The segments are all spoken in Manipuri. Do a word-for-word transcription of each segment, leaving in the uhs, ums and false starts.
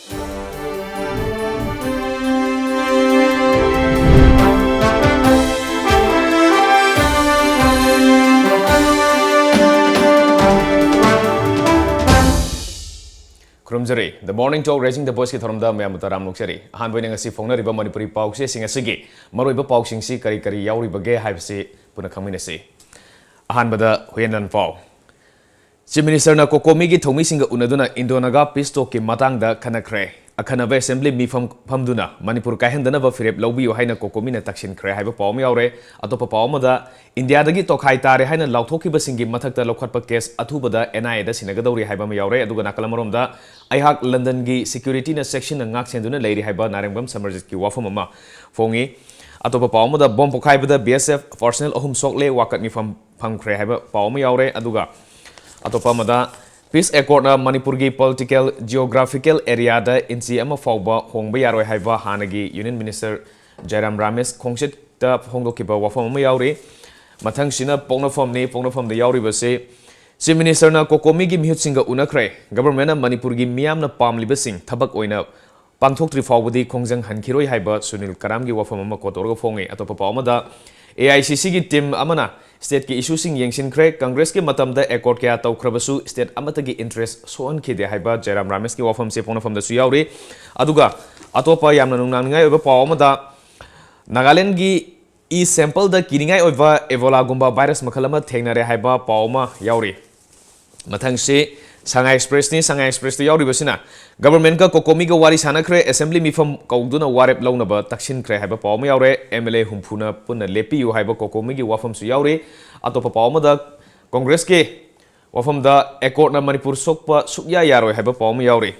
ꯈꯨꯔꯨꯝꯖꯔꯤ꯫ The Morning Talk, Raising the Voice ꯀꯤ ꯊꯧꯔꯝꯗ ꯃꯌꯥꯝꯕꯨ ꯇꯔꯥꯝꯅ ꯑꯣꯛꯆꯔꯤ꯫ ꯑꯍꯥꯟꯕ ꯑꯣꯏꯅ ꯉꯁꯤ ꯐꯣꯡꯅꯔꯤꯕ ꯃꯅꯤꯄꯨꯔꯤ ꯄꯥꯎꯆꯦꯁꯤꯡ ꯑꯁꯤꯒꯤ ꯃꯔꯨꯑꯣꯏꯕ ꯄꯥꯎꯁꯤꯡꯁꯤ ꯀꯔꯤ ꯀꯔꯤ ꯌꯥꯎꯔꯤꯕꯒꯦ ꯍꯥꯏꯕꯁꯤ ꯄꯨꯟꯅ ꯈꯪꯃꯤꯟꯅꯁꯤ꯫ ꯑꯍꯥꯟꯕꯗ ꯍꯨꯌꯦꯟꯂꯥꯟ ꯄꯥꯎ꯫ Chief Minister ꯅ COCOMI ꯒꯤ ꯊꯧꯃꯤꯁꯤꯡꯒ ꯎꯅꯗꯨꯅ Indo-Naga peace talk ꯀꯤ ꯃꯇꯥꯡꯗ ꯈꯟꯅꯈ꯭ꯔꯦ꯫ ꯑꯈꯟꯅꯕ assembly ꯃꯤꯐꯝ ꯐꯝꯗꯨꯅ ꯃꯅꯤꯄꯨꯔ ꯀꯥꯏꯍꯟꯗꯅꯕ ꯐꯤꯔꯦꯞ ꯂꯧꯕꯤꯌꯨ ꯍꯥꯏꯅ COCOMI ꯅ ꯇꯛꯁꯤꯟꯈ꯭ꯔꯦ ꯍꯥꯏꯕ ꯄꯥꯎ ꯑꯃ ꯌꯥꯎꯔꯦ꯫ ꯑꯇꯣꯞꯄ ꯄꯥꯎ ꯑꯃꯗ, ꯏꯟꯗꯤꯌꯥꯗꯒꯤ ꯇꯣꯈꯥꯏ ꯇꯥꯔꯦ ꯍꯥꯏꯅ ꯂꯥꯎꯊꯣꯛꯈꯤꯕꯁꯤꯡꯒꯤ ꯃꯊꯛꯇ ꯂꯧꯈꯠꯄ case ꯑꯊꯨꯕꯗ NIA ꯗ ꯁꯤꯟꯅꯒꯗꯧꯔꯤ ꯍꯥꯏꯕ ꯑꯃ ꯌꯥꯎꯔꯦ꯫ ꯑꯗꯨꯒ ꯅꯥꯀꯜ ꯑꯃꯔꯣꯝꯗ, ꯑꯩꯍꯥꯛ ꯂꯟꯗꯟꯒꯤ security ꯅ ꯆꯦꯛꯁꯤꯟꯅ ꯉꯥꯛ ꯁꯦꯟꯗꯨꯅ ꯂꯩꯔꯤ ꯍꯥꯏꯕ ꯅꯥꯔꯦꯡꯕꯝ ꯁꯃꯔꯖꯤꯠꯀꯤ ꯋꯥꯐꯝ ꯑꯃ ꯐꯣꯡꯉꯤ꯫ ꯑꯇꯣꯞꯄ ꯄꯥꯎ ꯑꯃꯗ, bomb ꯄꯣꯈꯥꯏꯕꯗ BSF personnel ꯑꯍꯨꯝ ꯁꯣꯛꯂꯦ, ꯋꯥꯀꯠ ꯃꯤꯐꯝ ꯐꯝꯈ꯭ꯔꯦ ꯍꯥꯏꯕ ꯄꯥꯎ ꯑꯃ ꯌꯥꯎꯔꯦ꯫ ꯑꯗꯨꯒ ꯑꯇꯣꯞꯄ ꯑꯃꯗ, peace accord ꯅ ꯃꯅꯤꯄꯨꯔꯒꯤ political geographical area ꯗ ꯏꯟꯆꯤ ꯑꯃ ꯐꯥꯎꯕ ꯍꯣꯡꯕ ꯌꯥꯔꯣꯏ ꯍꯥꯏꯕ ꯍꯥꯟꯅꯒꯤ Union Minister ꯖꯥꯏꯔꯥꯝ ꯔꯥꯃꯦꯁ ꯈꯣꯡꯆꯠꯇ ꯐꯣꯡꯗꯣꯛꯈꯤꯕ ꯋꯥꯐꯝ ꯑꯃ ꯌꯥꯎꯔꯤ꯫ ꯃꯊꯪꯁꯤꯅ ꯄꯣꯛꯅꯐꯝꯅꯤ꯫ ꯄꯣꯛꯅꯐꯝꯗ ꯌꯥꯎꯔꯤꯕꯁꯤ, Chief Minister ꯅ COCOMI ꯒꯤ ꯃꯤꯍꯨꯠꯁꯤꯡꯒ ꯎꯅꯈ꯭ꯔꯦ꯫ Government ꯅ ꯃꯅꯤꯄꯨꯔꯒꯤ ꯃꯤꯌꯥꯝꯅ ꯄꯥꯝꯂꯤꯕꯁꯤꯡ ꯊꯕꯛ ꯑꯣꯏꯅ ꯄꯥꯡꯊꯣꯛꯇ꯭ꯔꯤ ꯐꯥꯎꯕꯗꯤ ꯈꯣꯡꯖꯪ ꯍꯟꯈꯤꯔꯣꯏ ꯍꯥꯏꯕ ꯁꯨꯅꯤꯜ ꯀꯔꯥꯝꯒꯤ ꯋꯥꯐꯝ ꯑꯃ quote ꯇꯧꯔꯒ ꯐꯣꯡꯉꯤ꯫ ꯑꯇꯣꯞꯄ ꯄꯥꯎ ꯑꯃꯗ, AICC ꯒꯤ team ꯑꯃꯅ state ꯀꯤ issue ꯁꯤꯡ ꯌꯦꯡꯁꯤꯟꯈ꯭ꯔꯦ꯫ Congress ꯀꯤ ꯃꯇꯝꯗ accord ꯀꯌꯥ ꯇꯧꯈ꯭ꯔꯕꯁꯨ state ꯑꯃꯠꯇꯒꯤ interest ꯁꯣꯛꯍꯟꯈꯤꯗꯦ ꯍꯥꯏꯕ ꯖꯥꯏꯔꯥꯝ ꯔꯥꯃꯦꯁꯀꯤ ꯋꯥꯐꯝꯁꯦ ꯄꯣꯛꯅꯐꯝꯗꯁꯨ ꯌꯥꯎꯔꯤ꯫ ꯑꯗꯨꯒ ꯑꯇꯣꯞꯄ ꯌꯥꯝꯅ ꯅꯨꯡꯅꯥꯡꯅꯤꯡꯉꯥꯏ ꯑꯣꯏꯕ ꯄꯥꯎ ꯑꯃꯗ, ꯅꯥꯒꯥꯂꯦꯟꯒꯤ ꯏ sample ꯗ ꯀꯤꯅꯤꯡꯉꯥꯏ ꯑꯣꯏꯕ Ebola ꯒꯨꯝꯕ virus ꯃꯈꯜ ꯑꯃ ꯊꯦꯡꯅꯔꯦ ꯍꯥꯏꯕ ꯄꯥꯎ ꯑꯃ ꯌꯥꯎꯔꯤ꯫ ꯃꯊꯪꯁꯤ ꯁꯉꯥꯏ Express ꯅꯤ꯫ ꯁꯉꯥꯏ Express ꯇ ꯌꯥꯎꯔꯤꯕꯁꯤꯅ, Government ꯀ COCOMI ꯒ ꯋꯥꯔꯤ ꯁꯥꯟꯅꯈ꯭ꯔꯦ, assembly ꯃꯤꯐꯝ ꯀꯧꯗꯨꯅ ꯋꯥꯔꯦꯞ ꯂꯧꯅꯕ ꯇꯛꯁꯤꯟꯈ꯭ꯔꯦ ꯍꯥꯏꯕ ꯄꯥꯎ ꯑꯃ ꯌꯥꯎꯔꯦ꯫ MLA ꯍꯨꯝꯐꯨꯅ ꯄꯨꯟꯅ ꯂꯦꯞꯄꯤꯌꯨ ꯍꯥꯏꯕ COCOMI ꯒꯤ ꯋꯥꯐꯝꯁꯨ ꯌꯥꯎꯔꯤ꯫ ꯑꯇꯣꯞꯄ ꯄꯥꯎ ꯑꯃꯗ, Congress ꯀꯤ ꯋꯥꯐꯝꯗ, accord ꯅ ꯃꯅꯤꯄꯨꯔ ꯁꯣꯛꯄ ꯁꯨꯛꯌꯥ ꯌꯥꯔꯣꯏ ꯍꯥꯏꯕ ꯄꯥꯎ ꯑꯃ ꯌꯥꯎꯔꯤ꯫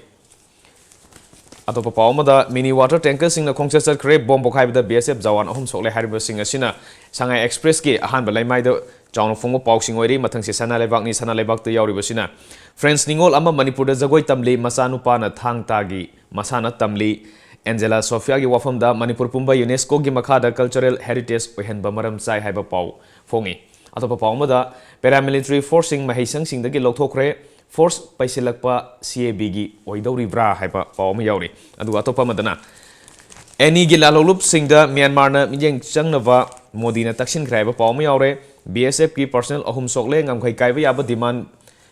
ꯑꯇꯣꯞꯄ ꯄꯥꯎ ꯑꯃꯗ, mini water tanker ꯁꯤꯡꯅ ꯈꯣꯡꯆꯠ ꯆꯠꯈ꯭ꯔꯦ, bomb ꯄꯣꯈꯥꯏꯕꯗ BSF ꯖꯋꯥꯟ ꯑꯍꯨꯝ ꯁꯣꯛꯂꯦ ꯍꯥꯏꯔꯤꯕꯁꯤꯡ ꯑꯁꯤꯅ ꯁꯉꯥꯏ Express ꯀꯤ ꯑꯍꯥꯟꯕ ꯂꯩꯃꯥꯏꯗ ꯆꯥꯎꯅ ꯐꯣꯡꯕ ꯄꯥꯎꯁꯤꯡ ꯑꯣꯏꯔꯤ꯫ ꯃꯊꯪꯁꯤ ꯁꯅꯥ ꯂꯩꯕꯥꯛꯅꯤ꯫ ꯁꯅꯥ ꯂꯩꯕꯥꯛꯇ ꯌꯥꯎꯔꯤꯕꯁꯤꯅ, France ꯅꯤꯉꯣꯜ ꯑꯃ ꯃꯅꯤꯄꯨꯔꯗ ꯖꯒꯣꯏ ꯇꯝꯂꯤ, ꯃꯆꯥꯅꯨꯄꯥꯅ ꯊꯥꯡ ꯇꯥꯒꯤ ꯃꯁꯥꯟꯅ ꯇꯝꯂꯤ꯫ Angela Sophia ꯒꯤ ꯋꯥꯐꯝꯗ, ꯃꯅꯤꯄꯨꯔ ꯄꯨꯝꯕ UNESCO ꯒꯤ ꯃꯈꯥꯗ cultural heritage ꯑꯣꯏꯍꯟꯕ ꯃꯔꯝ ꯆꯥꯏ ꯍꯥꯏꯕ ꯄꯥꯎ ꯐꯣꯡꯉꯤ꯫ ꯑꯇꯣꯞꯄ ꯄꯥꯎ ꯑꯃꯗ, paramilitary force ꯁꯤꯡ ꯃꯍꯩꯁꯪꯁꯤꯡꯗꯒꯤ ꯂꯧꯊꯣꯛꯈ꯭ꯔꯦ, ꯐꯣꯔꯁ ꯄꯩꯁꯤꯜꯂꯛꯄ ꯁꯤ ꯑꯦ ꯕꯤꯒꯤ ꯑꯣꯏꯗꯧꯔꯤꯕ꯭ꯔꯥ ꯍꯥꯏꯕ ꯄꯥꯎ ꯑꯃ ꯌꯥꯎꯔꯤ꯫ ꯑꯗꯨꯒ ꯑꯇꯣꯞꯄ ꯑꯃꯗꯅ, ꯑꯦꯅꯤꯒꯤ ꯂꯥꯜꯍꯧꯂꯨꯞꯁꯤꯡꯗ ꯃ꯭ꯌꯥꯟꯃꯥꯔꯅ ꯃꯤꯠꯌꯦꯡ ꯆꯪꯅꯕ ꯃꯣꯗꯤꯅ ꯇꯛꯁꯤꯟꯈ꯭ꯔꯦ ꯍꯥꯏꯕ ꯄꯥꯎ ꯑꯃ ꯌꯥꯎꯔꯦ꯫ ꯕꯤ ꯑꯦꯁ ꯑꯦꯐꯀꯤ ꯄꯔꯁꯅꯦꯜ ꯑꯍꯨꯝ ꯁꯣꯛꯂꯦ, ꯉꯝꯈꯩ ꯀꯥꯏꯕ ꯌꯥꯕ ꯗꯤꯃꯥꯟ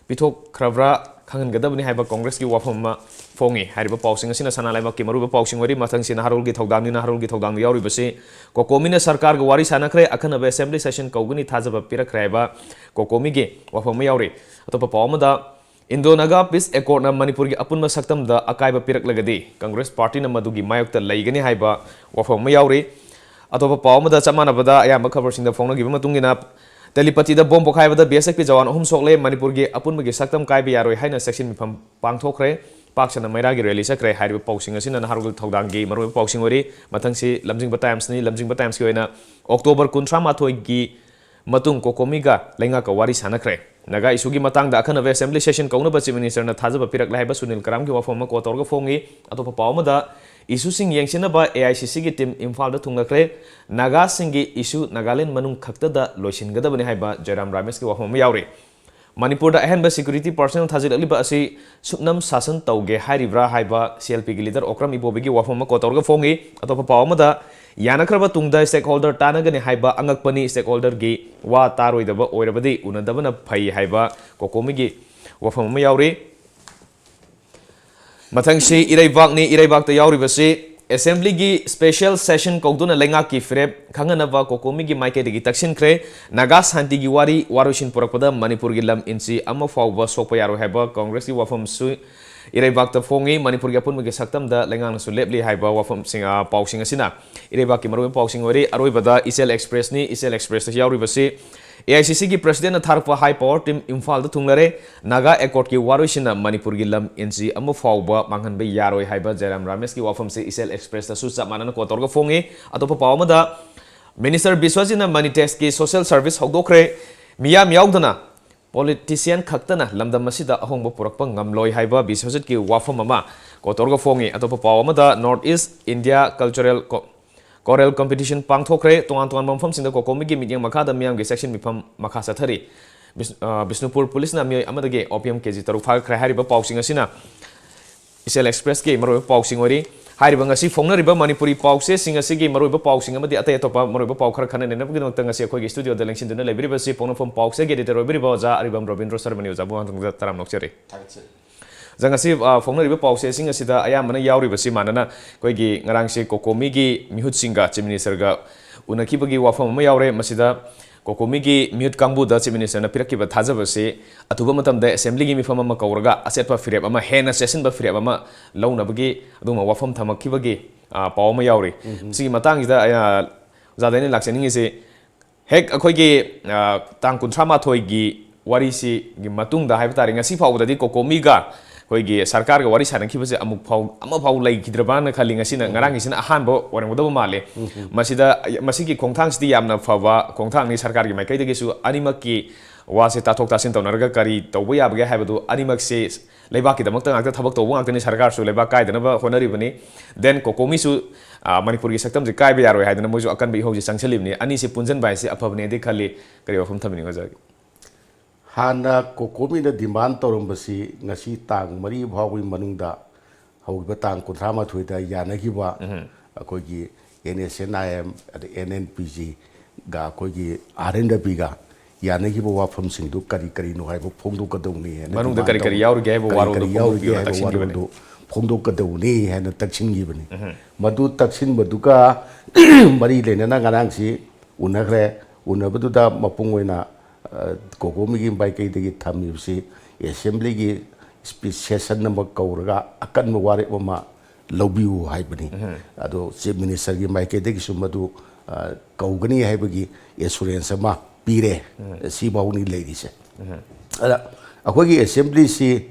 ꯄꯤꯊꯣꯛꯈ꯭ꯔꯕ꯭ꯔꯥ ꯈꯪꯍꯟꯒꯗꯕꯅꯤ ꯍꯥꯏꯕ ꯀꯣꯡꯒ꯭ꯔꯦꯁꯀꯤ ꯋꯥꯐꯝ ꯑꯃ ꯐꯣꯡꯉꯤ꯫ ꯍꯥꯏꯔꯤꯕ ꯄꯥꯎꯁꯤꯡ ꯑꯁꯤꯅ ꯁꯅꯥ ꯂꯩꯕꯥꯛꯀꯤ ꯃꯔꯨꯑꯣꯏꯕ ꯄꯥꯎꯁꯤꯡ ꯑꯣꯏꯔꯤ꯫ ꯃꯊꯪꯁꯤ ꯅꯍꯥꯔꯣꯜꯒꯤ ꯊꯧꯗꯥꯡꯅꯤ꯫ ꯅꯍꯥꯔꯣꯜꯒꯤ ꯊꯧꯗꯥꯡꯗ ꯌꯥꯎꯔꯤꯕꯁꯤ, ꯀꯣꯀꯣꯃꯤꯅ ꯁꯔꯀꯥꯔꯒ ꯋꯥꯔꯤ ꯁꯥꯟꯅꯈ꯭ꯔꯦ, ꯑꯈꯟꯅꯕ ꯑꯦꯁꯦꯝꯕ꯭ꯂꯤ ꯁꯦꯁꯟ ꯀꯧꯒꯅꯤ ꯊꯥꯖꯕ ꯄꯤꯔꯛꯈ꯭ꯔꯦ ꯍꯥꯏꯕ ꯀꯣꯀꯣꯃꯤꯒꯤ ꯋꯥꯐꯝ ꯑꯃ ꯌꯥꯎꯔꯤ꯫ ꯑꯇꯣꯞꯄ ꯄꯥꯎ ꯑꯃꯗ, ꯏꯟꯗꯣ ꯅꯥꯒꯥ ꯄꯤꯁ ꯑꯦꯀꯣꯔꯗꯅ ꯃꯅꯤꯄꯨꯔꯒꯤ ꯑꯄꯨꯟꯕ ꯁꯛꯇꯝꯗ ꯑꯀꯥꯏꯕ ꯄꯤꯔꯛꯂꯒꯗꯤ ꯀꯪꯒ꯭ꯔꯦꯁ ꯄꯥꯔꯇꯤꯅ ꯃꯗꯨꯒꯤ ꯃꯥꯌꯣꯛꯇ ꯂꯩꯒꯅꯤ ꯍꯥꯏꯕ ꯋꯥꯐꯝ ꯑꯃ ꯌꯥꯎꯔꯤ꯫ ꯑꯇꯣꯞꯄ ꯄꯥꯎ ꯑꯃꯗ, ꯆꯞ ꯃꯥꯟꯅꯕꯗ ꯑꯌꯥꯝꯕ ꯈꯕꯔꯁꯤꯡꯗ ꯐꯣꯡꯅꯈꯤꯕ ꯃꯇꯨꯡ ꯏꯟꯅ, ꯇꯦꯂꯤꯄꯇꯤꯗ ꯕꯣꯝ ꯄꯣꯈꯥꯏꯕꯗ ꯕꯤ ꯑꯦꯁ ꯑꯦꯐꯀꯤ ꯖꯋꯥꯟ ꯑꯍꯨꯝ ꯁꯣꯛꯂꯦ, ꯃꯅꯤꯄꯨꯔꯒꯤ ꯑꯄꯨꯟꯕꯒꯤ ꯁꯛꯇꯝ ꯀꯥꯏꯕ ꯌꯥꯔꯣꯏ ꯍꯥꯏꯅ ꯆꯦꯛꯁꯤꯟ ꯃꯤꯐꯝ ꯄꯥꯡꯊꯣꯛꯈ꯭ꯔꯦ, ꯄꯥꯛ ꯁꯟꯅ ꯃꯩꯔꯥꯒꯤ ꯔꯦꯂꯤ ꯆꯠꯈ꯭ꯔꯦ꯫ ꯍꯥꯏꯔꯤꯕ ꯄꯥꯎꯁꯤꯡ ꯑꯁꯤꯅ ꯅꯍꯥꯔꯣꯜꯒꯤ ꯊꯧꯗꯥꯡꯒꯤ ꯃꯔꯨꯑꯣꯏꯕ ꯄꯥꯎꯁꯤꯡ ꯑꯣꯏꯔꯤ꯫ ꯃꯊꯪꯁꯤ ꯂꯝꯖꯤꯡꯕ ꯇꯥꯏꯝꯁꯅꯤ꯫ ꯂꯝꯖꯤꯡꯕ ꯇꯥꯏꯝꯁꯀꯤ ꯑꯣꯏꯅ, ꯑꯣꯛꯇꯣꯕꯔ ꯀꯨꯟꯊ꯭ꯔꯥ ꯃꯥꯊꯣꯏꯒꯤ ꯃꯇꯨꯡ ꯀꯣꯀꯣꯃꯤꯒ ꯂꯩꯉꯥꯛꯀ ꯋꯥꯔꯤ ꯁꯥꯟꯅꯈ꯭ꯔꯦ꯫ ꯅꯥꯒꯥ ꯏꯁꯨꯒꯤ ꯃꯇꯥꯡꯗ ꯑꯈꯟꯅꯕ ꯑꯦꯁꯦꯝꯕ꯭ꯂꯤ ꯁꯦꯁꯟ ꯀꯧꯅꯕ ꯆꯤꯐ ꯃꯤꯅꯤꯁꯇꯔꯅ ꯊꯥꯖꯕ ꯄꯤꯔꯛꯂꯦ ꯍꯥꯏꯕ ꯁꯨꯅꯤꯜ ꯀꯔꯥꯝꯒꯤ ꯋꯥꯐꯝ ꯑꯃ ꯀꯣꯠ ꯇꯧꯔꯒ ꯐꯣꯡꯉꯤ꯫ ꯑꯇꯣꯞꯄ ꯄꯥꯎ ꯑꯃꯗ, ꯏꯁꯨꯁꯤꯡ ꯌꯦꯡꯁꯤꯟꯅꯕ ꯑꯦ ꯑꯥꯏ ꯁꯤ ꯁꯤꯒꯤ ꯇꯤꯝ ꯏꯝꯐꯥꯜꯗ ꯊꯨꯡꯂꯈ꯭ꯔꯦ꯫ ꯅꯥꯒꯥꯁꯤꯡꯒꯤ ꯏꯁꯨ ꯅꯥꯒꯥꯂꯦꯟ ꯃꯅꯨꯡ ꯈꯛꯇꯗ ꯂꯣꯏꯁꯤꯟꯒꯗꯕꯅꯤ ꯍꯥꯏꯕ ꯖꯌꯔꯥꯝ ꯔꯥꯃꯦꯁꯀꯤ ꯋꯥꯐꯝ ꯑꯃ ꯌꯥꯎꯔꯤ꯫ ꯃꯅꯤꯄꯨꯔꯗ ꯑꯍꯦꯟꯕ ꯁꯦꯀ꯭ꯌꯨꯔꯤꯇꯤ ꯄꯥꯔꯁꯅꯦꯜ ꯊꯥꯖꯤꯜꯂꯛꯂꯤꯕ ꯑꯁꯤ ꯁꯨꯞꯅꯝ ꯁꯥꯁꯟ ꯇꯧꯒꯦ ꯍꯥꯏꯔꯤꯕ꯭ꯔꯥ ꯍꯥꯏꯕ ꯁꯤ ꯑꯦꯜ ꯄꯤꯒꯤ ꯂꯤꯗꯔ ꯑꯣꯀ꯭ꯔꯝ ꯏꯕꯣꯕꯤꯒꯤ ꯋꯥꯐꯝ ꯑꯃ ꯀꯣꯠ ꯇꯧꯔꯒ ꯐꯣꯡꯉꯤ꯫ ꯑꯇꯣꯞꯄ ꯄꯥꯎ ꯑꯃꯗ, ꯌꯥꯅꯈ꯭ꯔꯕ ꯇꯨꯡꯗ ꯁ꯭ꯇꯦꯛꯍꯣꯜꯗꯔ ꯇꯥꯟꯅꯒꯅꯤ ꯍꯥꯏꯕ ꯑꯉꯛꯄꯅꯤ, ꯁ꯭ꯇꯦꯛꯍꯣꯜꯗꯔꯒꯤ ꯋꯥ ꯇꯥꯔꯣꯏꯗꯕ ꯑꯣꯏꯔꯕꯗꯤ ꯎꯅꯗꯕꯅ ꯐꯩ ꯍꯥꯏꯕ ꯀꯣꯀꯣꯃꯤꯒꯤ ꯋꯥꯐꯝ ꯑꯃ ꯌꯥꯎꯔꯤ꯫ ꯃꯊꯪꯁꯤ ꯏꯔꯩꯕꯥꯛꯅꯤ꯫ ꯏꯔꯩꯕꯥꯛꯇ ꯌꯥꯎꯔꯤꯕꯁꯤ, ꯑꯦꯁꯦꯝꯕ꯭ꯂꯤꯒꯤ ꯁ꯭ꯄꯦꯁꯦꯜ ꯁꯦꯁꯟ ꯀꯧꯗꯨꯅ ꯂꯩꯉꯥꯛꯀꯤ ꯐꯤꯔꯦꯞ ꯈꯪꯍꯟꯅꯕ ꯀꯣꯀꯣꯃꯤꯒꯤ ꯃꯥꯏꯀꯩꯗꯒꯤ ꯇꯛꯁꯤꯟꯈ꯭ꯔꯦ꯫ ꯅꯥꯒꯥ ꯁꯥꯟꯇꯤꯒꯤ ꯋꯥꯔꯤ ꯋꯥꯔꯣꯏꯁꯤꯟ ꯄꯨꯔꯛꯄꯗ ꯃꯅꯤꯄꯨꯔꯒꯤ ꯂꯝ ꯏꯟꯆꯤ ꯑꯃ ꯐꯥꯎꯕ ꯁꯣꯛꯄ ꯌꯥꯔꯣꯏ ꯍꯥꯏꯕ ꯀꯣꯡꯒ꯭ꯔꯦꯁꯀꯤ ꯋꯥꯐꯝꯁꯨ ꯏꯔꯩꯕꯥꯛꯇ ꯐꯣꯡꯉꯤ꯫ ꯃꯅꯤꯄꯨꯔꯒꯤ ꯑꯄꯨꯟꯕꯒꯤ ꯁꯛꯇꯝꯗ ꯂꯩꯉꯥꯛꯅꯁꯨ ꯂꯦꯞꯂꯤ ꯍꯥꯏꯕ ꯋꯥꯐꯝꯁꯤꯡ, ꯑ, ꯄꯥꯎꯁꯤꯡ ꯑꯁꯤꯅ ꯏꯔꯩꯕꯥꯛꯀꯤ ꯃꯔꯨꯑꯣꯏꯕ ꯄꯥꯎꯁꯤꯡ ꯑꯣꯏꯔꯤ꯫ ꯑꯔꯣꯏꯕꯗ ꯏꯆꯦꯜ ꯑꯦꯛꯁꯄ꯭ꯔꯦꯁꯅꯤ꯫ ꯏꯆꯦꯜ ꯑꯦꯛꯁꯄ꯭ꯔꯦꯁꯇ ꯌꯥꯎꯔꯤꯕꯁꯤ, ꯑꯦ ꯑꯥꯏ ꯁꯤ ꯁꯤꯒꯤ ꯄ꯭ꯔꯦꯁꯤꯗꯦꯟꯠꯅ ꯊꯥꯔꯛꯄ ꯍꯥꯏ ꯄꯋꯥꯔ ꯇꯤꯝ ꯏꯝꯐꯥꯜꯗ ꯊꯨꯡꯂꯔꯦ꯫ ꯅꯥꯒꯥ ꯑꯦꯀꯣꯔꯗꯀꯤ ꯋꯥꯔꯣꯏꯁꯤꯟꯅ ꯃꯅꯤꯄꯨꯔꯒꯤ ꯂꯝ ꯏꯟꯆꯤ ꯑꯃ ꯐꯥꯎꯕ ꯃꯥꯡꯍꯟꯕ ꯌꯥꯔꯣꯏ ꯍꯥꯏꯕ ꯖꯌꯔꯥꯝ ꯔꯥꯃꯦꯁꯀꯤ ꯋꯥꯐꯝꯁꯤ ꯏꯆꯦꯜ ꯑꯦꯛꯁꯄ꯭ꯔꯦꯁꯇꯁꯨ ꯆꯞ ꯃꯥꯟꯅꯅ ꯀꯣꯠ ꯇꯧꯔꯒ ꯐꯣꯡꯉꯤ꯫ ꯑꯇꯣꯞꯄ ꯄꯥꯎ ꯑꯃꯗ, ꯃꯤꯅꯤꯁꯇꯔ ꯕꯤꯁ꯭ꯋꯖꯤꯠꯅ ꯃꯅꯤ ꯇꯦꯛꯁꯀꯤ ꯁꯣꯁꯤꯌꯦꯜ ꯁꯔꯚꯤꯁ ꯍꯧꯗꯣꯛꯈ꯭ꯔꯦ꯫ ꯃꯤꯌꯥꯝ ꯌꯥꯎꯗꯅ ꯄꯣꯂꯤꯇꯤꯁꯤꯌꯥꯟ ꯈꯛꯇꯅ ꯂꯝꯗꯝ ꯑꯁꯤꯗ ꯑꯍꯣꯡꯕ ꯄꯨꯔꯛꯄ ꯉꯝꯂꯣꯏ ꯍꯥꯏꯕ ꯕꯤꯁ꯭ꯋꯖꯤꯠꯀꯤ ꯋꯥꯐꯝ ꯑꯃ ꯀꯣꯠ ꯇꯧꯔꯒ ꯐꯣꯡꯉꯤ꯫ ꯑꯇꯣꯞꯄ ꯄꯥꯎ ꯑꯃꯗ, ꯅꯣꯔꯠ ꯏꯁ꯭ꯠ ꯏꯟꯗꯤꯌꯥ ꯀꯜꯆꯔꯦꯜ ꯀꯣ-, ꯀꯣꯔꯦꯜ ꯀꯝꯄꯤꯇꯤꯁꯟ ꯄꯥꯡꯊꯣꯛꯈ꯭ꯔꯦ꯫ ꯇꯣꯉꯥꯟ ꯇꯣꯉꯥꯟꯕ ꯃꯐꯝꯁꯤꯡꯗ ꯀꯣꯀꯣꯃꯤꯒꯤ ꯃꯤꯠꯌꯦꯡ ꯃꯈꯥꯗ ꯃꯤꯌꯥꯝꯒꯤ ꯆꯦꯛꯁꯤꯟ ꯃꯤꯐꯝ ꯃꯈꯥ ꯆꯠꯊꯔꯤ꯫ ꯕꯤꯁ-, ꯑ, ꯕꯤꯁꯅꯨꯄꯨꯔ ꯄꯨꯂꯤꯁꯅ ꯃꯤꯑꯣꯏ ꯑꯃꯗꯒꯤ ꯑꯣꯄꯤꯌꯝ ꯀꯦꯖꯤ ꯇꯔꯨꯛ ꯐꯥꯈ꯭ꯔꯦ꯫ ꯍꯥꯏꯔꯤꯕ ꯄꯥꯎꯁꯤꯡ ꯑꯁꯤꯅ ꯏꯆꯦꯜ ꯑꯦꯛꯁꯄ꯭ꯔꯦꯁꯀꯤ ꯃꯔꯨꯑꯣꯏꯕ ꯄꯥꯎꯁꯤꯡ ꯑꯣꯏꯔꯤ꯫ ꯍꯥꯏꯔꯤꯕ ꯉꯁꯤ ꯐꯣꯡꯅꯔꯤꯕ ꯃꯅꯤꯄꯨꯔꯤ ꯄꯥꯎꯆꯦꯁꯤꯡ ꯑꯁꯤꯒꯤ ꯃꯔꯨꯑꯣꯏꯕ ꯄꯥꯎꯁꯤꯡ ꯑꯃꯗꯤ ꯑꯇꯩ ꯑꯇꯣꯞꯄ ꯃꯔꯨꯑꯣꯏꯕ ꯄꯥꯎ ꯈꯔ ꯈꯟꯅ ꯅꯩꯅꯕꯒꯤꯗꯃꯛꯇ ꯉꯁꯤ ꯑꯩꯈꯣꯏꯒꯤ ꯁ꯭ꯇꯨꯗꯤꯑꯣꯗ ꯂꯦꯡꯁꯤꯟꯗꯨꯅ ꯂꯩꯕꯤꯔꯤꯕꯁꯤ ꯄꯣꯛꯅꯐꯝ ꯄꯥꯎꯆꯦꯒꯤ ꯑꯦꯗꯤꯇꯔ ꯑꯣꯏꯕꯤꯔꯤꯕ ꯑꯣꯖꯥ ꯑꯔꯤꯕꯝ ꯔꯣꯕꯤꯟꯗ꯭ꯔꯣ ꯁꯔꯃꯅꯤ꯫ ꯑꯣꯖꯥꯕꯨ ꯍꯥꯟꯅ ꯇꯔꯥꯝꯅ ꯑꯣꯛꯆꯔꯤ꯫ ꯊꯥꯒꯠꯆꯔꯤ꯫ ꯑꯣꯖꯥ, ꯉꯁꯤ, ꯑ, ꯐꯣꯡꯅꯔꯤꯕ ꯄꯥꯎꯆꯦꯁꯤꯡ ꯑꯁꯤꯗ ꯑꯌꯥꯝꯕꯅ ꯌꯥꯎꯔꯤꯕꯁꯤ ꯃꯥꯟꯅꯅ ꯑꯩꯈꯣꯏꯒꯤ ꯉꯔꯥꯡꯁꯦ ꯀꯣꯀꯣꯃꯤꯒꯤ ꯃꯤꯍꯨꯠꯁꯤꯡꯒ ꯆꯤꯐ ꯃꯤꯅꯤꯁꯇꯔꯒ ꯎꯅꯈꯤꯕꯒꯤ ꯋꯥꯐꯝ ꯑꯃ ꯌꯥꯎꯔꯦ꯫ ꯃꯁꯤꯗ ꯀꯣꯀꯣꯃꯤꯒꯤ ꯃꯤꯍꯨꯠ ꯀꯥꯡꯕꯨꯗ ꯆꯤꯐ ꯃꯤꯅꯤꯁꯇꯔꯅ ꯄꯤꯔꯛꯈꯤꯕ ꯊꯥꯖꯕꯁꯤ ꯑꯊꯨꯕ ꯃꯇꯝꯗ ꯑꯦꯁꯦꯝꯕ꯭ꯂꯤꯒꯤ ꯃꯤꯐꯝ ꯑꯃ ꯀꯧꯔꯒ ꯑꯆꯦꯠꯄ ꯐꯤꯔꯦꯞ ꯑꯃ, ꯍꯦꯟꯅ ꯆꯦꯠꯁꯤꯟꯕ ꯐꯤꯔꯦꯞ ꯑꯃ ꯂꯧꯅꯕꯒꯤ ꯑꯗꯨꯒꯨꯝꯕ ꯋꯥꯐꯝ ꯊꯝꯃꯛꯈꯤꯕꯒꯤ, ꯑ, ꯄꯥꯎ ꯑꯃ ꯌꯥꯎꯔꯤ꯫ ꯎꯝ꯫ ꯁꯤꯒꯤ ꯃꯇꯥꯡꯁꯤꯗ ꯑꯩꯅ ꯑꯣꯖꯥꯗ ꯑꯩꯅ ꯂꯥꯛꯆꯅꯤꯡꯉꯤꯁꯤ, ꯍꯦꯛ ꯑꯩꯈꯣꯏꯒꯤ, ꯑ, ꯇꯥꯡ ꯀꯨꯟꯊ꯭ꯔꯥ ꯃꯥꯊꯣꯏꯒꯤ ꯋꯥꯔꯤꯁꯤꯒꯤ ꯃꯇꯨꯡꯗ ꯍꯥꯏꯕ ꯇꯥꯔꯦ, ꯉꯁꯤ ꯐꯥꯎꯕꯗꯗꯤ ꯀꯣꯀꯣꯃꯤꯒ ꯑꯩꯈꯣꯏꯒꯤ ꯁꯔꯀꯥꯔꯒ ꯋꯥꯔꯤ ꯁꯥꯟꯅꯈꯤꯕꯁꯦ ꯑꯃꯨꯛ ꯐꯥꯎ, ꯑꯃ ꯐꯥꯎ ꯂꯩꯈꯤꯗ꯭ꯔꯕꯅ ꯈꯜꯂꯤ꯫ ꯉꯁꯤꯅ, ꯎꯝ꯫ ꯉꯔꯥꯡꯒꯤꯁꯤꯅ ꯑꯍꯥꯟꯕ ꯑꯣꯏꯔꯝꯒꯗꯕ ꯃꯥꯜꯂꯦ꯫ ꯎꯝ, ꯎꯝ꯫ ꯃꯁꯤꯗ, ꯃꯁꯤꯒꯤ ꯈꯣꯡꯊꯥꯡꯁꯤꯗꯤ ꯌꯥꯝꯅ ꯐꯕ ꯈꯣꯡꯊꯥꯡꯅꯤ꯫ ꯁꯔꯀꯥꯔꯒꯤ ꯃꯥꯏꯀꯩꯗꯒꯤꯁꯨ ꯑꯅꯤꯃꯛꯀꯤ ꯋꯥꯁꯦ ꯇꯥꯊꯣꯛ ꯇꯥꯁꯤꯟ ꯇꯧꯅꯔꯒ ꯀꯔꯤ ꯇꯧꯕ ꯌꯥꯕꯒꯦ ꯍꯥꯏꯕꯗꯨ, ꯑꯅꯤꯃꯛꯁꯦ ꯂꯩꯕꯥꯛꯀꯤꯗꯃꯛꯇ ꯉꯥꯛꯇ ꯊꯕꯛ ꯇꯧꯕ ꯉꯥꯛꯇꯅꯤ꯫ ꯁꯔꯀꯥꯔꯁꯨ ꯂꯩꯕꯥꯛ ꯀꯥꯏꯗꯅꯕ ꯍꯣꯠꯅꯔꯤꯕꯅꯤ꯫ Then ꯀꯣꯀꯣꯃꯤꯁꯨ, ꯑ, ꯃꯅꯤꯄꯨꯔꯒꯤ ꯁꯛꯇꯝꯁꯦ ꯀꯥꯏꯕ ꯌꯥꯔꯣꯏ ꯍꯥꯏꯗꯅ ꯃꯣꯏꯁꯨ ꯑꯀꯟꯕ ꯏꯍꯧꯁꯦ ꯆꯪꯁꯤꯜꯂꯤꯕꯅꯤ꯫ ꯑꯅꯤꯁꯦ ꯄꯨꯟꯁꯤꯟꯕ ꯍꯥꯏꯁꯦ ꯑꯐꯕꯅꯦꯗꯤ ꯈꯜꯂꯤ꯫ ꯀꯔꯤ ꯋꯥꯐꯝ ꯊꯝꯕꯤꯅꯤꯡꯉꯤ ꯑꯣꯖꯥꯒꯤ? ꯍꯥꯟꯅ ꯀꯣꯀꯣꯃꯤꯅ demand ꯇꯧꯔꯝꯕꯁꯤ ꯉꯁꯤ ꯇꯥꯡ ꯃꯔꯤ ꯐꯥꯎꯕꯒꯤ ꯃꯅꯨꯡꯗ, ꯍꯧꯈꯤꯕ ꯇꯥꯡ ꯀꯨꯟꯊ꯭ꯔꯥ ꯃꯥꯊꯣꯏꯗ ꯌꯥꯅꯈꯤꯕ ꯎꯝ꯫ ꯑꯩꯈꯣꯏꯒꯤ NSCN-IM, ꯑꯗꯩ NNPG-ꯒ ꯑꯩꯈꯣꯏꯒꯤ R and Bꯒ ꯌꯥꯅꯈꯤꯕ ꯋꯥꯐꯝꯁꯤꯡꯗꯨ ꯀꯔꯤ ꯀꯔꯤꯅꯣ ꯍꯥꯏꯕ ꯐꯣꯡꯗꯣꯛꯀꯗꯧꯅꯤ ꯍꯥꯏꯅ ꯃꯅꯨꯡꯗ demand ꯀꯔꯤ ꯀꯔꯤ ꯇꯧꯕ-, ꯌꯥꯎꯔꯤꯒꯦ ꯍꯥꯏꯕ ꯀꯔꯤ ꯋꯥꯔꯣꯜꯗꯣ ꯀꯔꯤ ꯌꯥꯎꯔꯤꯒꯦ ꯐꯣꯡꯗꯣꯛꯄꯤꯌꯣꯅ ꯍꯥꯏꯕ ꯇꯛꯁꯤꯟꯈꯤꯕꯅꯤ꯫ ꯋꯥꯔꯣꯜꯗꯨ ꯐꯣꯡꯗꯣꯛꯀꯗꯧꯅꯤ ꯍꯥꯏꯅ ꯇꯛꯁꯤꯟꯈꯤꯕꯅꯤ꯫ ꯎꯝ꯫ ꯃꯗꯨ ꯇꯛꯁꯤꯟꯕꯗꯨꯒ ꯃꯔꯤ ꯂꯩꯅꯅ ꯉꯔꯥꯡꯁꯤ ꯎꯅꯈ꯭ꯔꯦ꯫ ꯎꯅꯕꯗꯨꯗ ꯃꯄꯨꯡ ꯑꯣꯏꯅ, ꯑ, ꯀꯣꯀꯣꯃꯤꯒꯤ ꯃꯥꯏꯀꯩꯗꯒꯤ ꯊꯝꯃꯤꯕꯁꯤ ꯑꯦꯁꯦꯝꯕ꯭ꯂꯤꯒꯤ ꯁ꯭ꯄꯤ-, ꯁꯦꯁꯟ ꯑꯃ ꯀꯧꯔꯒ ꯑꯀꯟꯕ ꯋꯥꯔꯦꯞ ꯑꯃ ꯂꯧꯕꯤꯌꯨ ꯍꯥꯏꯕꯅꯤ꯫ ꯎꯝ꯫ ꯑꯗꯣ ꯆꯤꯐ ꯃꯤꯅꯤꯁꯇꯔꯒꯤ ꯃꯥꯏꯀꯩꯗꯒꯤꯁꯨ ꯃꯗꯨ, ꯑ, ꯀꯧꯒꯅꯤ ꯍꯥꯏꯕꯒꯤ ꯑꯦꯁꯨꯔꯦꯟꯁ ꯑꯃ ꯄꯤꯔꯦ꯫ ꯎꯝ꯫ ꯁꯤꯐꯥꯎꯅꯤ ꯂꯩꯔꯤꯁꯦ꯫ ꯎꯝ꯫ ꯑꯗ ꯑꯩꯈꯣꯏꯒꯤ ꯑꯦꯁꯦꯝꯕ꯭ꯂꯤꯁꯤ,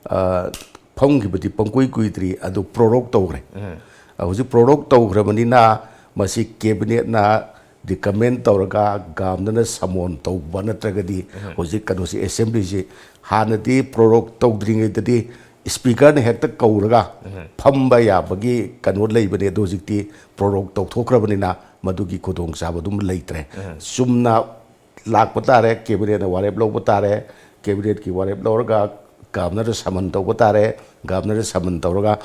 ꯑ, ꯐꯝꯈꯤꯕꯗꯤ ꯄꯪꯀꯨꯏ ꯀꯨꯏꯗ꯭ꯔꯤ, ꯑꯗꯨ prorogue ꯇꯧꯈ꯭ꯔꯦ꯫ ꯎꯝ꯫ ꯑ, ꯍꯧꯖꯤꯛ prorogue ꯇꯧꯈ꯭ꯔꯕꯅꯤꯅ ꯃꯁꯤ ꯀꯦꯕꯤꯅꯦꯠꯅ recommend ꯇꯧꯔꯒ ꯒꯥꯝꯗꯅ summon ꯇꯧꯕ ꯅꯠꯇ꯭ꯔꯒꯗꯤ ꯎꯝ꯫ ꯍꯧꯖꯤꯛ ꯀꯩꯅꯣꯁꯤ, ꯑꯦꯁꯦꯝꯕ꯭ꯂꯤꯁꯤ ꯍꯥꯟꯅꯗꯤ prorogue ꯇꯧꯗ꯭ꯔꯤꯉꯩꯗꯗꯤ ꯁ꯭ꯄꯤꯀꯔꯅ ꯍꯦꯛꯇ ꯀꯧꯔꯒ ꯎꯝ꯫ ꯐꯝꯕ ꯌꯥꯕꯒꯤ ꯀꯩꯅꯣ ꯂꯩꯕꯅꯦ꯫ ꯑꯗꯣ ꯍꯧꯖꯤꯛꯇꯤ prorogue ꯇꯧꯊꯣꯛꯈ꯭ꯔꯕꯅꯤꯅ ꯃꯗꯨꯒꯤ ꯈꯨꯗꯣꯡꯆꯥꯕꯗꯨꯃ ꯂꯩꯇ꯭ꯔꯦ꯫ ꯎꯝ꯫ ꯆꯨꯝꯅ ꯂꯥꯛꯄ ꯇꯥꯔꯦ, ꯀꯦꯕꯤꯅꯦꯠꯅ ꯋꯥꯔꯦꯞ ꯂꯧꯕ ꯇꯥꯔꯦ, ꯀꯦꯕꯤꯅꯦꯠꯀꯤ ꯋꯥꯔꯦꯞ ꯂꯧꯔꯒ ꯒꯕꯅꯔꯗ ꯁꯃꯟ ꯇꯧꯕ ꯇꯥꯔꯦ, ꯒꯕꯅꯔꯗ ꯁꯃꯟ ꯇꯧꯔꯒ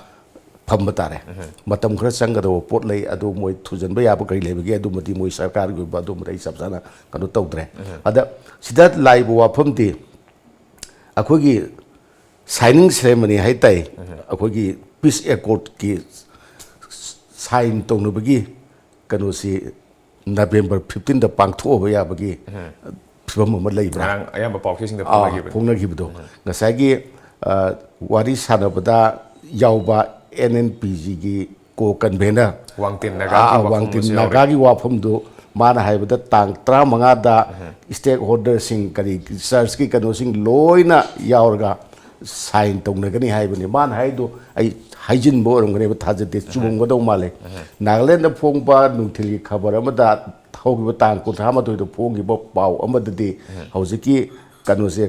ꯐꯝꯕ ꯇꯥꯔꯦ꯫ ꯃꯇꯝ ꯈꯔ ꯆꯪꯒꯗꯕ ꯄꯣꯠ ꯂꯩ, ꯑꯗꯨ ꯃꯣꯏ ꯊꯨꯖꯟꯕ ꯌꯥꯕ ꯀꯔꯤ ꯂꯩꯕꯒꯦ, ꯑꯗꯨꯃꯗꯤ ꯃꯣꯏ ꯁꯔꯀꯥꯔꯒꯤ ꯑꯣꯏꯕ ꯑꯗꯨꯃꯗꯤ ꯑꯩ ꯆꯞ ꯆꯥꯅ ꯀꯩꯅꯣ ꯇꯧꯗ꯭ꯔꯦ꯫ ꯑꯗ ꯁꯤꯗ ꯂꯥꯛꯏꯕ ꯋꯥꯐꯝꯗꯤ ꯑꯩꯈꯣꯏꯒꯤ ꯁꯥꯏꯅꯤꯡ ꯁꯦꯔꯦꯃꯅꯤ ꯍꯥꯏ ꯇꯥꯏ, ꯑꯩꯈꯣꯏꯒꯤ ꯄꯤꯁ ꯑꯦꯀꯣꯔꯗꯀꯤ ꯁꯥꯏꯟ ꯇꯧꯅꯕꯒꯤ ꯀꯩꯅꯣꯁꯤ ꯅꯕꯦꯝꯕꯔ ꯐꯤꯐꯇꯤꯟꯗ ꯄꯥꯡꯊꯣꯛꯑꯕ ꯌꯥꯕꯒꯤ ꯐꯤꯕꯝ ꯑꯃ ꯂꯩꯕ꯭ꯔꯥ? ꯉꯔꯥꯡ ꯑꯌꯥꯝꯕ ꯄꯥꯎꯈꯤꯁꯤꯡꯗ ꯑꯥ, ꯐꯣꯡꯅꯈꯤꯕꯅꯤ꯫ ꯐꯣꯡꯅꯈꯤꯕꯗꯣ ꯉꯁꯥꯏꯒꯤ, ꯑ, ꯋꯥꯔꯤ ꯁꯥꯟꯅꯕꯗ ꯌꯥꯎꯕ ꯑꯦꯟ ꯑꯦꯟ ꯄꯤ ꯖꯤꯒꯤ ꯀꯣ ꯀꯟꯚꯦꯅꯔ ꯋꯥꯡꯇꯤꯟ ꯅꯥꯒꯥꯒꯤ ꯋꯥꯐꯝ ꯋꯥꯡꯇꯤꯟ ꯑꯃꯁꯨ ꯌꯥꯎꯔꯤ꯫ ꯅꯥꯒꯥꯒꯤ ꯋꯥꯐꯝꯗꯨ ꯃꯥꯅ ꯍꯥꯏꯕꯗ ꯇꯥꯡ ꯇꯔꯥꯃꯉꯥꯗ ꯁ꯭ꯇꯦꯛ ꯍꯣꯜꯗꯔꯁꯤꯡ, ꯀꯔꯤ, ꯆꯔꯆꯀꯤ ꯀꯩꯅꯣꯁꯤꯡ ꯂꯣꯏꯅ ꯌꯥꯎꯔꯒ ꯁꯥꯏꯟ ꯇꯧꯅꯒꯅꯤ ꯍꯥꯏꯕꯅꯤ꯫ ꯃꯥꯅ ꯍꯥꯏꯗꯣ ꯑꯩ ꯍꯥꯏꯖꯤꯟꯕ ꯑꯣꯏꯔꯝꯒꯅꯦꯕ, ꯊꯥꯖꯗꯦ, ꯆꯨꯝꯃꯝꯒꯗꯧ ꯃꯥꯜꯂꯦ꯫ ꯅꯥꯒꯥꯂꯦꯟꯗ ꯐꯣꯡꯕ ꯅꯨꯡꯊꯤꯜꯒꯤ ꯈꯕꯔ ꯑꯃꯗ ꯍꯧꯈꯤꯕ ꯇꯥꯡ ꯀꯨꯟꯊ꯭ꯔꯥ ꯃꯥꯊꯣꯏꯗ ꯐꯣꯡꯈꯤꯕ ꯄꯥꯎ ꯑꯃꯗꯗꯤ ꯍꯧꯖꯤꯛꯀꯤ ꯀꯩꯅꯣꯁꯦ,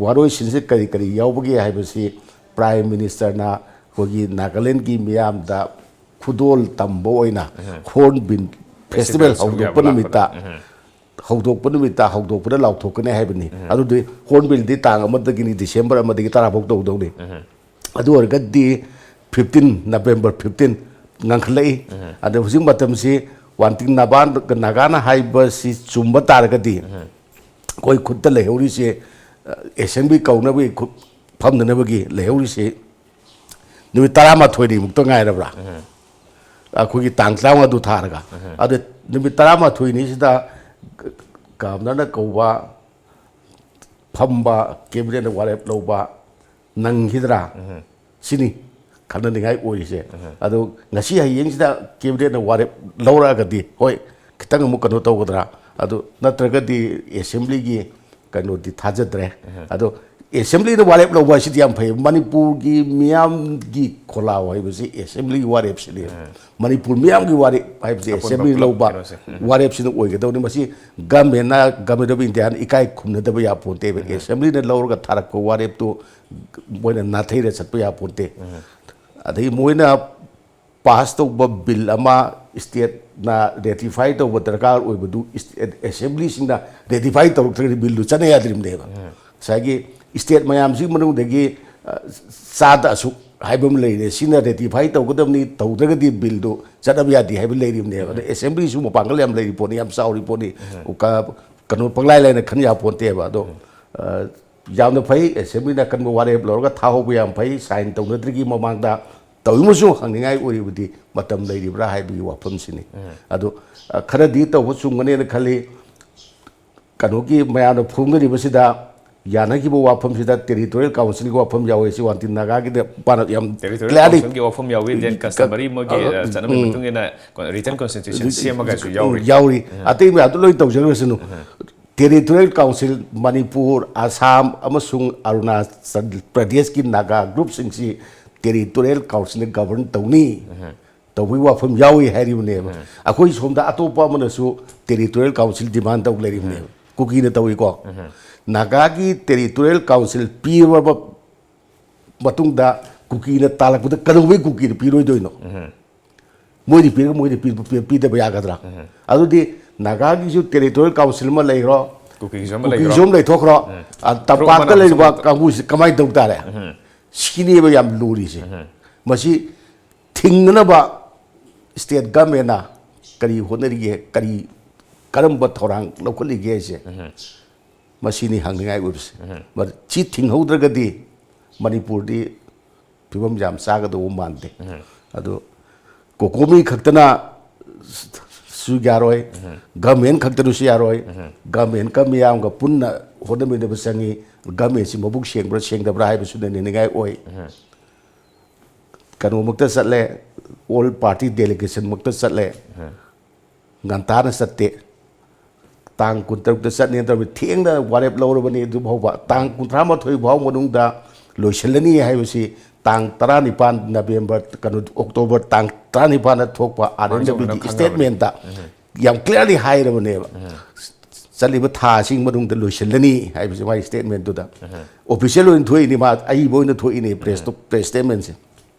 ꯋꯥꯔꯣꯏꯁꯤꯟꯁꯦ ꯀꯔꯤ ꯀꯔꯤ ꯌꯥꯎꯕꯒꯦ ꯍꯥꯏꯕꯁꯤ ꯄ꯭ꯔꯥꯏꯝ ꯃꯤꯅꯤꯁꯇꯔꯅ ꯑꯩꯈꯣꯏꯒꯤ ꯅꯥꯒꯥꯂꯦꯟꯒꯤ ꯃꯤꯌꯥꯝꯗ ꯈꯨꯗꯣꯜ ꯇꯝꯕ ꯑꯣꯏꯅ ꯍꯣꯔꯟꯕꯤꯜ ꯐꯦꯁꯇꯤꯚꯦꯜ ꯐꯦꯁꯇꯤꯚꯦꯜ ꯍꯧꯗꯣꯛꯄ ꯁꯤꯟꯕ ꯅꯨꯃꯤꯠꯇ, ꯂꯥꯛꯄꯗ꯫ ꯍꯧꯗꯣꯛꯄ ꯅꯨꯃꯤꯠꯇ ꯍꯧꯗꯣꯛꯄꯗ ꯂꯥꯎꯊꯣꯛꯀꯅꯤ ꯍꯥꯏꯕꯅꯤ꯫ ꯑꯗꯨꯗꯤ ꯍꯣꯔꯟꯕꯤꯜꯗꯤ ꯇꯥꯡ ꯑꯃꯗꯒꯤꯅꯤ, ꯗꯤꯁꯦꯝꯕꯔ ꯑꯃꯗꯒꯤ ꯇꯔꯥ ꯐꯥꯎ ꯇꯧꯗꯧꯅꯤ꯫ ꯑꯗꯨ ꯑꯣꯏꯔꯒꯗꯤ ꯐꯤꯐꯇꯤꯟ, ꯅꯕꯦꯝꯕꯔ ꯐꯤꯐꯇꯤꯟ ꯉꯟꯈꯠꯂꯛꯏ꯫ ꯑꯗ ꯍꯧꯖꯤꯛ ꯃꯇꯝꯁꯤ ꯋꯥꯡꯇꯤꯟ ꯅꯥꯕꯥꯟ-, ꯅꯥꯒꯥꯅ ꯍꯥꯏꯕꯁꯤ ꯆꯨꯝꯕ ꯇꯥꯔꯒꯗꯤ ꯑꯩꯈꯣꯏ ꯈꯨꯠꯇ ꯂꯩꯍꯧꯔꯤꯁꯦ, ꯑꯦꯁꯦꯝꯕ꯭ꯂꯤ ꯀꯧꯅꯕꯒꯤ ꯈꯨꯠ ꯐꯝꯅꯅꯕꯒꯤ ꯂꯩꯍꯧꯔꯤꯁꯦ ꯅꯨꯃꯤꯠ ꯇꯔꯥꯃꯥꯊꯣꯏꯅꯤꯃꯨꯛꯇ ꯉꯥꯏꯔꯕ꯭ꯔꯥ? ꯑꯩꯈꯣꯏꯒꯤ ꯇꯥꯡ ꯇꯔꯥꯃꯉꯥꯗꯨ ꯊꯥꯔꯒ꯫ ꯑꯗꯨ ꯅꯨꯃꯤꯠ ꯇꯔꯥꯃꯥꯊꯣꯏꯅꯤꯁꯤꯗ ꯒ-, ꯒꯕꯅꯔꯅ ꯀꯧꯕ, ꯐꯝꯕ, ꯀꯦꯕꯤꯅꯦꯠꯅ ꯋꯥꯔꯦꯞ ꯂꯧꯕ ꯅꯪꯈꯤꯗ꯭ꯔꯥ? ꯁꯤꯅꯤ ꯈꯟꯅꯅꯤꯡꯉꯥꯏ ꯑꯣꯏꯔꯤꯁꯦ꯫ ꯑꯗꯣ ꯉꯁꯤ ꯍꯌꯦꯡꯁꯤꯗ ꯀꯦꯕꯤꯅꯦꯠꯅ ꯋꯥꯔꯦꯞ ꯂꯧꯔꯛꯑꯒꯗꯤ, ꯍꯣꯏ, ꯈꯤꯇꯪ ꯑꯃꯨꯛ ꯀꯩꯅꯣ ꯇꯧꯒꯗ꯭ꯔꯥ? ꯑꯗꯨ ꯅꯠꯇ꯭ꯔꯒꯗꯤ ꯑꯦꯁꯦꯝꯕ꯭ꯂꯤꯒꯤ ꯀꯩꯅꯣꯗꯤ ꯊꯥꯖꯗ꯭ꯔꯦ꯫ ꯑꯗꯣ ꯑꯦꯁꯦꯝꯕ꯭ꯂꯤꯗ ꯋꯥꯔꯦꯞ ꯂꯧꯕ ꯍꯥꯏꯁꯤꯗꯤ ꯌꯥꯝ ꯐꯩ꯫ ꯃꯅꯤꯄꯨꯔꯒꯤ ꯃꯤꯌꯥꯝꯒꯤ ꯈꯣꯜꯂꯥꯎ ꯍꯥꯏꯕꯁꯤ ꯑꯦꯁꯦꯝꯕ꯭ꯂꯤꯒꯤ ꯋꯥꯔꯦꯞꯁꯤꯅꯤ꯫ ꯃꯅꯤꯄꯨꯔ ꯃꯤꯌꯥꯝꯒꯤ ꯋꯥꯔꯦꯞ ꯍꯥꯏꯕꯁꯤ ꯑꯄꯨꯟꯕ ꯑꯦꯁꯦꯝꯕ꯭ꯂꯤꯅ ꯄꯨꯂꯞ ꯂꯧꯕ ꯀꯩꯅꯣꯁꯦ꯫ ꯋꯥꯔꯦꯞꯁꯤꯅ ꯑꯣꯏꯒꯗꯧꯅꯤ꯫ ꯃꯁꯤ ꯒꯃꯦꯟꯅ, Government of India ꯅ ꯏꯀꯥꯏ ꯈꯨꯝꯅꯗꯕ ꯌꯥꯄꯣꯟꯇꯦꯕ꯫ ꯑꯦꯁꯦꯝꯕ꯭ꯂꯤꯅ ꯂꯧꯔꯒ ꯊꯥꯔꯛꯄ ꯋꯥꯔꯦꯞꯇꯨ ꯃꯣꯏꯅ ꯅꯥꯊꯩꯔ ꯆꯠꯄ ꯌꯥꯄꯣꯟꯇꯦ꯫ ꯑꯗꯒꯤ ꯃꯣꯏꯅ ꯄꯥꯁ ꯇꯧꯕ ꯕꯤꯜ ꯑꯃ ꯁ꯭ꯇꯦꯠꯅ ꯔꯦꯇꯤꯐꯥꯏ ꯇꯧꯕ ꯗꯔꯀꯥꯔ ꯑꯣꯏꯕꯗꯨ ꯁ꯭ꯇꯦꯠ ꯑꯦꯁꯦꯝꯕ꯭ꯂꯤꯁꯤꯡꯅ ꯔꯦꯇꯤꯐꯥꯏ ꯇꯧꯔꯛꯇ꯭ꯔꯒꯗꯤ ꯕꯤꯜꯗꯨ ꯆꯠꯅ ꯌꯥꯗ꯭ꯔꯤꯕꯅꯦꯕ꯫ ꯉꯁꯥꯏꯒꯤ ꯁ꯭ꯇꯦꯠ ꯃꯌꯥꯝꯁꯤꯒꯤ ꯃꯅꯨꯡꯗꯒꯤ, ꯑ, ꯆꯥꯗ ꯑꯁꯨꯛ ꯍꯥꯏꯕ ꯑꯃ ꯂꯩꯔꯦ, ꯁꯤꯅ ꯔꯦꯇꯤꯐꯥꯏ ꯇꯧꯒꯗꯕꯅꯤ, ꯇꯧꯗ꯭ꯔꯒꯗꯤ ꯕꯤꯜꯗꯨ ꯆꯠꯅꯕ ꯌꯥꯗꯦ ꯍꯥꯏꯕ ꯂꯩꯔꯤꯕꯅꯦꯕ꯫ ꯑꯗ ꯑꯦꯁꯦꯝꯕ꯭ꯂꯤꯁꯨ ꯃꯄꯥꯡꯒꯜ ꯌꯥꯝ ꯂꯩꯔꯤ ꯄꯣꯠꯅꯤ, ꯌꯥꯝ ꯆꯥꯎꯔꯤ ꯄꯣꯠꯅꯤ꯫ ꯀ-, ꯀꯩꯅꯣ, ꯄꯪꯂꯥꯏ ꯂꯥꯏꯅ ꯈꯟ ꯌꯥꯄꯣꯟꯇꯦꯕ꯫ ꯑꯗꯣ, ꯑ, ꯌꯥꯝꯅ ꯐꯩ, ꯑꯦꯁꯦꯝꯕ꯭ꯂꯤꯅ ꯑꯀꯟꯕ ꯋꯥꯔꯦꯞ ꯂꯧꯔꯒ ꯊꯥꯍꯧꯕ ꯌꯥꯝ ꯐꯩ, ꯁꯥꯏꯟ ꯇꯧꯅꯗ꯭ꯔꯤꯉꯩ ꯃꯃꯥꯡꯗ꯫ ꯇꯧꯔꯤꯃꯁꯨ ꯍꯪꯅꯤꯡꯉꯥꯏ ꯑꯣꯏꯔꯤꯕꯗꯤ ꯃꯇꯝ ꯂꯩꯔꯤꯕ꯭ꯔꯥ ꯍꯥꯏꯕꯒꯤ ꯋꯥꯐꯝꯁꯤꯅꯤ꯫ ꯑꯗꯣ, ꯑ, ꯈꯔꯗꯤ ꯇꯧꯕ ꯆꯨꯝꯒꯅꯦꯅ ꯈꯜꯂꯤ꯫ ꯀꯩꯅꯣꯒꯤ ꯃꯌꯥꯝꯅ ꯐꯣꯡꯅꯔꯤꯕꯁꯤꯗ, ꯌꯥꯅꯈꯤꯕ ꯋꯥꯐꯝꯁꯤꯗ ꯇꯦꯔꯤꯇꯣꯔꯤꯌꯦꯜ ꯀꯥꯎꯟꯁꯤꯜꯒꯤ ꯋꯥꯐꯝ ꯌꯥꯎꯋꯦ꯫ ꯁꯤ ꯋꯥꯟꯇꯤꯟ ꯅꯥꯒꯥꯒꯤꯗ ꯃꯄꯥꯟꯅ ꯌꯥꯝ ꯇꯦꯔꯤꯇꯣꯔꯤꯌꯦꯜ clearly ꯀꯥꯎꯟꯁꯤꯜꯒꯤ ꯋꯥꯐꯝ ꯌꯥꯎꯋꯤ, ꯗꯦꯟ ꯀꯁꯇꯃꯔꯤ ꯃꯣꯏꯒꯤ, ꯑ, ꯑ, ꯆꯠꯅꯕꯤ ꯎꯝ꯫ ꯃꯇꯨꯡ ꯏꯟꯅ ꯔꯤꯇꯟ ꯀꯣꯟꯁꯇꯤꯇ꯭ꯌꯨꯁꯟ ꯁꯦꯝꯃꯒꯁꯨ ꯌꯥꯎꯔꯤ꯫ ꯌꯥꯎꯔꯤ꯫ ꯑꯇꯩ ꯃꯌꯥꯝꯗꯣ ꯂꯣꯏ ꯇꯧꯖꯈ꯭ꯔꯁꯅꯨ꯫ ꯇꯦꯔꯤꯇꯣꯔꯤꯌꯦꯜ ꯀꯥꯎꯟꯁꯤꯜ, ꯃꯅꯤꯄꯨꯔ, ꯑꯁꯥꯝ ꯑꯃꯁꯨꯡ ꯑꯔꯨꯅꯥꯆꯜ ꯄ꯭ꯔꯗꯦꯁꯀꯤ ꯅꯥꯒꯥ ꯒ꯭ꯔꯨꯞꯁꯤꯡꯁꯤ ꯇꯦꯔꯤꯇꯣꯔꯤꯌꯦꯜ ꯀꯥꯎꯟꯁꯤꯜꯅ ꯒꯕꯔꯟ ꯇꯧꯅꯤ꯫ ꯇꯧꯕꯒꯤ ꯋꯥꯐꯝ ꯌꯥꯎꯏ ꯍꯥꯏꯔꯤꯕꯅꯦꯕ꯫ ꯑꯩꯈꯣꯏ ꯁꯣꯝꯗ ꯑꯇꯣꯞꯄ ꯑꯃꯅꯁꯨ ꯇꯦꯔꯤꯇꯣꯔꯤꯌꯦꯜ ꯀꯥꯎꯟꯁꯤꯜ ꯗꯤꯃꯥꯟ ꯇꯧ ꯂꯩꯔꯤꯕꯅꯦꯕ꯫ ꯀꯨꯀꯤꯅ ꯇꯧꯏꯀꯣ꯫ ꯅꯥꯒꯥꯒꯤ ꯇꯦꯔꯤꯇꯣꯔꯤꯌꯦꯜ ꯀꯥꯎꯟꯁꯤꯜ ꯄꯤꯔꯕ ꯃꯇꯨꯡꯗ ꯀꯨꯀꯤꯅ ꯇꯥꯜꯂꯛꯄꯗ ꯀꯩꯗꯧꯕꯩ ꯀꯨꯀꯤꯅ ꯄꯤꯔꯣꯏꯗꯣꯏꯅꯣ? ꯃꯣꯏꯗꯤ ꯄꯤꯔꯒ ꯃꯣꯏꯗꯤ ꯄꯤ-, ꯄꯤ-, ꯄꯤꯗꯕ ꯌꯥꯒꯗ꯭ꯔꯥ? ꯑꯗꯨꯗꯤ ꯅꯥꯒꯥꯒꯤꯁꯨ ꯇꯦꯔꯤꯇꯣꯔꯤꯌꯦꯜ ꯀꯥꯎꯟꯁꯤꯜ ꯑꯃ ꯂꯩꯈ꯭ꯔꯣ, ꯀꯨꯀꯤꯒꯤꯁꯨ ꯑꯃ ꯂꯩꯈ꯭ꯔꯣ꯫ ꯀꯨꯀꯤꯒꯤꯁꯨ ꯑꯃ ꯂꯩꯊꯣꯛꯈ꯭ꯔꯣ, ꯎꯝ꯫ ꯑ, ꯇꯝꯄꯥꯛꯇ ꯑꯃꯅ ꯂꯩꯔꯤꯕ ꯑꯃꯨꯛ ꯀꯥꯡꯕꯨꯁꯤ ꯀꯃꯥꯏꯅ ꯇꯧ ꯇꯥꯔꯦ? ꯁꯤꯅꯦꯕ ꯌꯥꯝ ꯂꯨꯔꯤꯁꯦ꯫ ꯃꯁꯤ ꯊꯤꯡꯅꯅꯕ ꯁ꯭ꯇꯦꯠ ꯒꯃꯦꯟꯅ ꯀꯔꯤ ꯍꯣꯠꯅꯔꯤꯒꯦ, ꯀꯔꯤ, ꯀꯔꯝꯕ ꯊꯧꯔꯥꯡ ꯂꯧꯈꯠꯂꯤꯒꯦ ꯍꯥꯏꯁꯦ, ꯃꯁꯤꯅꯤ ꯍꯪꯅꯤꯡꯉꯥꯏ ꯑꯣꯏꯕꯁꯦ꯫ ꯃ-, ꯁꯤ ꯊꯤꯡꯍꯧꯗ꯭ꯔꯒꯗꯤ ꯃꯅꯤꯄꯨꯔꯗꯤ ꯐꯤꯕꯝ ꯌꯥꯝ ꯆꯥꯒꯗꯧꯕ ꯃꯥꯟꯗꯦ꯫ ꯑꯗꯣ ꯀꯣꯀꯣꯃꯤ ꯈꯛꯇꯅ ꯁꯨ ꯌꯥꯔꯣꯏ, ꯒꯃꯦꯟ ꯈꯛꯇꯅꯁꯨ ꯌꯥꯔꯣꯏ, ꯒꯃꯦꯟꯒ ꯃꯤꯌꯥꯝꯒ ꯄꯨꯟꯅ ꯍꯣꯠꯅꯃꯤꯟꯅꯕ ꯆꯪꯉꯤ꯫ ꯒꯃꯦꯟꯁꯤ ꯃꯕꯨꯛ ꯁꯦꯡꯕ꯭ꯔꯥ ꯁꯦꯡꯗꯕ꯭ꯔꯥ ꯍꯥꯏꯕꯁꯨ ꯅꯩꯅꯅꯤꯡꯉꯥꯏ ꯑꯣꯏ꯫ ꯀꯩꯅꯣꯃꯛꯇ ꯆꯠꯂꯦ, ꯑꯣꯜ ꯄꯥꯔꯇꯤ ꯗꯦꯂꯤꯒꯦꯁꯟꯃꯛꯇ ꯆꯠꯂꯦ, ꯉꯟꯇꯥꯅ ꯆꯠꯇꯦ꯫ ꯇꯥꯡ ꯀꯨꯟꯇꯔꯨꯛꯇ ꯆꯠꯅꯦꯅ ꯇꯧꯔꯝꯃꯤ, ꯊꯦꯡꯅ ꯋꯥꯔꯦꯞ ꯂꯧꯔꯕꯅꯤ꯫ ꯑꯗꯨ ꯐꯥꯎꯕ ꯇꯥꯡ ꯀꯨꯟꯊ꯭ꯔꯥ ꯃꯥꯊꯣꯏ ꯐꯥꯎ ꯃꯅꯨꯡꯗ ꯂꯣꯏꯁꯤꯜꯂꯅꯤ ꯍꯥꯏꯕꯁꯤ ꯇꯥꯡ ꯇꯔꯥꯅꯤꯄꯥꯟ ꯅꯕꯦꯝꯕꯔ, ꯀꯩꯅꯣ, ꯑꯣꯛꯇꯣꯕꯔ ꯇꯥꯡ ꯇꯔꯥꯅꯤꯄꯥꯟꯗ ꯊꯣꯛꯄ ꯑꯥꯔ ꯑꯦꯟ ꯗꯕ꯭ꯂ꯭ꯌꯨꯒꯤ ꯃꯥꯡꯖꯧꯅꯅ ꯈꯪꯅꯕꯅꯤ꯫ ꯁ꯭ꯇꯦꯠꯃꯦꯟꯇ ꯌꯥꯝ ꯀ꯭ꯂꯤꯌꯥꯔꯂꯤ ꯍꯥꯏꯔꯕꯅꯦꯕ꯫ ꯆꯠꯂꯤꯕ ꯊꯥꯁꯤꯒꯤ ꯃꯅꯨꯡꯗ ꯂꯣꯏꯁꯤꯜꯂꯅꯤ ꯍꯥꯏꯕꯁꯤ ꯃꯥꯒꯤ ꯁ꯭ꯇꯦꯠꯃꯦꯟꯇꯨꯗ ꯑꯣꯐꯤꯁꯤꯌꯦꯜ ꯑꯣꯏꯅ ꯊꯣꯛꯏꯅꯤ, ꯃꯥ ꯑꯏꯕ ꯑꯣꯏꯅ ꯊꯣꯛꯏꯅꯤ ꯄ꯭ꯔꯦꯁꯇꯨ, ꯄ꯭ꯔꯦꯁ ꯁ꯭ꯇꯦꯠꯃꯦꯟꯁꯦ꯫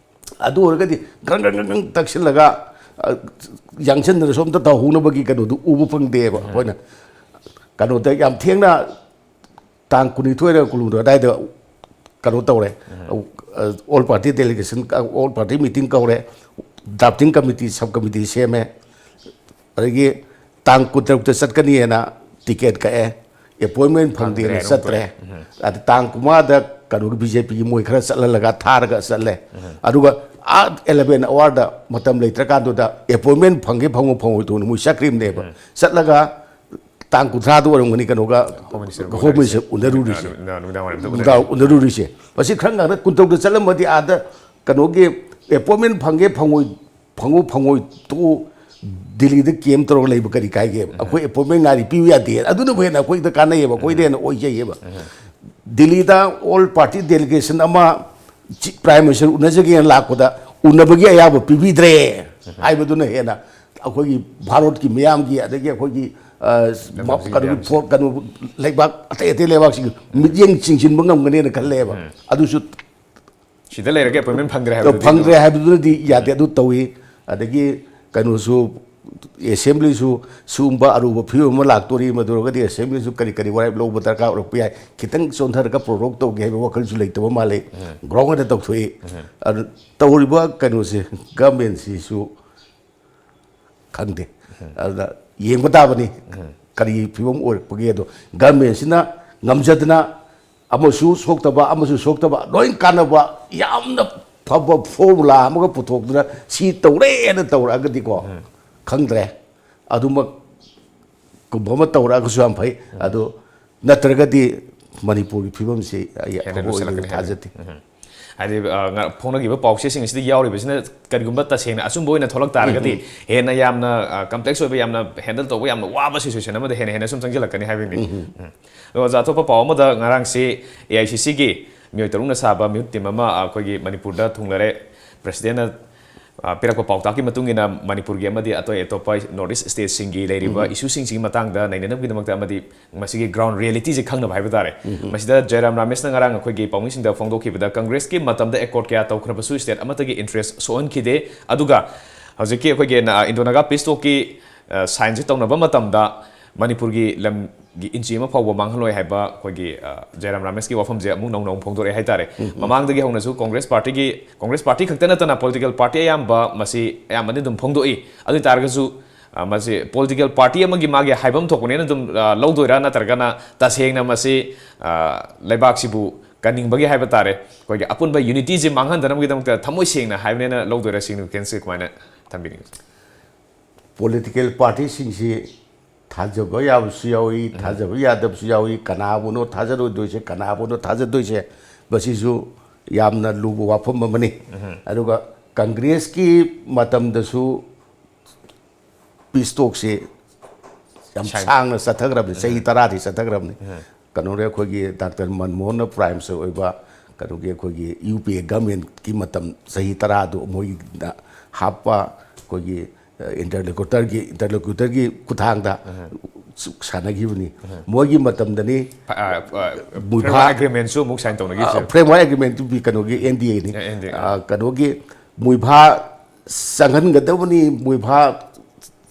ꯑꯗꯨ ꯑꯣꯏꯔꯒꯗꯤ ꯒ꯭ꯔꯪ ꯒ꯭ꯔꯪ ꯒ꯭ꯔꯪ ꯒ꯭ꯔꯪ ꯇꯛꯁꯤꯜꯂꯒ, ꯑ, ꯌꯥꯡꯁꯤꯟꯅꯔꯁꯨ ꯑꯝꯇ ꯇꯧꯍꯧꯅꯕꯒꯤ ꯀꯩꯅꯣꯗꯨ ꯎꯕ ꯐꯪꯗꯦꯕ ꯑꯩꯈꯣꯏꯅ꯫ ꯀꯩꯅꯣꯗ ꯌꯥꯝ ꯊꯦꯡꯅ ꯇꯥꯡ ꯀꯨꯟꯅꯤꯊꯣꯏꯔ ꯀꯨꯟꯍꯨꯝꯗꯣꯏ ꯑꯗꯨꯋꯥꯏꯗ ꯀꯩꯅꯣ ꯇꯧꯔꯦ꯫ ꯑ, all party delegation, all party meeting ꯀꯧꯔꯦ, drafting committee, sub committee ꯁꯦꯝꯃꯦ꯫ ꯑꯗꯒꯤ ꯇꯥꯡ ꯀꯨꯟꯇꯔꯨꯛꯇ ꯆꯠꯀꯅꯤꯅ ꯇꯤꯀꯦꯠ ꯀꯛꯑꯦ, ꯑꯦꯄꯣꯏꯟꯃꯦꯟ ꯐꯪꯗꯦꯅ ꯐꯪꯗ꯭ꯔꯦ, ꯆꯠꯇ꯭ꯔꯦ꯫ ꯑꯗ ꯇꯥꯡ ꯀꯨꯟꯃꯉꯥꯗ ꯀꯩꯅꯣꯒꯤ ꯕꯤ ꯖꯦ ꯄꯤꯒꯤ ꯃꯣꯏ ꯈꯔ ꯆꯠꯍꯜꯂꯒ ꯊꯥꯔꯒ ꯆꯠꯂꯦ꯫ ꯑꯗꯨꯒ ꯑꯥ ꯑꯦꯂꯚꯦꯟ ꯑꯋꯥꯔꯗ ꯃꯇꯝ ꯂꯩꯇ꯭ꯔꯀꯥꯟꯗꯨꯗ ꯑꯦꯄꯣꯏꯟꯃꯦꯟ ꯐꯪꯒꯦ ꯐꯪꯉꯣ ꯐꯪꯉꯣꯏꯗꯣꯅ ꯃꯣꯏ ꯆꯠꯈ꯭ꯔꯤꯕꯅꯦꯕ꯫ ꯆꯠꯂꯒ ꯇꯥꯡ ꯀꯨꯟꯊ꯭ꯔꯥꯗ ꯑꯣꯏꯔꯝꯒꯅꯤ ꯀꯩꯅꯣꯒ Home Minister ꯍꯣꯝ ꯃꯤꯅꯤꯁꯇꯔ ꯎꯅꯔꯨꯔꯤꯁꯦ꯫ ꯅꯨꯃꯤꯗꯥꯡ ꯋꯥꯏꯔꯝꯗ ꯎꯅꯔꯨꯔꯤꯁꯦ꯫ ꯃꯁꯤ ꯈꯔ ꯉꯟꯅ ꯀꯨꯟꯇꯔꯨꯛꯇ ꯆꯠꯂꯝꯃꯗꯤ ꯑꯥꯗ ꯀꯩꯅꯣꯒꯤ ꯑꯦꯄꯣꯏꯟꯃꯦꯟ ꯐꯪꯒꯦ ꯐꯪꯉꯣꯏ ꯐꯪꯉꯨ ꯐꯪꯉꯣꯏ ꯇꯣꯛꯎ, ꯗꯤꯜꯂꯤꯗ ꯀꯦꯝ ꯇꯧꯔꯒ ꯂꯩꯕ ꯀꯔꯤ ꯀꯥꯏꯒꯦꯕ? ꯑꯩꯈꯣꯏ ꯑꯦꯄꯣꯏꯟꯃꯦꯟ ꯉꯥꯏꯔꯤ, ꯄꯤꯌꯨ ꯌꯥꯗꯦ꯫ ꯑꯗꯨꯅꯕꯨ ꯍꯦꯟꯅ ꯑꯩꯈꯣꯏꯗ ꯀꯥꯟꯅꯩꯌꯦꯕ, ꯑꯩꯈꯣꯏꯗ ꯍꯦꯟꯅ ꯑꯣꯏꯖꯩꯌꯦꯕ꯫ ꯗꯤꯜꯂꯤꯗ all party delegation ꯑꯃ ꯆꯤ-, Prime Minister ꯎꯅꯖꯒꯦꯅ ꯂꯥꯛꯄꯗ ꯎꯅꯕꯒꯤ ꯑꯌꯥꯕ ꯄꯤꯕꯤꯗ꯭ꯔꯦ ꯍꯥꯏꯕꯗꯨꯅ ꯍꯦꯟꯅ ꯑꯩꯈꯣꯏꯒꯤ ꯚꯥꯔꯠꯀꯤ ꯃꯤꯌꯥꯝꯒꯤ, ꯑꯗꯒꯤ ꯑꯩꯈꯣꯏꯒꯤ, ꯑ, ꯂꯝꯗꯝꯁꯤꯒꯤ ꯀꯩꯅꯣꯒꯤ ꯃꯤꯌꯥꯝꯁꯦ꯫ ꯐꯣꯔ-, ꯀꯩꯅꯣ, ꯂꯩꯕꯥꯛ ꯑꯇꯩ ꯑꯇꯩ ꯂꯩꯕꯥꯛꯁꯤꯡ ꯃꯤꯠꯌꯦꯡ ꯆꯤꯡꯁꯤꯟꯕ ꯉꯝꯒꯅꯦꯅ ꯈꯜꯂꯦꯕ꯫ ꯑꯗꯨꯁꯨ ꯁꯤꯗ ꯂꯩꯔꯒ ꯑꯦꯄꯣꯏꯟꯃꯦꯟ ꯐꯪꯗ꯭ꯔꯦ ꯍꯥꯏꯕꯗꯨꯗꯤ ꯐꯪꯗ꯭ꯔꯦ ꯍꯥꯏꯕꯗꯨꯅꯗꯤ ꯌꯥꯗꯦ꯫ ꯑꯗꯨ ꯇꯧꯏ꯫ ꯑꯗꯒꯤ ꯀꯩꯅꯣꯁꯨ, ꯑꯦꯁꯦꯝꯕ꯭ꯂꯤꯁꯨ ꯁꯤꯒꯨꯝꯕ ꯑꯔꯨꯕ ꯐꯤꯕꯝ ꯑꯃ ꯂꯥꯛꯇꯣꯔꯤ, ꯃꯗꯨ ꯑꯣꯏꯔꯒꯗꯤ ꯑꯦꯁꯦꯝꯕ꯭ꯂꯤꯁꯨ ꯀꯔꯤ ꯀꯔꯤ ꯋꯥꯔꯦꯞ ꯂꯧꯕ ꯗꯔꯀꯥꯔ ꯑꯣꯏꯔꯛꯄ ꯌꯥꯏ, ꯈꯤꯇꯪ ꯆꯣꯟꯊꯔꯒ ꯄ꯭ꯔꯣꯔꯣꯛ ꯇꯧꯒꯦ ꯍꯥꯏꯕ ꯋꯥꯈꯜꯁꯨ ꯂꯩꯇꯕ ꯃꯥꯜꯂꯤ꯫ ꯒ꯭ꯔꯥꯎꯟ ꯑꯣꯏꯅ ꯇꯧꯊꯣꯛꯏ꯫ ꯑꯗꯨ ꯇꯧꯔꯤꯕ ꯀꯩꯅꯣꯁꯦ, ꯒꯃꯦꯟꯁꯤꯁꯨ ꯈꯪꯗꯦ꯫ ꯑꯗꯨꯅ ꯌꯦꯡꯕ ꯇꯥꯕꯅꯤ, ꯀꯔꯤ ꯐꯤꯕꯝ ꯑꯣꯏꯔꯛꯄꯒꯦ꯫ ꯑꯗꯣ ꯒꯃꯦꯟꯁꯤꯅ ꯉꯝꯖꯗꯅ ꯑꯃꯁꯨ ꯁꯣꯛꯇꯕ, ꯑꯃꯁꯨ ꯁꯣꯛꯇꯕ, ꯂꯣꯏ ꯀꯥꯟꯅꯕ ꯌꯥꯝꯅ ꯐꯕ ꯐꯣꯔꯃꯨꯂꯥ ꯑꯃꯒ ꯄꯨꯊꯣꯛꯇꯨꯅ ꯁꯤ ꯇꯧꯔꯦꯅ ꯇꯧꯔꯛꯑꯒꯗꯤꯀꯣ, ꯈꯪꯗ꯭ꯔꯦ꯫ ꯑꯗꯨꯃꯛ ꯀꯨꯝꯕ ꯑꯃ ꯇꯧꯔꯛꯑꯒꯁꯨ ꯌꯥꯝ ꯐꯩ꯫ ꯑꯗꯣ ꯅꯠꯇ꯭ꯔꯒꯗꯤ ꯃꯅꯤꯄꯨꯔꯒꯤ ꯐꯤꯕꯝꯁꯤ ꯑꯩ ꯍꯦꯟꯅ ꯑꯐꯕ ꯑꯣꯏꯒꯅꯤ ꯂꯨꯁꯜꯂꯛꯀꯅꯤ ꯍꯥꯏꯕ꯫ ꯊꯥꯖꯗꯦ꯫ ꯎꯝ꯫ ꯍꯥꯏꯗꯤ, ꯑ, ꯉ-, ꯐꯣꯡꯅꯈꯤꯕ ꯄꯥꯎꯆꯦꯁꯤꯡ ꯑꯁꯤꯗ ꯌꯥꯎꯔꯤꯕꯁꯤꯅ ꯀꯔꯤꯒꯨꯝꯕ ꯇꯁꯦꯡꯅ ꯑꯆꯨꯝꯕ ꯑꯣꯏꯅ ꯊꯣꯛꯂꯛ ꯇꯥꯔꯒꯗꯤ, ꯎꯝ, ꯎꯝ꯫ ꯍꯦꯟꯅ ꯌꯥꯝꯅ, ꯑ, ꯀꯝꯄ꯭ꯂꯦꯛꯁ ꯑꯣꯏꯕ, ꯌꯥꯝꯅ ꯍꯦꯟꯗꯜ ꯇꯧꯕ ꯌꯥꯝꯅ ꯋꯥꯕ ꯁꯤꯆꯨꯋꯦꯁꯟ ꯑꯃꯗ ꯍꯦꯟꯅ ꯍꯦꯟꯅ ꯁꯨꯝ ꯆꯪꯁꯤꯜꯂꯛꯀꯅꯤ ꯍꯥꯏꯕꯒꯤꯅꯤ꯫ ꯎꯝ, ꯎꯝ꯫ ꯎꯝ꯫ ꯑꯗꯣ ꯑꯣꯖꯥ, ꯑꯇꯣꯞꯄ ꯄꯥꯎ ꯑꯃꯗ ꯉꯔꯥꯡꯁꯤ ꯑꯦ ꯑꯥꯏ ꯁꯤ ꯁꯤꯒꯤ ꯃꯤꯑꯣꯏ ꯇꯔꯨꯛꯅ ꯁꯥꯕ ꯃꯤꯍꯨꯠ ꯇꯤꯝ ꯑꯃ, ꯑ, ꯑꯩꯈꯣꯏꯒꯤ ꯃꯅꯤꯄꯨꯔꯗ ꯊꯨꯡꯂꯔꯦ꯫ ꯄ꯭ꯔꯦꯁꯤꯗꯦꯟꯅ ꯑ, ꯄꯤꯔꯛꯄ ꯄꯥꯎꯇꯥꯛꯀꯤ ꯃꯇꯨꯡ ꯏꯟꯅ ꯃꯅꯤꯄꯨꯔꯒꯤ ꯑꯃꯗꯤ ꯑꯇꯣꯞ ꯑꯇꯣꯞꯄ ꯅꯣꯔꯠ ꯏꯁ ꯁ꯭ꯇꯦꯠꯁꯤꯡꯒꯤ ꯂꯩꯔꯤꯕ ꯏꯁꯨꯁꯤꯡꯁꯤꯒꯤ ꯃꯇꯥꯡꯗ ꯅꯩꯅꯅꯕꯒꯤꯗꯃꯛꯇ ꯑꯃꯗꯤ ꯃꯁꯤꯒꯤ ꯒ꯭ꯔꯥꯎꯟ ꯔꯤꯌꯦꯂꯤꯇꯤꯁꯦ ꯈꯪꯅꯕ ꯍꯥꯏꯕ ꯇꯥꯔꯦ꯫ ꯃꯁꯤꯗ ꯖꯌꯔꯥꯝ ꯔꯥꯃꯦꯁꯅ ꯉꯔꯥꯡ ꯑꯩꯈꯣꯏꯒꯤ ꯄꯥꯎꯃꯤꯁꯤꯡꯗ ꯐꯣꯡꯗꯣꯛꯈꯤꯕꯗ ꯀꯪꯒ꯭ꯔꯦꯁꯀꯤ ꯃꯇꯝꯗ ꯑꯦꯀꯣꯔꯗ ꯀꯌꯥ ꯇꯧꯈ꯭ꯔꯕꯁꯨ ꯁ꯭ꯇꯦꯠ ꯑꯃꯠꯇꯒꯤ ꯏꯟꯇꯔꯦꯁ ꯁꯣꯛꯍꯟꯈꯤꯗꯦ꯫ ꯑꯗꯨꯒ ꯍꯧꯖꯤꯛꯀꯤ ꯑꯩꯈꯣꯏꯒꯤ ꯏꯟꯗꯣ ꯅꯥꯒꯥ ꯄꯤꯁ ꯇꯣꯛꯀꯤ ꯁꯥꯏꯟꯁꯦ ꯇꯧꯅꯕ ꯃꯇꯝꯗ ꯃꯅꯤꯄꯨꯔꯒꯤ ꯂꯝꯒꯤ ꯏꯟꯆꯤ ꯑꯃ ꯐꯥꯎꯕ ꯃꯥꯡꯍꯜꯂꯣꯏ ꯍꯥꯏꯕ ꯑꯩꯈꯣꯏꯒꯤ, ꯑ, ꯖꯌꯔꯥꯝ ꯔꯥꯃꯦꯁꯀꯤ ꯋꯥꯐꯝꯁꯦ ꯑꯃꯨꯛ ꯅꯧꯅ ꯑꯃꯨꯛ ꯐꯣꯡꯗꯣꯔꯛꯑꯦ ꯍꯥꯏꯇꯥꯔꯦ꯫ ꯃꯃꯥꯡꯗꯒꯤ ꯍꯧꯅꯁꯨ ꯀꯣꯡꯒ꯭ꯔꯦꯁ ꯄꯥꯔꯇꯤꯒꯤ, ꯀꯣꯡꯒ꯭ꯔꯦꯁ ꯄꯥꯔꯇꯤ ꯈꯛꯇ ꯅꯠꯇꯅ ꯄꯣꯂꯤꯇꯤꯀꯦꯜ ꯄꯥꯔꯇꯤ ꯑꯌꯥꯝꯕ ꯃꯁꯤ ꯑꯌꯥꯝꯕꯅ ꯑꯗꯨꯝ ꯐꯣꯡꯗꯣꯛꯏ꯫ ꯑꯗꯨ ꯑꯣꯏ ꯇꯥꯔꯒꯁꯨ, ꯑ, ꯃꯁꯤ ꯄꯣꯂꯤꯇꯤꯀꯦꯜ ꯄꯥꯔꯇꯤ ꯑꯃꯒꯤ ꯃꯥꯒꯤ ꯍꯥꯏꯐꯝ ꯊꯣꯛꯄꯅꯦꯅ ꯑꯗꯨꯝ, ꯑ, ꯂꯧꯗꯣꯏꯔꯥ, ꯅꯠꯇ꯭ꯔꯒꯅ ꯇꯁꯦꯡꯅ ꯃꯁꯤ, ꯑ, ꯂꯩꯕꯥꯛꯁꯤꯕꯨ ꯀꯟꯅꯤꯡꯕꯒꯤ ꯍꯥꯏꯕ ꯇꯥꯔꯦ, ꯑꯩꯈꯣꯏꯒꯤ ꯑꯄꯨꯟꯕ ꯌꯨꯅꯤꯇꯤꯁꯤ ꯃꯥꯡꯍꯟꯗꯅꯕꯒꯤꯗꯃꯛꯇ ꯊꯃꯣꯏ ꯁꯦꯡꯅ ꯍꯥꯏꯕꯅꯦꯅ ꯂꯧꯗꯣꯏꯔꯥ? ꯁꯤꯒꯤ ꯀꯦꯟꯁꯦ ꯀꯃꯥꯏꯅ ꯊꯝꯕꯤꯅꯤꯡꯉꯤ? ꯄꯣꯂꯤꯇꯤꯀꯦꯜ ꯄꯥꯔꯇꯤꯁꯤꯡꯁꯤ ꯊꯥꯖꯕ ꯌꯥꯕꯁꯨ ꯌꯥꯎꯏ, ꯊꯥꯖꯕ ꯌꯥꯗꯕꯁꯨ ꯌꯥꯎꯏ꯫ ꯀꯅꯥꯕꯨꯅꯣ ꯊꯥꯖꯔꯣꯏꯗꯣꯏꯁꯦ, ꯀꯅꯥꯕꯨꯅꯣ ꯊꯥꯖꯗꯣꯏꯁꯦ, ꯃꯁꯤꯁꯨ ꯌꯥꯝꯅ ꯂꯨꯕ ꯋꯥꯐꯝ ꯑꯃꯅꯤ꯫ ꯑꯗꯨꯒ ꯀꯪꯒ꯭ꯔꯦꯁꯀꯤ ꯃꯇꯝꯗꯁꯨ ꯄꯤꯁ ꯇꯣꯛꯁꯤ ꯌꯥꯝ ꯁꯥꯡ- ꯁꯥꯡꯅ ꯆꯠꯊꯈ꯭ꯔꯕꯅꯤ, ꯆꯍꯤ ꯇꯔꯥꯗꯤ ꯆꯠꯊꯈ꯭ꯔꯕꯅꯤ꯫ ꯀꯩꯅꯣꯅꯦ, ꯑꯩꯈꯣꯏꯒꯤ ꯗꯥꯛꯇꯔ ꯃꯟꯃꯣꯍꯟꯅ ꯄ꯭ꯔꯥꯏꯝ ꯃꯤꯅꯤꯁꯇꯔ ꯑꯣꯏꯕ, ꯀꯩꯅꯣꯒꯤ, ꯑꯩꯈꯣꯏꯒꯤ ꯌꯨ ꯄꯤ ꯑꯦ ꯒꯃꯦꯟꯀꯤ ꯃꯇꯝ ꯆꯍꯤ ꯇꯔꯥꯗꯨ ꯃꯣꯏꯅ ꯍꯥꯞꯄ ꯑꯩꯈꯣꯏꯒꯤ, ꯑ, ꯏꯟꯇꯔꯂꯣꯀ꯭ꯌꯨꯇꯔꯒꯤ, ꯏꯟꯇꯔꯂꯣꯀ꯭ꯌꯨꯇꯔꯒꯤ ꯈꯨꯠꯊꯥꯡꯗ ꯁꯥꯟꯅꯈꯤꯕꯅꯤ꯫ ꯃꯣꯏꯒꯤ ꯃꯇꯝꯗꯅꯤ ꯐ-, ꯑ, ꯑ, ꯃꯨꯏꯐꯥ- ꯐ꯭ꯔꯦꯝꯋꯥꯔꯛ ꯑꯦꯒ꯭ꯔꯤꯃꯦꯟꯁꯨ ꯑꯃꯨꯛ ꯁꯥꯏꯟ ꯇꯧꯅꯈꯤꯕꯁꯦ꯫ ꯑ, ꯐ꯭ꯔꯦꯝꯋꯥꯔꯛ ꯑꯦꯒ꯭ꯔꯤꯃꯦꯟꯗꯨ ꯀꯩꯅꯣꯒꯤ ꯑꯦꯟ ꯗꯤ ꯑꯦꯅꯤ꯫ ꯑꯦ, ꯑꯦꯟ ꯗꯤ ꯑꯦ꯫ ꯑ, ꯀꯩꯅꯣꯒꯤ ꯃꯨꯏꯐꯥ ꯆꯪꯍꯟꯒꯗꯕꯅꯤ, ꯃꯨꯏꯐꯥ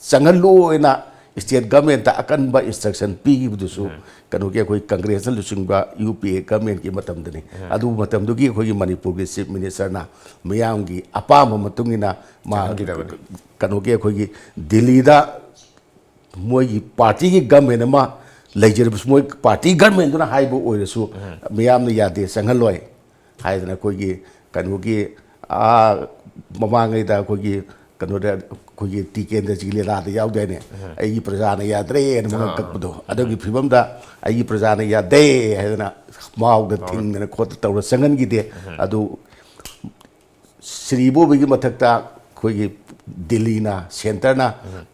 ꯆꯪꯍꯜꯂꯣꯅ ꯁ꯭ꯇꯦꯠ ꯒꯃꯦꯟꯇ ꯑꯀꯟꯕ ꯏꯟꯁꯇ꯭ꯔꯛꯁꯟ ꯄꯤꯈꯤꯕꯗꯨꯁꯨ ꯀꯩꯅꯣꯒꯤ ꯑꯩꯈꯣꯏ ꯀꯪꯒ꯭ꯔꯦꯁꯅ ꯂꯨꯆꯤꯡꯕ ꯌꯨ ꯄꯤ ꯑꯦ ꯒꯃꯦꯟꯀꯤ ꯃꯇꯝꯗꯅꯤ꯫ ꯑꯗꯨ ꯃꯇꯝꯗꯨꯒꯤ ꯑꯩꯈꯣꯏꯒꯤ ꯃꯅꯤꯄꯨꯔꯒꯤ ꯆꯤꯐ ꯃꯤꯅꯤꯁꯇꯔꯅ ꯃꯤꯌꯥꯝꯒꯤ ꯑꯄꯥꯝꯕ ꯃꯇꯨꯡ ꯏꯟꯅ ꯃꯥ ꯆꯪꯍꯟꯈꯤꯗꯕꯅꯤ꯫ ꯀꯩꯅꯣꯒꯤ ꯑꯩꯈꯣꯏꯒꯤ ꯗꯤꯜꯂꯤꯗ ꯃꯣꯏꯒꯤ ꯄꯥꯔꯇꯤꯒꯤ ꯒꯃꯦꯟ ꯑꯃ ꯂꯩꯖꯔꯕꯁꯨ, ꯃꯣꯏ ꯄꯥꯔꯇꯤ ꯒꯃꯦꯟꯗꯨꯅ ꯍꯥꯏꯕ ꯑꯣꯏꯔꯁꯨ ꯃꯤꯌꯥꯝꯅ ꯌꯥꯗꯦ, ꯆꯪꯍꯜꯂꯣꯏ ꯍꯥꯏꯗꯅ ꯑꯩꯈꯣꯏꯒꯤ ꯀꯩꯅꯣꯒꯤ, ꯑꯥ, ꯃꯃꯥꯡꯉꯩꯗ ꯑꯩꯈꯣꯏꯒꯤ ꯀꯩꯅꯣꯗ ꯑꯩꯈꯣꯏꯒꯤ ꯇꯤ ꯀꯦꯟꯗ꯭ꯔꯖꯤꯠꯀꯤ ꯂꯤꯂꯥꯗ ꯌꯥꯎꯗꯥꯏꯅꯦ? ꯑꯩꯒꯤ ꯄ꯭ꯔꯖꯥꯅ ꯌꯥꯗ꯭ꯔꯦꯅ ꯃꯉꯛ ꯀꯛꯄꯗꯣ, ꯑꯗꯨꯒꯤ ꯐꯤꯕꯝꯗ ꯑꯩꯒꯤ ꯄ꯭ꯔꯖꯥꯅ ꯌꯥꯗꯦ ꯍꯥꯏꯗꯅ ꯃꯥꯎꯗ ꯊꯤꯡꯗꯅ ꯈꯣꯠꯇ ꯇꯧꯔ ꯆꯪꯍꯟꯈꯤꯗꯦ꯫ ꯑꯗꯨ ꯁꯤꯔꯤꯕꯣꯕꯒꯤ ꯃꯊꯛꯇ ꯑꯩꯈꯣꯏꯒꯤ ꯗꯤꯜꯂꯤꯅ, ꯁꯦꯟꯇꯔꯅ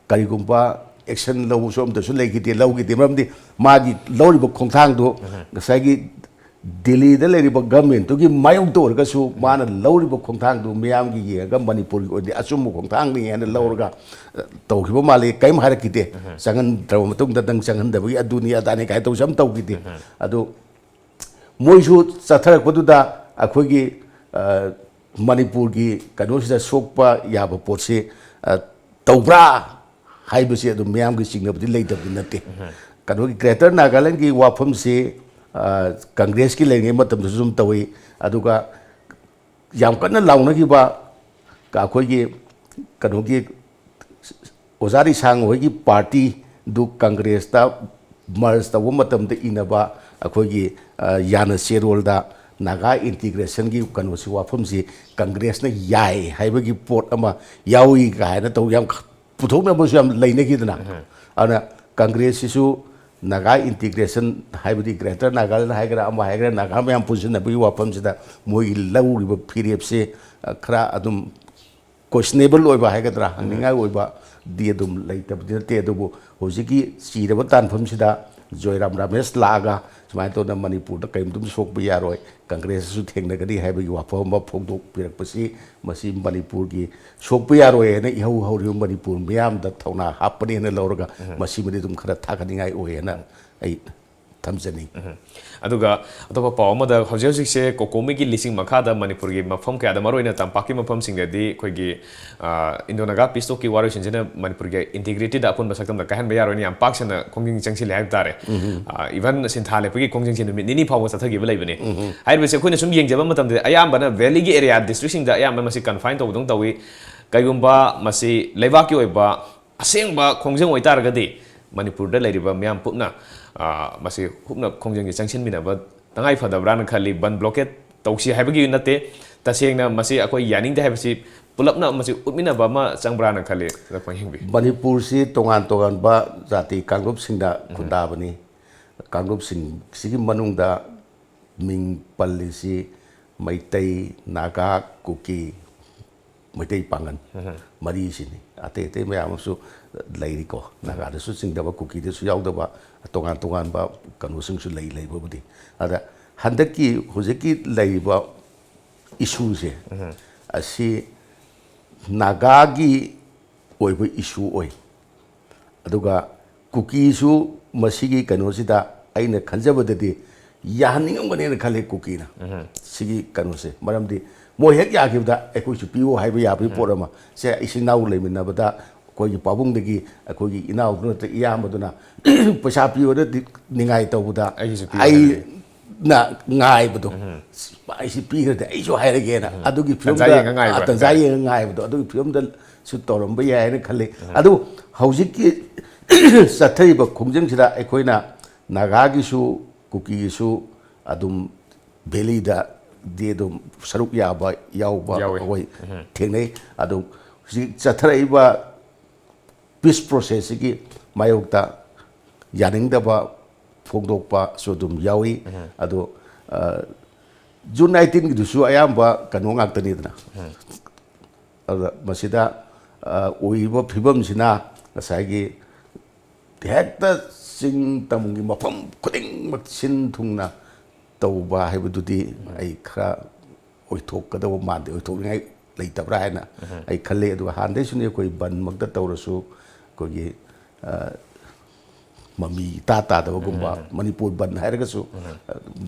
ꯀꯔꯤꯒꯨꯝꯕ ꯑꯦꯛꯁꯟ ꯂꯧꯕꯁꯨ ꯑꯝꯇꯁꯨ ꯂꯩꯈꯤꯗꯦ, ꯂꯧꯈꯤꯗꯦ꯫ ꯃꯔꯝꯗꯤ ꯃꯥꯒꯤ ꯂꯧꯔꯤꯕ ꯈꯣꯡꯊꯥꯡꯗꯣ ꯉꯁꯥꯏꯒꯤ ꯗꯤꯜꯂꯤꯗ ꯂꯩꯔꯤꯕ ꯒꯃꯦꯟꯠꯇꯨꯒꯤ ꯃꯥꯌꯣꯛꯇ ꯑꯣꯏꯔꯒꯁꯨ ꯃꯥꯅ ꯂꯧꯔꯤꯕ ꯈꯣꯡꯊꯥꯡꯗꯨ ꯃꯤꯌꯥꯝꯒꯤ ꯌꯦꯡꯉꯒ ꯃꯅꯤꯄꯨꯔꯒꯤ ꯑꯣꯏꯅꯗꯤ ꯑꯆꯨꯝꯕ ꯈꯣꯡꯊꯥꯡꯅꯤ ꯍꯥꯏꯅ ꯂꯧꯔꯒ, ꯑ, ꯇꯧꯈꯤꯕ ꯃꯥꯜꯂꯤ꯫ ꯀꯔꯤꯝ ꯍꯥꯏꯔꯛꯈꯤꯗꯦ꯫ ꯆꯪꯍꯟꯗ꯭ꯔꯕ ꯃꯇꯨꯡꯗ ꯅꯪ ꯆꯪꯍꯟꯗꯕꯒꯤ ꯑꯗꯨꯅꯤ ꯑꯗꯥꯅꯤ ꯀꯥꯏꯅ ꯇꯧꯁꯨ ꯑꯝ ꯇꯧꯈꯤꯗꯦ꯫ ꯑꯗꯨ ꯃꯣꯏꯁꯨ ꯆꯠꯊꯔꯛꯄꯗꯨꯗ ꯑꯩꯈꯣꯏꯒꯤ, ꯑ, ꯃꯅꯤꯄꯨꯔꯒꯤ ꯀꯩꯅꯣꯁꯤꯗ ꯁꯣꯛꯄ ꯌꯥꯕ ꯄꯣꯠꯁꯤ, ꯑ, ꯇꯧꯕ꯭ꯔꯥ ꯍꯥꯏꯕꯁꯤ ꯑꯗꯨꯝ ꯃꯤꯌꯥꯝꯒꯤ ꯆꯤꯡꯅꯕꯗꯤ ꯂꯩꯇꯕꯗꯤ ꯅꯠꯇꯦ꯫ ꯀꯩꯅꯣꯒꯤ Greater Nagaland ꯒꯤ ꯋꯥꯐꯝꯁꯤ, ꯑ, Congress ꯀꯤ ꯂꯩꯔꯤꯉꯩ ꯃꯇꯝꯗꯁꯨ ꯑꯗꯨꯝ ꯇꯧꯏ꯫ ꯑꯗꯨꯒ ꯌꯥꯝ ꯀꯟꯅ ꯂꯥꯎꯅꯈꯤꯕ ꯑꯩꯈꯣꯏꯒꯤ ꯀꯩꯅꯣꯒꯤ ꯑꯣꯖꯥ ꯔꯤꯁꯥꯡ ꯍꯣꯏꯒꯤ party ꯗꯨ Congress ꯇ merge ꯇꯧꯕ ꯃꯇꯝꯗ ꯏꯅꯕ ꯑꯩꯈꯣꯏꯒꯤ, ꯑ, ꯌꯥꯅ ꯆꯦꯔꯣꯜꯗ ꯅꯥꯒꯥ integration ꯒꯤ ꯀꯩꯅꯣꯁꯤ, ꯋꯥꯐꯝꯁꯤ Congress ꯅ ꯌꯥꯏ ꯍꯥꯏꯕꯒꯤ ꯄꯣꯠ ꯑꯃ ꯌꯥꯎꯏ ꯀꯥꯏꯅ ꯇꯧ ꯌꯥꯝ ꯄꯨꯊꯣꯛꯅꯕꯁꯨ ꯌꯥꯝ ꯂꯩꯅꯈꯤꯗꯅ꯫ ꯑꯗꯨꯅ Congress ꯁꯤꯁꯨ ꯅꯥꯒꯥ integration ꯍꯥꯏꯕꯗꯤ Greater Nagaland ꯍꯥꯏꯒꯦꯔꯥ, ꯑꯃ ꯍꯥꯏꯒꯦꯔꯥ, ꯅꯥꯒꯥ ꯃꯌꯥꯝ ꯄꯨꯟꯁꯤꯟꯅꯕꯒꯤ ꯋꯥꯐꯝꯁꯤꯗ ꯃꯣꯏꯒꯤ ꯂꯧꯔꯤꯕ ꯐꯤꯔꯦꯞꯁꯦ, ꯑ, ꯈꯔ ꯑꯗꯨꯝ questionable ꯑꯣꯏꯕ ꯍꯥꯏꯒꯗ꯭ꯔꯥ, ꯍꯪꯅꯤꯡꯉꯥꯏ ꯑꯣꯏꯕꯗꯤ ꯑꯗꯨꯝ ꯂꯩꯇꯕꯗꯤ ꯅꯠꯇꯦ꯫ ꯑꯗꯨꯕꯨ ꯍꯧꯖꯤꯛꯀꯤ ꯆꯤꯔꯕ ꯇꯥꯟꯐꯝꯁꯤꯗ ꯖꯣꯏꯔꯥꯝ ꯔꯥꯃꯦꯁ ꯂꯥꯛꯑꯒ ꯁꯨꯃꯥꯏꯅ ꯇꯧꯗꯅ ꯃꯅꯤꯄꯨꯔꯗ ꯀꯔꯤꯝꯇ ꯁꯣꯛꯄ ꯌꯥꯔꯣꯏ, Congress ꯁꯨ ꯊꯦꯡꯅꯒꯅꯤ ꯍꯥꯏꯕꯒꯤ ꯋꯥꯐꯝ ꯑꯃ ꯐꯣꯡꯗꯣꯛꯄꯤꯔꯛꯄꯁꯤ, ꯃꯁꯤ ꯃꯅꯤꯄꯨꯔꯒꯤ ꯁꯣꯛꯄ ꯌꯥꯔꯣꯏ ꯍꯥꯏꯅ ꯏꯍꯧ ꯍꯧꯔꯤꯕ ꯃꯅꯤꯄꯨꯔ ꯃꯤꯌꯥꯝꯗ ꯊꯧꯅꯥ ꯍꯥꯞꯄꯅꯤ ꯍꯥꯏꯅ ꯂꯧꯔꯒ, ꯃꯁꯤꯃꯗꯤ ꯑꯗꯨꯝ ꯈꯔ ꯊꯥꯒꯠꯅꯤꯡꯉꯥꯏ ꯑꯣꯏ ꯍꯥꯏꯅ ꯑꯩ ꯊꯝꯖꯅꯤꯡꯏ꯫ ꯑꯗꯨꯒ ꯑꯇꯣꯞꯄ ꯄꯥꯎ ꯑꯃꯗ, ꯍꯧꯖꯤꯛ ꯍꯧꯖꯤꯛꯁꯦ COCOMI ꯒꯤ ꯂꯤꯁꯤꯡ ꯃꯈꯥꯗ ꯃꯅꯤꯄꯨꯔꯒꯤ ꯃꯐꯝ ꯀꯌꯥꯗ, ꯃꯔꯨꯑꯣꯏꯅ ꯇꯝꯄꯥꯛꯀꯤ ꯃꯐꯝꯁꯤꯡꯗꯗꯤ ꯑꯩꯈꯣꯏꯒꯤ, ꯑ, Indo Naga peace talk ꯀꯤ ꯋꯥꯔꯣꯏꯁꯤꯟꯁꯤꯅ ꯃꯅꯤꯄꯨꯔꯒꯤ integrity ꯗ ꯑꯄꯨꯟꯕ ꯁꯛꯇꯝꯗ ꯀꯥꯏꯍꯟꯕ ꯌꯥꯔꯣꯏꯅ ꯌꯥꯝ ꯄꯥꯛ ꯁꯟꯅ ꯈꯣꯡꯖꯪ ꯆꯪꯁꯤꯜꯂꯦ ꯍꯥꯏꯕ ꯇꯥꯔꯦ꯫ ꯑ, even ꯁꯤꯟꯊꯥ ꯂꯦꯞꯄꯒꯤ ꯈꯣꯡꯖꯪꯁꯤ ꯅꯨꯃꯤꯠ ꯅꯤꯅꯤ ꯐꯥꯎꯕ ꯆꯠꯊꯈꯤꯕ ꯂꯩꯕꯅꯤ꯫ ꯍꯥꯏꯔꯤꯕꯁꯦ ꯑꯩꯈꯣꯏꯅ ꯁꯨꯝ ꯌꯦꯡꯖꯕ ꯃꯇꯝꯗ ꯑꯌꯥꯝꯕꯅ valley ꯒꯤ area district ꯁꯤꯡꯗ ꯑꯌꯥꯝꯕ ꯃꯁꯤ confine ꯇꯧꯕꯗꯧꯅ ꯇꯧꯏ꯫ ꯀꯩꯒꯨꯝꯕ ꯃꯁꯤ ꯂꯩꯕꯥꯛꯀꯤ ꯑꯣꯏꯕ ꯑꯁꯦꯡꯕ ꯈꯣꯡꯖꯪ ꯑꯣꯏꯇꯥꯔꯒꯗꯤ ꯃꯅꯤꯄꯨꯔꯗ ꯂꯩꯔꯤꯕ ꯃꯤꯌꯥꯝ ꯄꯨꯝꯅ, ꯑ, ꯃꯁꯤ ꯍꯨꯞꯅ ꯈꯣꯡꯖꯪꯒꯤ ꯆꯪꯁꯤꯟꯃꯤꯟꯅꯕ ꯇꯉꯥꯏ ꯐꯗꯕ꯭ꯔꯥꯅ ꯈꯜꯂꯤ꯫ ꯕꯟ blockade ꯇꯧꯁꯤ ꯍꯥꯏꯕꯒꯤ ꯅꯠꯇꯦ, ꯇꯁꯦꯡꯅ ꯃꯁꯤ ꯑꯩꯈꯣꯏ ꯌꯥꯅꯤꯡꯗꯦ ꯍꯥꯏꯕꯁꯤ ꯄꯨꯂꯞꯅ ꯃꯁꯤ ꯎꯠꯃꯤꯟꯅꯕ ꯑꯃ ꯆꯪꯕ꯭ꯔꯥꯅ ꯈꯜꯂꯤ꯫ ꯗꯥꯛꯇꯔ ꯄꯣꯏꯍꯦꯡꯕꯤ꯫ ꯃꯅꯤꯄꯨꯔꯁꯤ ꯇꯣꯉꯥꯟ ꯇꯣꯉꯥꯟꯕ ꯖꯥꯇꯤ ꯀꯥꯡꯂꯨꯞꯁꯤꯡꯅ ꯈꯨꯟꯗꯥꯕꯅꯤ꯫ ꯀꯥꯡꯂꯨꯞꯁꯤꯡꯁꯤꯒꯤ ꯃꯅꯨꯡꯗ ꯃꯤꯡ ꯄꯜꯂꯤꯁꯤ ꯃꯩꯇꯩ, ꯅꯥꯒꯥ, ꯀꯨꯀꯤ, ꯃꯩꯇꯩ ꯄꯥꯉꯟ ꯃꯔꯤꯁꯤꯅꯤ꯫ ꯑꯇꯩ ꯑꯇꯩ ꯃꯌꯥꯝ ꯑꯃꯁꯨ ꯂꯩꯔꯤꯀꯣ, ꯅꯥꯒꯥꯗꯁꯨ ꯆꯤꯡꯗꯕ, ꯀꯨꯀꯤꯗꯁꯨ ꯌꯥꯎꯗꯕ, ꯇꯣꯉꯥꯟ ꯇꯣꯉꯥꯟꯕ ꯀꯩꯅꯣꯁꯤꯡꯁꯨ ꯂꯩ, ꯂꯩꯕꯕꯨꯗꯤ꯫ ꯑꯗ ꯍꯟꯗꯛꯀꯤ ꯍꯧꯖꯤꯛꯀꯤ ꯂꯩꯔꯤꯕ ꯏꯁꯨꯁꯦ, ꯑꯁꯤ ꯅꯥꯒꯥꯒꯤ ꯑꯣꯏꯕ ꯏꯁꯨ ꯑꯣꯏ꯫ ꯑꯗꯨꯒ ꯀꯨꯀꯤꯁꯨ ꯃꯁꯤꯒꯤ ꯀꯩꯅꯣꯁꯤꯗ ꯑꯩꯅ ꯈꯟꯖꯕꯗꯗꯤ ꯌꯥꯍꯟꯅꯤꯡꯉꯝꯒꯅꯦꯅ ꯈꯜꯂꯤ ꯀꯨꯀꯤꯅ꯫ ꯁꯤꯒꯤ ꯀꯩꯅꯣꯁꯦ, ꯃꯔꯝꯗꯤ ꯃꯣꯏ ꯍꯦꯛ ꯌꯥꯈꯤꯕꯗ ꯑꯩꯈꯣꯏꯁꯨ ꯄꯤꯌꯨ ꯍꯥꯏꯕ ꯌꯥꯕꯒꯤ ꯄꯣꯠ ꯑꯃ꯫ ꯁꯦ, ꯏꯆꯤꯟ ꯏꯅꯥꯎ ꯂꯩꯃꯤꯟꯅꯕꯗ ꯑꯩꯈꯣꯏꯒꯤ ꯄꯥꯕꯨꯡꯗꯒꯤ ꯑꯩꯈꯣꯏꯒꯤ ꯏꯅꯥꯎꯗꯨ ꯅꯠꯇ꯭ꯔ ꯏꯌꯥꯝꯕꯗꯨꯅ ꯄꯩꯁꯥ ꯄꯤꯌꯣꯅ ꯗꯤ-, ꯅꯤꯡꯉꯥꯏ ꯇꯧꯕꯗ, ꯑꯩꯒꯤꯁꯨ ꯄꯤꯌꯣ ꯍꯥꯏꯕꯗꯤ꯫ ꯑꯩꯅ ꯉꯥꯏꯕꯗꯣ, "ꯑꯩꯁꯤ ꯄꯤꯈ꯭ꯔꯗꯤ ꯑꯩꯁꯨ ꯍꯥꯏꯔꯒꯦꯅ", ꯑꯗꯨꯒꯤ ꯇꯟꯖꯥ ꯐꯤꯕꯝꯗ, ꯌꯦꯡꯉ ꯉꯥꯏꯕ ꯑ, ꯇꯟꯖꯥ ꯍꯥꯏꯇꯥꯔꯦ꯫ ꯌꯦꯡꯉ ꯉꯥꯏꯕꯗꯣ, ꯑꯗꯨꯒꯤ ꯐꯤꯕꯝꯗꯁꯨ ꯇꯧꯔꯝꯕ ꯌꯥꯏ ꯍꯥꯏꯅ ꯈꯜꯂꯤ꯫ ꯑꯗꯨ ꯍꯧꯖꯤꯛꯀꯤ ꯆꯠꯊꯔꯤꯕ ꯈꯣꯡꯖꯪꯁꯤꯗ ꯑꯩꯈꯣꯏꯅ ꯅꯥꯒꯥꯒꯤꯁꯨ, ꯀꯨꯀꯤꯒꯤꯁꯨ ꯑꯗꯨꯝ ꯚꯦꯂꯤꯗꯗꯤ ꯑꯗꯨꯝ ꯁꯔꯨꯛ ꯌꯥꯕ, ꯌꯥꯎꯕ ꯌꯥꯎꯋꯤ꯫ ꯑꯩꯈꯣꯏ ꯊꯦꯡꯅꯩ꯫ ꯑꯗꯨ ꯍꯧꯖꯤꯛ ꯆꯠꯊꯔꯛꯏꯕ ꯄꯤꯁ ꯄ꯭ꯔꯣꯁꯦꯁꯁꯤꯒꯤ ꯃꯥꯌꯣꯛꯇ ꯌꯥꯅꯤꯡꯗꯕ ꯐꯣꯡꯗꯣꯛꯄꯁꯨ ꯑꯗꯨꯝ ꯌꯥꯎꯏ꯫ ꯑꯗꯣ, ꯑ, ꯖꯨꯟ ꯑꯩꯠꯇꯤꯟꯒꯤꯗꯨꯁꯨ ꯑꯌꯥꯝꯕ ꯀꯩꯅꯣ ꯉꯥꯛꯇꯅꯤꯗꯅ꯫ ꯑꯗꯨꯗ ꯃꯁꯤꯗ, ꯑ, ꯑꯣꯏꯔꯤꯕ ꯐꯤꯕꯝꯁꯤꯅ ꯉꯁꯥꯏꯒꯤ ꯍꯦꯛꯇ ꯆꯤꯡ ꯇꯝꯒꯤ ꯃꯐꯝ ꯈꯨꯗꯤꯡꯃꯛ ꯁꯤꯟ ꯊꯨꯡꯅ ꯇꯧꯕ ꯍꯥꯏꯕꯗꯨꯗꯤ ꯑꯩ ꯈꯔ ꯑꯣꯏꯊꯣꯛꯀꯗꯕ ꯃꯥꯟꯗꯦ, ꯑꯣꯏꯊꯣꯛꯅꯤꯡꯉꯥꯏ ꯂꯩꯇꯕ꯭ꯔꯥ ꯍꯥꯏꯅ ꯑꯩ ꯈꯜꯂꯤ꯫ ꯑꯗꯨꯒ ꯍꯥꯟꯅꯗꯩꯁꯨꯅꯤ ꯑꯩꯈꯣꯏ ꯕꯟꯃꯛꯇ ꯇꯧꯔꯁꯨ, ꯑꯩꯈꯣꯏꯒꯤ, ꯑ, ꯃꯃꯤ ꯏꯇꯥ ꯇꯥꯗꯕꯒꯨꯝꯕ, ꯃꯅꯤꯄꯨꯔ ꯕꯟ ꯍꯥꯏꯔꯒꯁꯨ, ꯑ,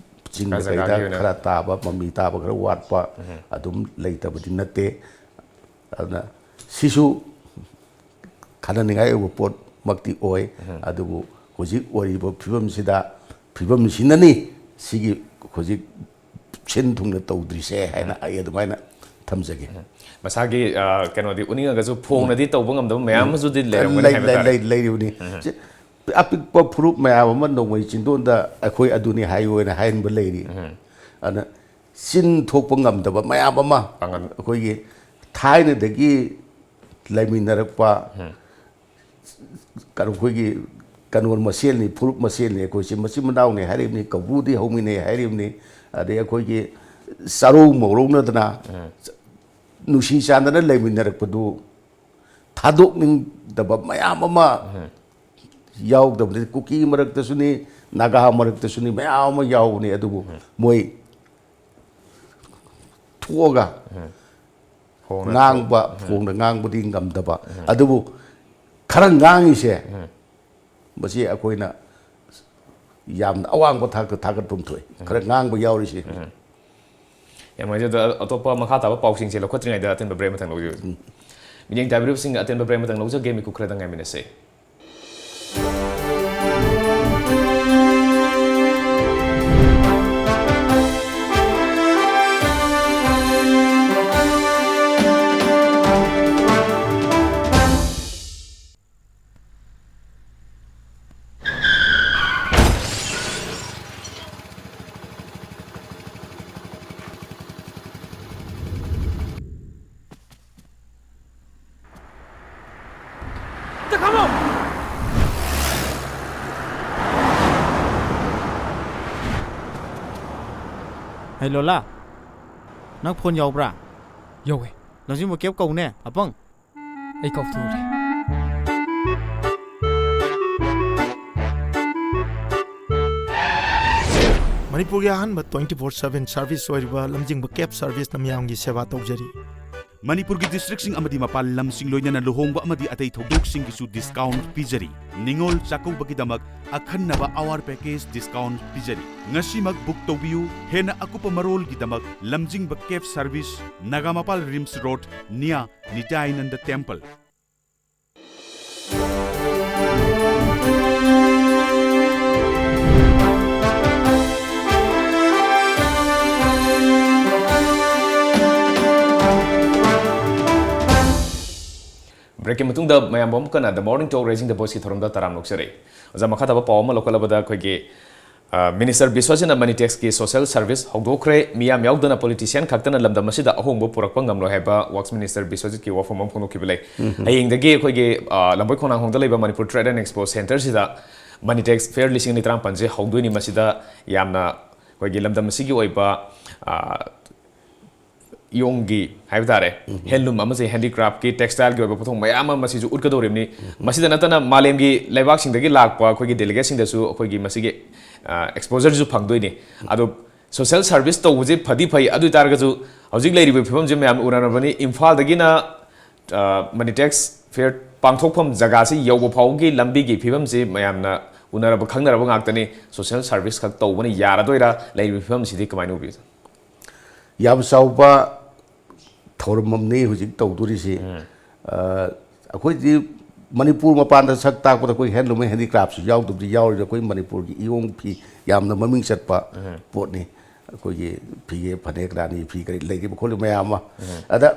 ꯆꯤꯡꯗ ꯈꯔ ꯖꯒꯥꯒꯤ ꯀꯩꯗ ꯑꯣꯏꯅ꯫ ꯈꯔ ꯇꯥꯕ, ꯃꯃꯤ ꯇꯥꯕ ꯈꯔ ꯋꯥꯠꯄ ꯑꯗꯨꯝ ꯂꯩꯇꯕꯗꯤ ꯅꯠꯇꯦ꯫ ꯑꯗꯨꯅ ꯁꯤꯁꯨ ꯈꯟꯅꯅꯤꯡꯉꯥꯏ ꯑꯣꯏꯕ ꯄꯣꯠꯃꯛꯇꯤ ꯑꯣꯏ꯫ ꯑꯗꯨꯕꯨ ꯍꯧꯖꯤꯛ ꯑꯣꯏꯔꯤꯕ ꯐꯤꯕꯝꯁꯤꯗ, ꯐꯤꯕꯝꯁꯤꯅꯅꯤ ꯁꯤꯒꯤ ꯍꯧꯖꯤꯛ ꯁꯤꯟ ꯊꯨꯡꯅ ꯇꯧꯗ꯭ꯔꯤꯁꯦ ꯍꯥꯏꯅ ꯑꯩ ꯑꯗꯨꯃꯥꯏꯅ ꯊꯝꯖꯒꯦ꯫ ꯃꯁꯥꯒꯤ, ꯑ, ꯀꯩꯅꯣꯗꯤ ꯎꯠꯅꯤꯡꯉꯒꯁꯨ ꯐꯣꯡꯅꯗꯤ ꯇꯧꯕ ꯉꯝꯗꯕ ꯃꯌꯥꯝ ꯑꯃꯁꯨꯗꯤ ꯂꯩꯔꯝꯒꯅꯤ ꯂꯩ-, ꯍꯥꯏꯕ ꯂꯩ-, ꯇꯥꯔꯦ꯫ ꯂꯩ-, ꯂꯩꯔꯤꯕꯅꯤ꯫ ꯁꯤ ꯑꯄꯤꯛꯄ ꯐꯨꯔꯨꯞ ꯃꯌꯥꯝ ꯑꯃ ꯅꯣꯡꯃꯩ ꯆꯤꯟꯗꯣꯟꯗ ꯑꯩꯈꯣꯏ ꯑꯗꯨꯅꯤ ꯍꯥꯏꯌꯨ ꯍꯥꯏꯅ ꯍꯥꯏꯍꯟꯕ ꯂꯩꯔꯤ꯫ ꯑꯗꯨꯅ ꯆꯤꯟ ꯊꯣꯛꯄ ꯉꯝꯗꯕ ꯃꯌꯥꯝ ꯑꯃ ꯄꯥꯡꯒꯜ꯫ ꯑꯩꯈꯣꯏꯒꯤ ꯊꯥꯏꯅꯗꯒꯤ ꯂꯩꯃꯤꯟꯅꯔꯛꯄ, ꯀꯩꯅꯣ, ꯑꯩꯈꯣꯏꯒꯤ ꯀꯩꯅꯣ ꯃꯁꯦꯜꯅꯤ, ꯐꯨꯔꯨꯞ ꯃꯁꯦꯜꯅꯤ, ꯑꯩꯈꯣꯏꯁꯦ ꯃꯆꯤꯟ ꯃꯅꯥꯎꯅꯤ ꯍꯥꯏꯔꯤꯕꯅꯤ, ꯀꯧꯕ꯭ꯔꯨꯗꯤ ꯍꯧꯃꯤꯟꯅꯩ ꯍꯥꯏꯔꯤꯕꯅꯤ, ꯑꯗꯩ ꯑꯩꯈꯣꯏꯒꯤ ꯆꯥꯔꯧ ꯃꯧꯔꯧꯅꯗꯅ ꯅꯨꯡꯁꯤ ꯆꯥꯟꯅꯅ ꯂꯩꯃꯤꯟꯅꯔꯛꯄꯗꯨ ꯊꯥꯗꯣꯛꯅꯤꯡꯗꯕ ꯃꯌꯥꯝ ꯑꯃ ꯌꯥꯎꯗꯕꯅꯤ꯫ ꯀꯨꯀꯤ ꯃꯔꯛꯇꯁꯨꯅꯤ, ꯅꯥꯒꯥ ꯃꯔꯛꯇꯁꯨꯅꯤ, ꯃꯌꯥꯝ ꯑꯃ ꯌꯥꯎꯕꯅꯤ꯫ ꯑꯗꯨꯕꯨ ꯃꯣꯏ ꯊꯣꯛꯑꯒ ꯍꯣꯡꯅ ꯉꯥꯡꯕ, ꯐꯣꯡꯅ ꯉꯥꯡꯕꯗꯤ ꯉꯝꯗꯕ, ꯑꯗꯨꯕꯨ ꯈꯔ ꯉꯥꯡꯉꯤꯁꯦ, ꯃꯁꯤ ꯑꯩꯈꯣꯏꯅ ꯌꯥꯝꯅ ꯑꯋꯥꯡꯕ ꯊꯥꯛꯇ ꯊꯥꯒꯠꯐꯝ ꯊꯣꯛꯏ, ꯈꯔ ꯉꯥꯡꯕ ꯌꯥꯎꯔꯤꯁꯦ꯫ ꯌꯥꯝ ꯅꯨꯡꯉꯥꯏꯖꯩ꯫ ꯑꯗꯣ ꯑꯇꯣꯞꯄ ꯃꯈꯥ ꯇꯥꯕ ꯄꯥꯎꯁꯤꯡꯁꯦ ꯂꯧꯈꯠꯇ꯭ꯔꯤꯉꯩꯗ ꯑꯇꯦꯟꯕ ꯕ꯭ꯔꯦꯛ ꯑꯃꯇꯪ ꯂꯧꯖꯔꯁꯤ꯫ ꯃꯤꯠꯌꯦꯡ ꯇꯥꯕꯤꯔꯤꯕꯁꯤꯡ, ꯑꯇꯦꯟꯕ ꯕ꯭ꯔꯦꯛ ꯑꯃꯇꯪ ꯂꯧꯖꯒꯦ, ꯃꯤꯀꯨꯞ ꯈꯔꯗꯪ ꯉꯥꯏꯃꯤꯟꯅꯁꯦ꯫ ꯍꯩ ꯂꯣꯂꯥ, ꯅꯪ ꯐꯣꯟ ꯌꯥꯎꯕ꯭ꯔꯥ? ꯌꯧꯋꯦ꯫ ꯂꯝꯖꯤꯡꯕ ꯀꯦꯞ ꯀꯧꯅꯦ, ꯑꯄꯪ꯫ ꯑꯩ ꯀꯥꯎꯊꯣꯛꯎꯔꯦ꯫ ꯃꯅꯤꯄꯨꯔꯒꯤ ꯑꯍꯥꯟꯕ twenty four seven service ꯑꯣꯏꯔꯤꯕ ꯂꯝꯖꯤꯡꯕ cab serviceꯅ ꯃꯤꯌꯥꯝꯒꯤ ꯁꯦꯕꯥ ꯇꯧꯖꯔꯤ꯫ ꯃꯅꯤꯄꯨꯔꯒꯤ districtꯁꯤꯡ ꯑꯃꯗꯤ ꯃꯄꯥꯟ ꯂꯝꯁꯤꯡ ꯂꯣꯏꯅꯅ ꯂꯨꯍꯣꯡꯕ ꯑꯃꯗꯤ ꯑꯇꯩ ꯊꯧꯗꯣꯛꯁꯤꯡꯒꯤꯁꯨ discount ꯄꯤꯖꯔꯤ꯫ ꯅꯤꯉꯣꯜ ꯆꯥꯛꯀꯧꯕꯒꯤꯗꯃꯛ ꯑꯈꯟꯅꯕ hour package discount ꯄꯤꯖꯔꯤ꯫ ꯉꯁꯤꯃꯛ book ꯇꯧꯕꯤꯌꯨ꯫ ꯍꯦꯟꯅ ꯑꯀꯨꯞꯄ ꯃꯔꯣꯜꯒꯤꯗꯃꯛ ꯂꯝꯖꯤꯡꯕ cab service, Nagampal RIMS road near ꯅꯤꯇ꯭ꯌꯥꯅꯟꯗ temple꯫ ꯕ꯭ꯔꯦꯛꯀꯤ ꯃꯇꯨꯡꯗ ꯃꯌꯥꯝꯕꯨ ꯑꯃꯨꯛ ꯍꯟꯅ The Morning Talk Raising the Voiceꯀꯤ ꯊꯧꯔꯝꯗ ꯇꯔꯥꯝꯅ ꯑꯣꯛꯆꯔꯤ꯫ ꯑꯣꯖꯥ, ꯃꯈꯥ ꯇꯥꯕ ꯄꯥꯎ ꯑꯃ ꯂꯧꯈꯠꯂꯕꯗ ꯑꯩꯈꯣꯏꯒꯤ, ꯑ, Minister ꯕꯤꯁ꯭ꯋꯖꯤꯠꯅ Money Taxꯀꯤ social service ꯍꯧꯗꯣꯛꯈ꯭ꯔꯦ꯫ ꯃꯤꯌꯥꯝ ꯌꯥꯎꯗꯅ politician ꯈꯛꯇꯅ ꯂꯝꯗꯝ ꯑꯁꯤꯗ ꯑꯍꯣꯡꯕ ꯄꯨꯔꯛꯄ ꯉꯝꯂꯣꯏ ꯍꯥꯏꯕ Works Minister ꯕꯤꯁ꯭ꯋꯖꯤꯠꯀꯤ ꯋꯥꯐꯝ ꯑꯃ ꯐꯣꯡꯗꯣꯛꯈꯤꯕ ꯂꯩ꯫ ꯍꯌꯦꯡꯗꯒꯤ ꯑꯩꯈꯣꯏꯒꯤ, ꯑ, ꯂꯝꯕꯣꯏ ꯈꯣꯡꯅꯥꯡꯈꯣꯡꯗ ꯂꯩꯕ Manipur Trade and Expo Centreꯁꯤꯗ Money Tax Fair ꯂꯤꯁꯤꯡ ꯑꯅꯤ ꯇꯔꯥꯃꯥꯄꯟꯁꯦ ꯍꯧꯗꯣꯏꯅꯤ꯫ ꯃꯁꯤꯗ ꯌꯥꯝꯅ ꯑꯩꯈꯣꯏꯒꯤ ꯂꯝꯗꯝ ꯑꯁꯤꯒꯤ ꯑꯣꯏꯕ, ꯑ, ꯏꯌꯣꯡꯒꯤ ꯍꯥꯏꯕ ꯇꯥꯔꯦ, ꯍꯦꯟꯂꯨꯝ ꯑꯃꯁꯨꯡ ꯍꯦꯟꯗꯤꯀ꯭ꯔꯥꯐꯀꯤ, ꯇꯦꯛꯁꯇꯥꯏꯜꯒꯤ ꯑꯣꯏꯕ ꯄꯣꯠꯊꯣꯛ ꯃꯌꯥꯝ ꯑꯃ ꯃꯁꯤꯁꯨ ꯎꯠꯀꯗꯧꯔꯤꯕꯅꯤ꯫ ꯃꯁꯤꯗ ꯅꯠꯇꯅ ꯃꯥꯂꯦꯝꯒꯤ ꯂꯩꯕꯥꯛꯁꯤꯡꯗꯒꯤ ꯂꯥꯛꯄ ꯑꯩꯈꯣꯏꯒꯤ ꯗꯦꯂꯤꯒꯦꯠꯁꯤꯡꯗꯁꯨ ꯑꯩꯈꯣꯏꯒꯤ ꯃꯁꯤꯒꯤ ꯑꯦꯛꯁꯄꯣꯖꯔꯁꯨ ꯐꯪꯗꯣꯏꯅꯤ꯫ ꯑꯗꯣ ꯁꯣꯁꯦꯜ ꯁꯥꯔꯚꯤꯁ ꯇꯧꯕꯁꯦ ꯐꯗꯤ ꯐꯩ, ꯑꯗꯨ ꯑꯣꯏ ꯇꯥꯔꯒꯁꯨ ꯍꯧꯖꯤꯛ ꯂꯩꯔꯤꯕ ꯐꯤꯕꯝꯁꯦ ꯃꯌꯥꯝꯅ ꯎꯅꯔꯕꯅꯤ꯫ ꯏꯝꯐꯥꯜꯗꯒꯤꯅ ꯃꯅꯤꯇꯦꯛꯁ ꯐꯤꯌꯔ ꯄꯥꯡꯊꯣꯛꯐꯝ ꯖꯒꯥꯁꯤ ꯌꯧꯕ ꯐꯥꯎꯕꯒꯤ ꯂꯝꯕꯤꯒꯤ ꯐꯤꯕꯝꯁꯤ ꯃꯌꯥꯝꯅ ꯎꯅꯔꯕ ꯈꯪꯅꯔꯕ ꯉꯥꯛꯇꯅꯤ꯫ ꯁꯣꯁꯦꯜ ꯁꯥꯔꯚꯤꯁ ꯈꯛ ꯇꯧꯕꯅ ꯌꯥꯔꯗꯣꯏꯔꯥ? ꯂꯩꯔꯤꯕ ꯐꯤꯕꯝꯁꯤꯗꯤ ꯀꯃꯥꯏꯅ ꯎꯕꯤ? ꯌꯥꯝ ꯆꯥꯎꯕ ꯊꯧꯔꯝ ꯑꯃꯅꯤ ꯍꯧꯖꯤꯛ ꯇꯧꯗꯣꯔꯤꯁꯤ꯫ ꯑ, ꯑꯩꯈꯣꯏꯗꯤ ꯃꯅꯤꯄꯨꯔ ꯃꯄꯥꯟꯗ ꯁꯛ ꯇꯥꯛꯄꯗ ꯑꯩꯈꯣꯏ ꯍꯦꯟꯂꯨꯝ ꯍꯦꯟꯗꯤꯀ꯭ꯔꯥꯐꯁꯨ ꯌꯥꯎꯗꯕꯗꯤ ꯌꯥꯎꯔꯤꯗ, ꯑꯩꯈꯣꯏ ꯃꯅꯤꯄꯨꯔꯒꯤ ꯏꯌꯣꯡ ꯐꯤ ꯌꯥꯝꯅ ꯃꯃꯤꯡ ꯆꯠꯄ ꯄꯣꯠꯅꯤ꯫ ꯑꯩꯈꯣꯏꯒꯤ ꯐꯤꯒꯦ ꯐꯅꯦꯛ ꯔꯥꯅꯤ ꯐꯤ ꯀꯔꯤ ꯂꯩꯔꯤꯕ ꯈꯣꯠꯂꯤꯕ ꯃꯌꯥꯝ ꯑꯃ꯫ ꯑꯗ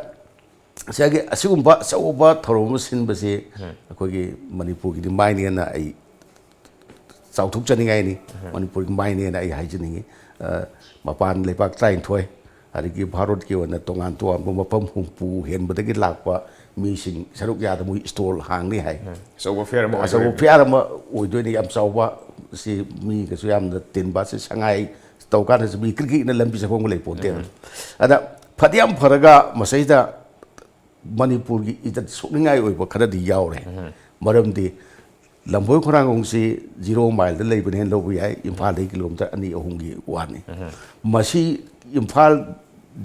ꯉꯁꯥꯏꯒꯤ ꯑꯁꯤꯒꯨꯝꯕ ꯑꯆꯧꯕ ꯊꯧꯔꯝ ꯑꯃ ꯁꯤꯟꯕꯁꯤ ꯑꯩꯈꯣꯏꯒꯤ ꯃꯅꯤꯄꯨꯔꯒꯤꯗꯤ ꯃꯥꯏꯅꯦꯅ ꯑꯩ ꯆꯥꯎꯊꯣꯛꯆꯅꯤꯡꯉꯥꯏꯅꯤ꯫ ꯃꯅꯤꯄꯨꯔꯒꯤ ꯃꯥꯏꯅꯦꯅ ꯑꯩ ꯍꯥꯏꯖꯅꯤꯡꯉꯤ꯫ ꯑ, ꯃꯄꯥꯟ ꯂꯩꯕꯥꯛ ꯇꯔꯥꯅꯤꯊꯣꯏ, ꯑꯗꯒꯤ ꯚꯥꯔꯠꯀꯤ ꯑꯣꯏꯅ ꯇꯣꯉꯥꯟ ꯇꯣꯉꯥꯟꯕ ꯃꯐꯝ ꯍꯨꯝꯐꯨ ꯍꯦꯟꯕꯗꯒꯤ ꯂꯥꯛꯄ ꯃꯤꯁꯤꯡ ꯁꯔꯨꯛ ꯌꯥꯗ ꯃꯣꯏ ꯏꯁꯇꯣꯜ ꯍꯥꯡꯅꯤ ꯍꯥꯏ꯫ ꯑꯆꯧꯕ ꯐꯤꯌꯔ ꯑꯃ ꯑꯆꯧꯕ ꯑꯣꯏꯗꯣꯏꯅꯤ꯫ ꯐꯤꯌꯔ ꯑꯃ ꯑꯣꯏꯗꯣꯏꯅꯤ꯫ ꯌꯥꯝ ꯆꯥꯎꯕ, ꯁꯤ ꯃꯤꯒꯁꯨ ꯌꯥꯝꯅ ꯇꯤꯟꯕ, ꯁꯤ ꯁꯉꯥꯏ ꯇꯧꯀꯥꯟꯗꯁꯨ ꯃꯤ ꯀ꯭ꯔꯤꯛ ꯀ꯭ꯔꯤꯛꯅ ꯂꯝꯕꯤ ꯆꯠꯐꯝꯒ ꯂꯩ ꯄꯣꯟꯇꯦ꯫ ꯑꯗ ꯐꯗꯤ ꯌꯥꯝ ꯐꯔꯒ ꯃꯁꯤꯗ ꯃꯅꯤꯄꯨꯔꯒꯤ ꯏꯖꯠ ꯁꯣꯛꯅꯤꯡꯉꯥꯏ ꯑꯣꯏꯕ ꯈꯔꯗꯤ ꯌꯥꯎꯔꯦ꯫ ꯃꯔꯝꯗꯤ ꯂꯝꯕꯣꯏ ꯈꯣꯡꯅꯥꯡꯈꯣꯡꯁꯤ ꯖꯤꯔꯣ ꯃꯥꯏꯜꯗ ꯂꯩꯕꯅꯦꯅ ꯂꯧꯕ ꯌꯥꯏ, ꯏꯝꯐꯥꯜꯗꯒꯤ ꯀꯤꯂꯣꯃꯤꯇꯔ ꯑꯅꯤ ꯑꯍꯨꯝꯒꯤ ꯋꯥꯅꯤ꯫ ꯃꯁꯤ ꯏꯝꯐꯥꯜ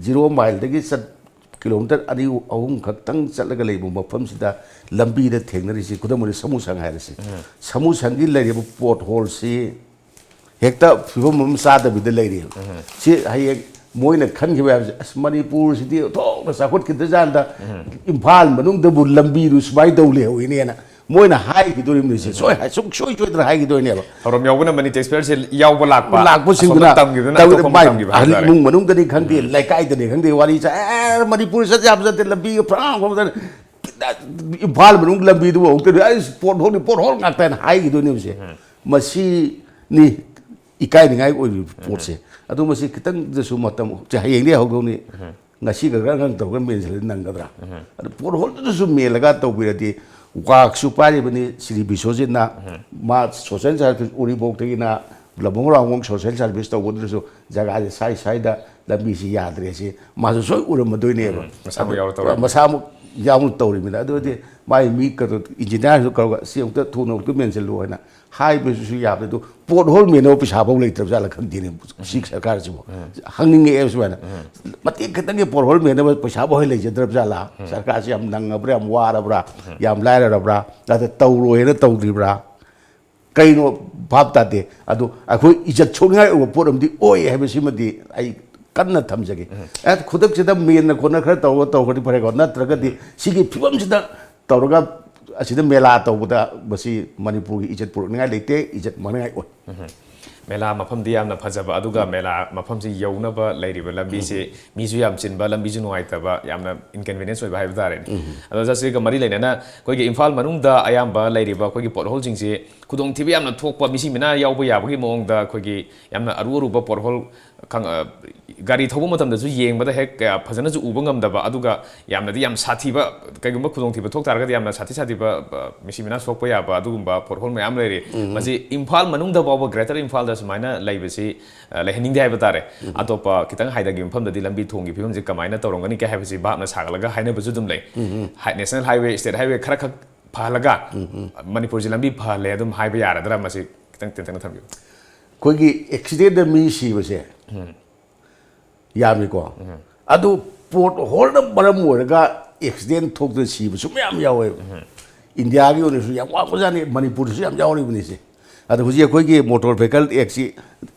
ꯖꯤꯔꯣ ꯃꯥꯏꯜꯗꯒꯤ ꯆꯠ ꯀꯤꯂꯣꯃꯤꯇꯔ ꯑꯅꯤ ꯑꯍꯨꯝ ꯈꯛꯇꯪ ꯆꯠꯂꯒ ꯂꯩꯕ ꯃꯐꯝꯁꯤꯗ ꯂꯝꯕꯤꯗ ꯊꯦꯡꯅꯔꯤꯁꯤ, ꯈꯨꯗꯝ ꯑꯣꯏꯅ ꯁꯃꯨꯁꯪ ꯍꯥꯏꯔꯁꯤ꯫ ꯁꯃꯨꯁꯪꯒꯤ ꯂꯩꯔꯤꯕ ꯄꯣꯠ ꯍꯣꯜꯁꯤ ꯍꯦꯛꯇ ꯐꯤꯕꯝ ꯑꯃ ꯆꯥꯗꯕꯤꯗ ꯂꯩꯔꯤꯕ꯫ ꯁꯤ ꯍꯌꯦꯡ ꯃꯣꯏꯅ ꯈꯟꯈꯤꯕ ꯍꯥꯏꯕꯁꯦ, "ꯑꯁ, ꯃꯅꯤꯄꯨꯔꯁꯤꯗꯤ ꯑꯣꯟꯊꯣꯛꯅ ꯆꯥꯎꯈꯠꯈꯤꯗ꯭ꯔꯖꯥꯠꯅꯤꯗ, ꯏꯝꯐꯥꯜ ꯃꯅꯨꯡꯗꯕꯨ ꯂꯝꯕꯤꯗꯨ ꯁꯨꯃꯥꯏꯅ ꯇꯧ ꯂꯩꯍꯧꯏꯅꯦꯅ" ꯃꯣꯏꯅ ꯍꯥꯏꯈꯤꯗꯣꯔꯤꯕꯅꯤꯁꯦ꯫ ꯁꯣꯏ-, ꯁꯨꯡꯁꯣꯏ ꯁꯣꯏꯗꯅ ꯍꯥꯏꯈꯤꯗꯣꯏꯅꯦꯕ꯫ ꯊꯧꯔꯝ ꯌꯥꯎꯕꯅ ꯃꯅꯤ ꯇꯦꯛꯁꯄꯤꯌꯔꯁꯦ ꯌꯥꯎꯕ ꯂꯥꯛꯄ, ꯂꯥꯛꯄꯁꯤꯡꯗꯨꯅ ꯑꯁꯣꯝꯗ ꯇꯝꯈꯤꯕꯗꯨꯅ ꯇꯧꯔꯤꯕ ꯑꯇꯣꯞꯄ ꯃꯥꯏ ꯇꯝꯈꯤꯕ ꯑꯍꯜ ꯍꯥꯏꯇꯥꯔꯦ꯫ ꯏꯃꯨꯡ ꯃꯅꯨꯡꯗꯅꯤ ꯈꯪꯗꯦ, ꯂꯩꯀꯥꯏꯗꯅꯤ ꯈꯪꯗꯦ, ꯋꯥꯔꯤ ꯁꯥ-, "ꯑꯦ, ꯃꯅꯤꯄꯨꯔ ꯆꯠ ꯌꯥꯕ ꯅꯠꯇꯦ, ꯂꯝꯕꯤꯒ ꯐ꯭ꯔꯥꯡ ꯐ꯭ꯔꯥꯡ ꯆꯠ-, ꯏꯝꯐꯥꯜ ꯃꯅꯨꯡ ꯂꯝꯕꯤꯗꯨꯕꯨ ꯑꯃꯨꯛꯇ, ꯑꯩ ꯄꯣꯠ ꯍꯣꯜꯅꯤ, ꯄꯣꯠ ꯍꯣꯜ ꯉꯥꯛꯇ" ꯍꯥꯏꯅ ꯍꯥꯏꯈꯤꯗꯣꯏꯅꯦꯕꯁꯦ꯫ ꯃꯁꯤꯅꯤ ꯏꯀꯥꯏꯅꯤꯡꯉꯥꯏ ꯑꯣꯏꯔꯤꯕ ꯄꯣꯠꯁꯦ꯫ ꯑꯗꯨ ꯃꯁꯤ ꯈꯤꯇꯪꯗꯁꯨ ꯃꯇꯝ, ꯍꯌꯦꯡꯗꯒꯤ ꯍꯧꯗꯧꯅꯤ꯫ ꯉꯁꯤ ꯈꯛ ꯈꯔ ꯈꯪ ꯇꯧꯔꯒ ꯃꯦꯟꯁꯤꯜꯂꯗꯤ ꯅꯪꯒꯗ꯭ꯔꯥ? ꯑꯗꯨ ꯄꯣꯠ ꯍꯣꯜꯗꯨꯗꯁꯨ ꯃꯦꯜꯂꯒ ꯇꯧꯕꯤꯔꯗꯤ, ꯋꯥꯛꯁꯨ ꯄꯥꯏꯔꯤꯕꯅꯤ ꯁ꯭ꯔꯤ ꯕꯤꯁ꯭ꯋꯖꯤꯠꯅ, ꯃꯥ ꯁꯣꯁꯦꯜ ꯁꯥꯔꯚꯤꯁ ꯎꯔꯤꯄꯣꯛꯇꯒꯤꯅ ꯂꯝꯕꯣꯡ ꯔꯥꯎꯕꯣꯡ ꯁꯣꯁꯦꯜ ꯁꯥꯔꯚꯤꯁ ꯇꯧꯕꯗꯨꯗꯁꯨ ꯖꯒꯥꯁꯦ ꯁ꯭ꯋꯥꯏ ꯁ꯭ꯋꯥꯏꯗ ꯂꯝꯕꯤꯁꯤ ꯌꯥꯗ꯭ꯔꯦ ꯁꯤ ꯃꯥꯁꯨ ꯁꯣꯏ ꯎꯔꯝꯃꯗꯣꯏꯅꯦꯕ꯫ ꯎꯝ, ꯃꯁꯥꯃꯛ ꯌꯥꯎꯔ ꯇꯧꯔꯦ꯫ ꯃꯁꯥꯃꯛ ꯌꯥꯎꯅ ꯇꯧꯔꯤꯕꯅꯤꯅ꯫ ꯑꯗꯨꯗꯤ ꯃꯥꯏ ꯃꯤ ꯀꯩꯅꯣ ꯏꯟꯖꯤꯅꯤꯌꯥꯔꯁꯨ ꯀꯧꯔꯒ ꯁꯤ ꯑꯃꯨꯛꯇ ꯊꯨꯅ ꯑꯃꯨꯛꯇ ꯃꯦꯟꯁꯤꯜꯂꯨ ꯍꯥꯏꯅ ꯍꯥꯏꯕꯁꯨ ꯌꯥꯕꯗ, ꯑꯗꯨ ꯄꯣꯠ ꯍꯣꯜ ꯃꯦꯟꯅꯕ ꯄꯩꯁꯥ ꯐꯥꯎ ꯂꯩꯇ꯭ꯔꯕ ꯖꯥꯠꯂ ꯈꯪꯗꯦꯅꯦ ꯁꯤ ꯁꯔꯀꯥꯔꯁꯤꯕꯨ꯫ ꯍꯪꯅꯤꯡꯉꯛꯑꯦꯕ ꯁꯨꯃꯥꯏꯅ꯫ ꯃꯇꯦꯛ ꯈꯤꯇꯪꯒꯤ ꯄꯣꯠ ꯍꯣꯜ ꯃꯦꯟꯅꯕ ꯄꯩꯁꯥ ꯐꯥꯎ ꯂꯩꯖꯗ꯭ꯔꯕ ꯖꯥꯠꯂꯥ? ꯁꯔꯀꯥꯔꯁꯤ ꯌꯥꯝ ꯅꯪꯉꯕ꯭ꯔꯥ, ꯌꯥꯝ ꯋꯥꯔꯕ꯭ꯔꯥ, ꯅꯠꯇ꯭ꯔ ꯇꯧꯔꯣꯏꯅ ꯇꯧꯔꯤꯕ꯭ꯔꯥ? ꯀꯩꯅꯣ ꯚꯥꯞ ꯇꯥꯗꯦ꯫ ꯑꯗꯣ ꯑꯩꯈꯣꯏ ꯏꯖꯠ ꯁꯣꯛꯅꯤꯡꯉꯥꯏ ꯑꯣꯏꯕ ꯄꯣꯠ ꯑꯃꯗꯤ ꯑꯣꯏ ꯍꯥꯏꯕꯁꯤꯃꯗꯤ ꯑꯩ ꯀꯟꯅ ꯊꯝꯖꯒꯦ꯫ ꯑꯦ, ꯈꯨꯗꯛꯁꯤꯗ ꯃꯦꯟꯅ ꯈꯣꯠꯅ ꯈꯔ ꯇꯧꯔꯒ ꯇꯧꯈ꯭ꯔꯗꯤ ꯐꯔꯦꯀꯣ, ꯅꯠꯇ꯭ꯔꯒꯗꯤ ꯁꯤꯒꯤ ꯐꯤꯕꯝꯁꯤꯗ ꯇꯧꯔꯒ ꯑꯁꯤꯗ ꯃꯦꯂꯥ ꯇꯧꯕꯗ ꯃꯁꯤ ꯃꯅꯤꯄꯨꯔꯒꯤ ꯏꯖꯠ ꯄꯨꯔꯛꯅꯤꯡꯉꯥꯏ ꯂꯩꯇꯦ, ꯏꯖꯠ ꯃꯥꯡꯅꯤꯡꯉꯥꯏ ꯑꯣꯏ꯫ ꯃꯦꯂꯥ ꯃꯐꯝꯗꯤ ꯌꯥꯝꯅ ꯐꯖꯕ, ꯑꯗꯨꯒ ꯃꯦꯂꯥ ꯃꯐꯝꯁꯤ ꯌꯧꯅꯕ ꯂꯩꯔꯤꯕ ꯂꯝꯕꯤꯁꯤ ꯃꯤꯁꯨ ꯌꯥꯝ ꯆꯤꯟꯕ, ꯂꯝꯕꯤꯁꯨ ꯅꯨꯡꯉꯥꯏꯇꯕ, ꯌꯥꯝꯅ ꯏꯟꯀꯟꯚꯤꯅꯤꯌꯦꯟꯁ ꯑꯣꯏꯕ ꯍꯥꯏꯕ ꯇꯥꯔꯦꯅꯦ꯫ ꯑꯗꯣ ꯖꯁ ꯁꯤꯒ ꯃꯔꯤ ꯂꯩꯅꯅ ꯑꯩꯈꯣꯏꯒꯤ ꯏꯝꯐꯥꯜ ꯃꯅꯨꯡꯗ ꯑꯌꯥꯝꯕ ꯂꯩꯔꯤꯕ ꯑꯩꯈꯣꯏꯒꯤ ꯄꯣꯠ ꯍꯣꯜꯁꯤꯡꯁꯤ ꯈꯨꯗꯣꯡꯊꯤꯕ ꯌꯥꯝꯅ ꯊꯣꯛꯄ, ꯃꯤꯁꯤ ꯃꯤꯅꯥ ꯌꯥꯎꯕ ꯌꯥꯕꯒꯤ ꯃꯑꯣꯡꯗ ꯑꯩꯈꯣꯏꯒꯤ ꯌꯥꯝꯅ ꯑꯔꯨ ꯑꯔꯨꯕ ꯄꯣꯠ ꯍꯣꯜ ꯈꯪ-, ꯑ, ꯒꯥꯔꯤ ꯊꯧꯕ ꯃꯇꯝꯗꯁꯨ ꯌꯦꯡꯕꯗ ꯍꯦꯛ ꯀꯌꯥ ꯐꯖꯅꯁꯨ ꯎꯕ ꯉꯝꯗꯕ, ꯑꯗꯨꯒ ꯌꯥꯝꯅꯗꯤ ꯌꯥꯝ ꯁꯥꯊꯤꯕ, ꯀꯩꯒꯨꯝꯕ ꯈꯨꯗꯣꯡꯊꯤꯕ ꯊꯣꯛ ꯇꯥꯔꯒꯗꯤ ꯌꯥꯝꯅ ꯁꯥꯊꯤ ꯁꯥꯊꯤꯕ, ꯑ, ꯃꯤꯁꯤ ꯃꯤꯅꯥ ꯁꯣꯛꯄ ꯌꯥꯕ ꯑꯗꯨꯒꯨꯝꯕ ꯄꯣꯠ ꯍꯣꯜ ꯃꯌꯥꯝ ꯂꯩꯔꯤ꯫ ꯃꯁꯤ ꯏꯝꯐꯥꯜ ꯃꯅꯨꯡꯗ ꯐꯥꯎꯕ, ꯒ꯭ꯔꯦꯇꯔ ꯏꯝꯐꯥꯜꯗ ꯁꯨꯃꯥꯏꯅ ꯂꯩꯕꯁꯤ, ꯑ, ꯂꯩꯍꯟꯅꯤꯡꯗꯦ ꯍꯥꯏꯕ ꯇꯥꯔꯦ꯫ ꯑꯇꯣꯞꯄ ꯈꯤꯇꯪ ꯍꯥꯏꯊꯈꯤꯕ ꯃꯐꯝꯗꯗꯤ ꯂꯝꯕꯤ ꯊꯣꯡꯒꯤ ꯐꯤꯕꯝꯁꯤ ꯀꯃꯥꯏꯅ ꯇꯧꯔꯝꯒꯅꯤꯒꯦ ꯍꯥꯏꯕꯁꯤ ꯚꯥꯞꯅ ꯁꯥꯒꯠꯂꯒ ꯍꯥꯏꯅꯕꯁꯨ ꯑꯗꯨꯝ ꯂꯩ꯫ ꯍꯥꯏ-, ꯅꯦꯁꯅꯦꯜ ꯍꯥꯏꯋꯦ, ꯁ꯭ꯇꯦꯠ ꯍꯥꯏꯋꯦ ꯈꯔ ꯈꯛ ꯐꯍꯜꯂꯒ ꯃꯅꯤꯄꯨꯔꯁꯤ ꯂꯝꯕꯤ ꯐꯍꯜꯂꯦ ꯑꯗꯨꯝ ꯍꯥꯏꯕ ꯌꯥꯔꯗ꯭ꯔꯥ? ꯃꯁꯤ ꯈꯤꯇꯪ ꯇꯦꯟꯇꯛꯅ ꯊꯝꯕꯤꯌꯨ꯫ ꯑꯩꯈꯣꯏꯒꯤ ꯑꯦꯛꯁꯤꯗꯦꯟꯗ ꯃꯤ ꯁꯤꯕꯁꯦ ꯌꯥꯝꯃꯤꯀꯣ꯫ ꯑꯗꯨ ꯄꯣꯠ ꯍꯣꯜꯅ ꯃꯔꯝ ꯑꯣꯏꯔꯒ ꯑꯦꯛꯁꯤꯗꯦꯟ ꯊꯣꯛꯇꯅ ꯁꯤꯕꯁꯨ ꯃꯌꯥꯝ ꯌꯥꯎꯋꯦꯕ꯫ ꯏꯟꯗꯤꯌꯥꯒꯤ ꯑꯣꯏꯅꯁꯨ ꯌꯥꯝ ꯋꯥꯡꯕꯖꯥꯠꯅꯤ, ꯃꯅꯤꯄꯨꯔꯗꯁꯨ ꯌꯥꯝ ꯌꯥꯎꯔꯤꯕꯅꯤꯁꯦ꯫ ꯑꯗꯣ ꯍꯧꯖꯤꯛ ꯑꯩꯈꯣꯏꯒꯤ ꯃꯣꯇꯣꯔ ꯚꯦꯍꯤꯀꯜ ꯑꯦꯛꯁꯤ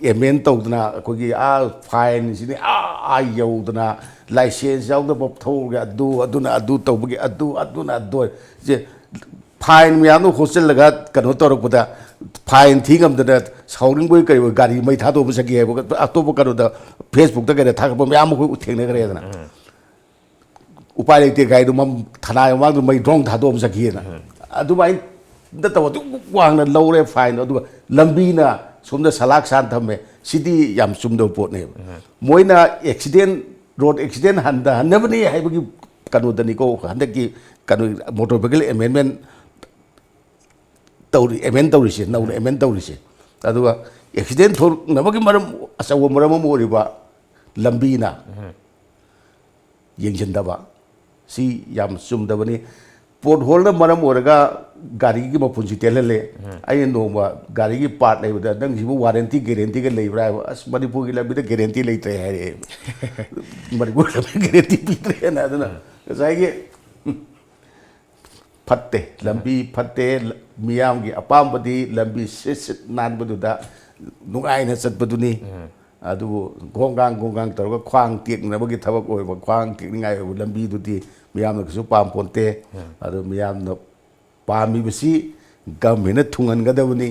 ꯑꯦꯃꯦꯟ ꯇꯧꯗꯅ, ꯑꯩꯈꯣꯏꯒꯤ ꯑꯥ ꯐꯥꯏꯟꯁꯤꯅꯤ ꯑꯥ ꯑꯥ ꯌꯧꯗꯅ, ꯂꯥꯏꯁꯦꯟꯁ ꯌꯥꯎꯗꯕ ꯊꯧꯕꯒꯤ ꯑꯗꯨ, ꯑꯗꯨꯅ ꯑꯗꯨ ꯇꯧꯕꯒꯤ ꯑꯗꯨ, ꯑꯗꯨꯅ ꯑꯗꯨ, ꯁꯦ ꯐꯥꯏꯟ ꯃꯌꯥꯝꯗꯣ ꯍꯣꯠꯆꯜꯂꯒ ꯀꯩꯅꯣ ꯇꯧꯔꯛꯄꯗ, ꯐꯥꯏꯟ ꯊꯤ ꯉꯝꯗꯅ ꯁꯥꯎꯅꯤꯡꯕꯣꯏ ꯀꯩꯕꯣꯏ ꯒꯥꯔꯤ ꯃꯩ ꯊꯥꯗꯣꯛꯑꯝꯕ ꯆꯠꯈꯤ ꯍꯥꯏꯕ ꯑꯇꯣꯞꯄ ꯀꯩꯅꯣꯗ, ꯐꯦꯁꯕꯨꯛꯇ ꯀꯩꯗ ꯊꯥꯒꯠꯄ ꯃꯌꯥꯝ ꯑꯃ ꯑꯩꯈꯣꯏ ꯊꯦꯡꯅꯈ꯭ꯔꯦꯗꯅ꯫ ꯎꯄꯥꯏ ꯂꯩꯇꯦ, ꯒꯥꯔꯤꯗꯣ ꯃꯝ-, ꯊꯅꯥ ꯃꯃꯥꯡꯗ ꯃꯩ ꯗ꯭ꯔꯣꯡ ꯊꯥꯗꯣꯛꯑꯝꯕ ꯆꯠꯈꯤꯑꯅ꯫ ꯑꯗꯨꯃꯥꯏꯅ ꯇꯧꯕ ꯑꯗꯨꯛ ꯋꯥꯡꯅ ꯂꯧꯔꯦ ꯐꯥꯏꯟꯗꯣ, ꯑꯗꯨꯒ ꯂꯝꯕꯤꯅ ꯁꯣꯝꯗ ꯁꯂꯥꯛ ꯁꯥꯟ ꯊꯝꯃꯦ꯫ ꯁꯤꯗꯤ ꯌꯥꯝ ꯆꯨꯝꯗꯕ ꯄꯣꯠꯅꯦꯕ꯫ ꯃꯣꯏꯅ ꯑꯦꯛꯁꯤꯗꯦꯟ, ꯔꯣꯗ ꯑꯦꯛꯁꯤꯗꯦꯟ ꯍꯟꯊꯍꯟꯅꯕꯅꯤ ꯍꯥꯏꯕꯒꯤ ꯀꯩꯅꯣꯗꯅꯤꯀꯣ ꯍꯟꯗꯛꯀꯤ ꯀꯩꯅꯣ ꯃꯣꯇꯣꯔ ꯚꯦꯍꯤꯀꯜ ꯑꯦꯃꯦꯟꯃꯦꯟ ꯇꯧꯔꯤ, ꯑꯦꯃꯦꯟ ꯇꯧꯔꯤꯁꯦ, ꯅꯧꯅ ꯑꯦꯃꯦꯟ ꯇꯧꯔꯤꯁꯦ꯫ ꯑꯗꯨꯒ ꯑꯦꯛꯁꯤꯗꯦꯟ ꯊꯣꯛꯅꯕꯒꯤ ꯃꯔꯝ, ꯑꯆꯧꯕ ꯃꯔꯝ ꯑꯃ ꯑꯣꯏꯔꯤꯕ ꯂꯝꯕꯤꯅ ꯌꯦꯡꯁꯤꯟꯗꯕ, ꯁꯤ ꯌꯥꯝ ꯆꯨꯝꯗꯕꯅꯤ꯫ ꯄꯣꯠ ꯍꯣꯜꯅ ꯃꯔꯝ ꯑꯣꯏꯔꯒ ꯒꯥꯔꯤꯒꯤ ꯃꯄꯨꯟꯁꯤ ꯇꯦꯜꯍꯜꯂꯦ꯫ ꯑꯩꯅ ꯅꯣꯡꯃ ꯒꯥꯔꯤꯒꯤ ꯄꯥꯔꯠ ꯂꯩꯕꯗ, "ꯅꯪꯁꯤꯕꯨ ꯋꯥꯔꯦꯟꯇꯤ ꯒꯦꯔꯦꯟꯇꯤꯒ ꯂꯩꯕ꯭ꯔꯥ?" ꯍꯥꯏꯕ, "ꯑꯁ, ꯃꯅꯤꯄꯨꯔꯒꯤ ꯂꯝꯕꯤꯗ ꯒꯦꯔꯦꯟꯇꯤ ꯂꯩꯇ꯭ꯔꯦ" ꯍꯥꯏꯔꯛꯑꯦ꯫ "ꯃꯅꯤꯄꯨꯔ ꯂꯝꯕꯤ ꯒꯦꯔꯦꯟꯇꯤ ꯄꯤꯗ꯭ꯔꯦꯅ"꯫ ꯑꯗꯨꯅ ꯉꯁꯥꯏꯒꯤ ꯐꯠꯇꯦ, ꯂꯝꯕꯤ ꯐꯠꯇꯦ, ꯃꯤꯌꯥꯝꯒꯤ ꯑꯄꯥꯝꯕꯗꯤ ꯂꯝꯕꯤ ꯁꯤꯠ ꯁꯤꯠ ꯅꯥꯟꯕꯗꯨꯗ ꯅꯨꯡꯉꯥꯏꯅ ꯆꯠꯄꯗꯨꯅꯤ꯫ ꯑꯗꯨꯕꯨ ꯒꯣꯡꯒꯥꯡ ꯒꯣꯡꯒꯥꯡ ꯇꯧꯔꯒ ꯈ꯭ꯋꯥꯡ ꯇꯦꯛꯅꯕꯒꯤ ꯊꯕꯛ ꯑꯣꯏꯕ, ꯈ꯭ꯋꯥꯡ ꯇꯦꯛꯅꯤꯡꯉꯥꯏ ꯑꯣꯏꯕ ꯂꯝꯕꯤꯗꯨꯗꯤ ꯃꯤꯌꯥꯝꯅ ꯀꯩꯁꯨ ꯄꯥꯝ ꯄꯣꯟꯇꯦ꯫ ꯑꯗꯨ ꯃꯤꯌꯥꯝꯅ ꯄꯥꯝꯃꯤꯕꯁꯤ ꯒꯃꯦꯟꯅ ꯊꯨꯡꯍꯟꯒꯗꯕꯅꯤ꯫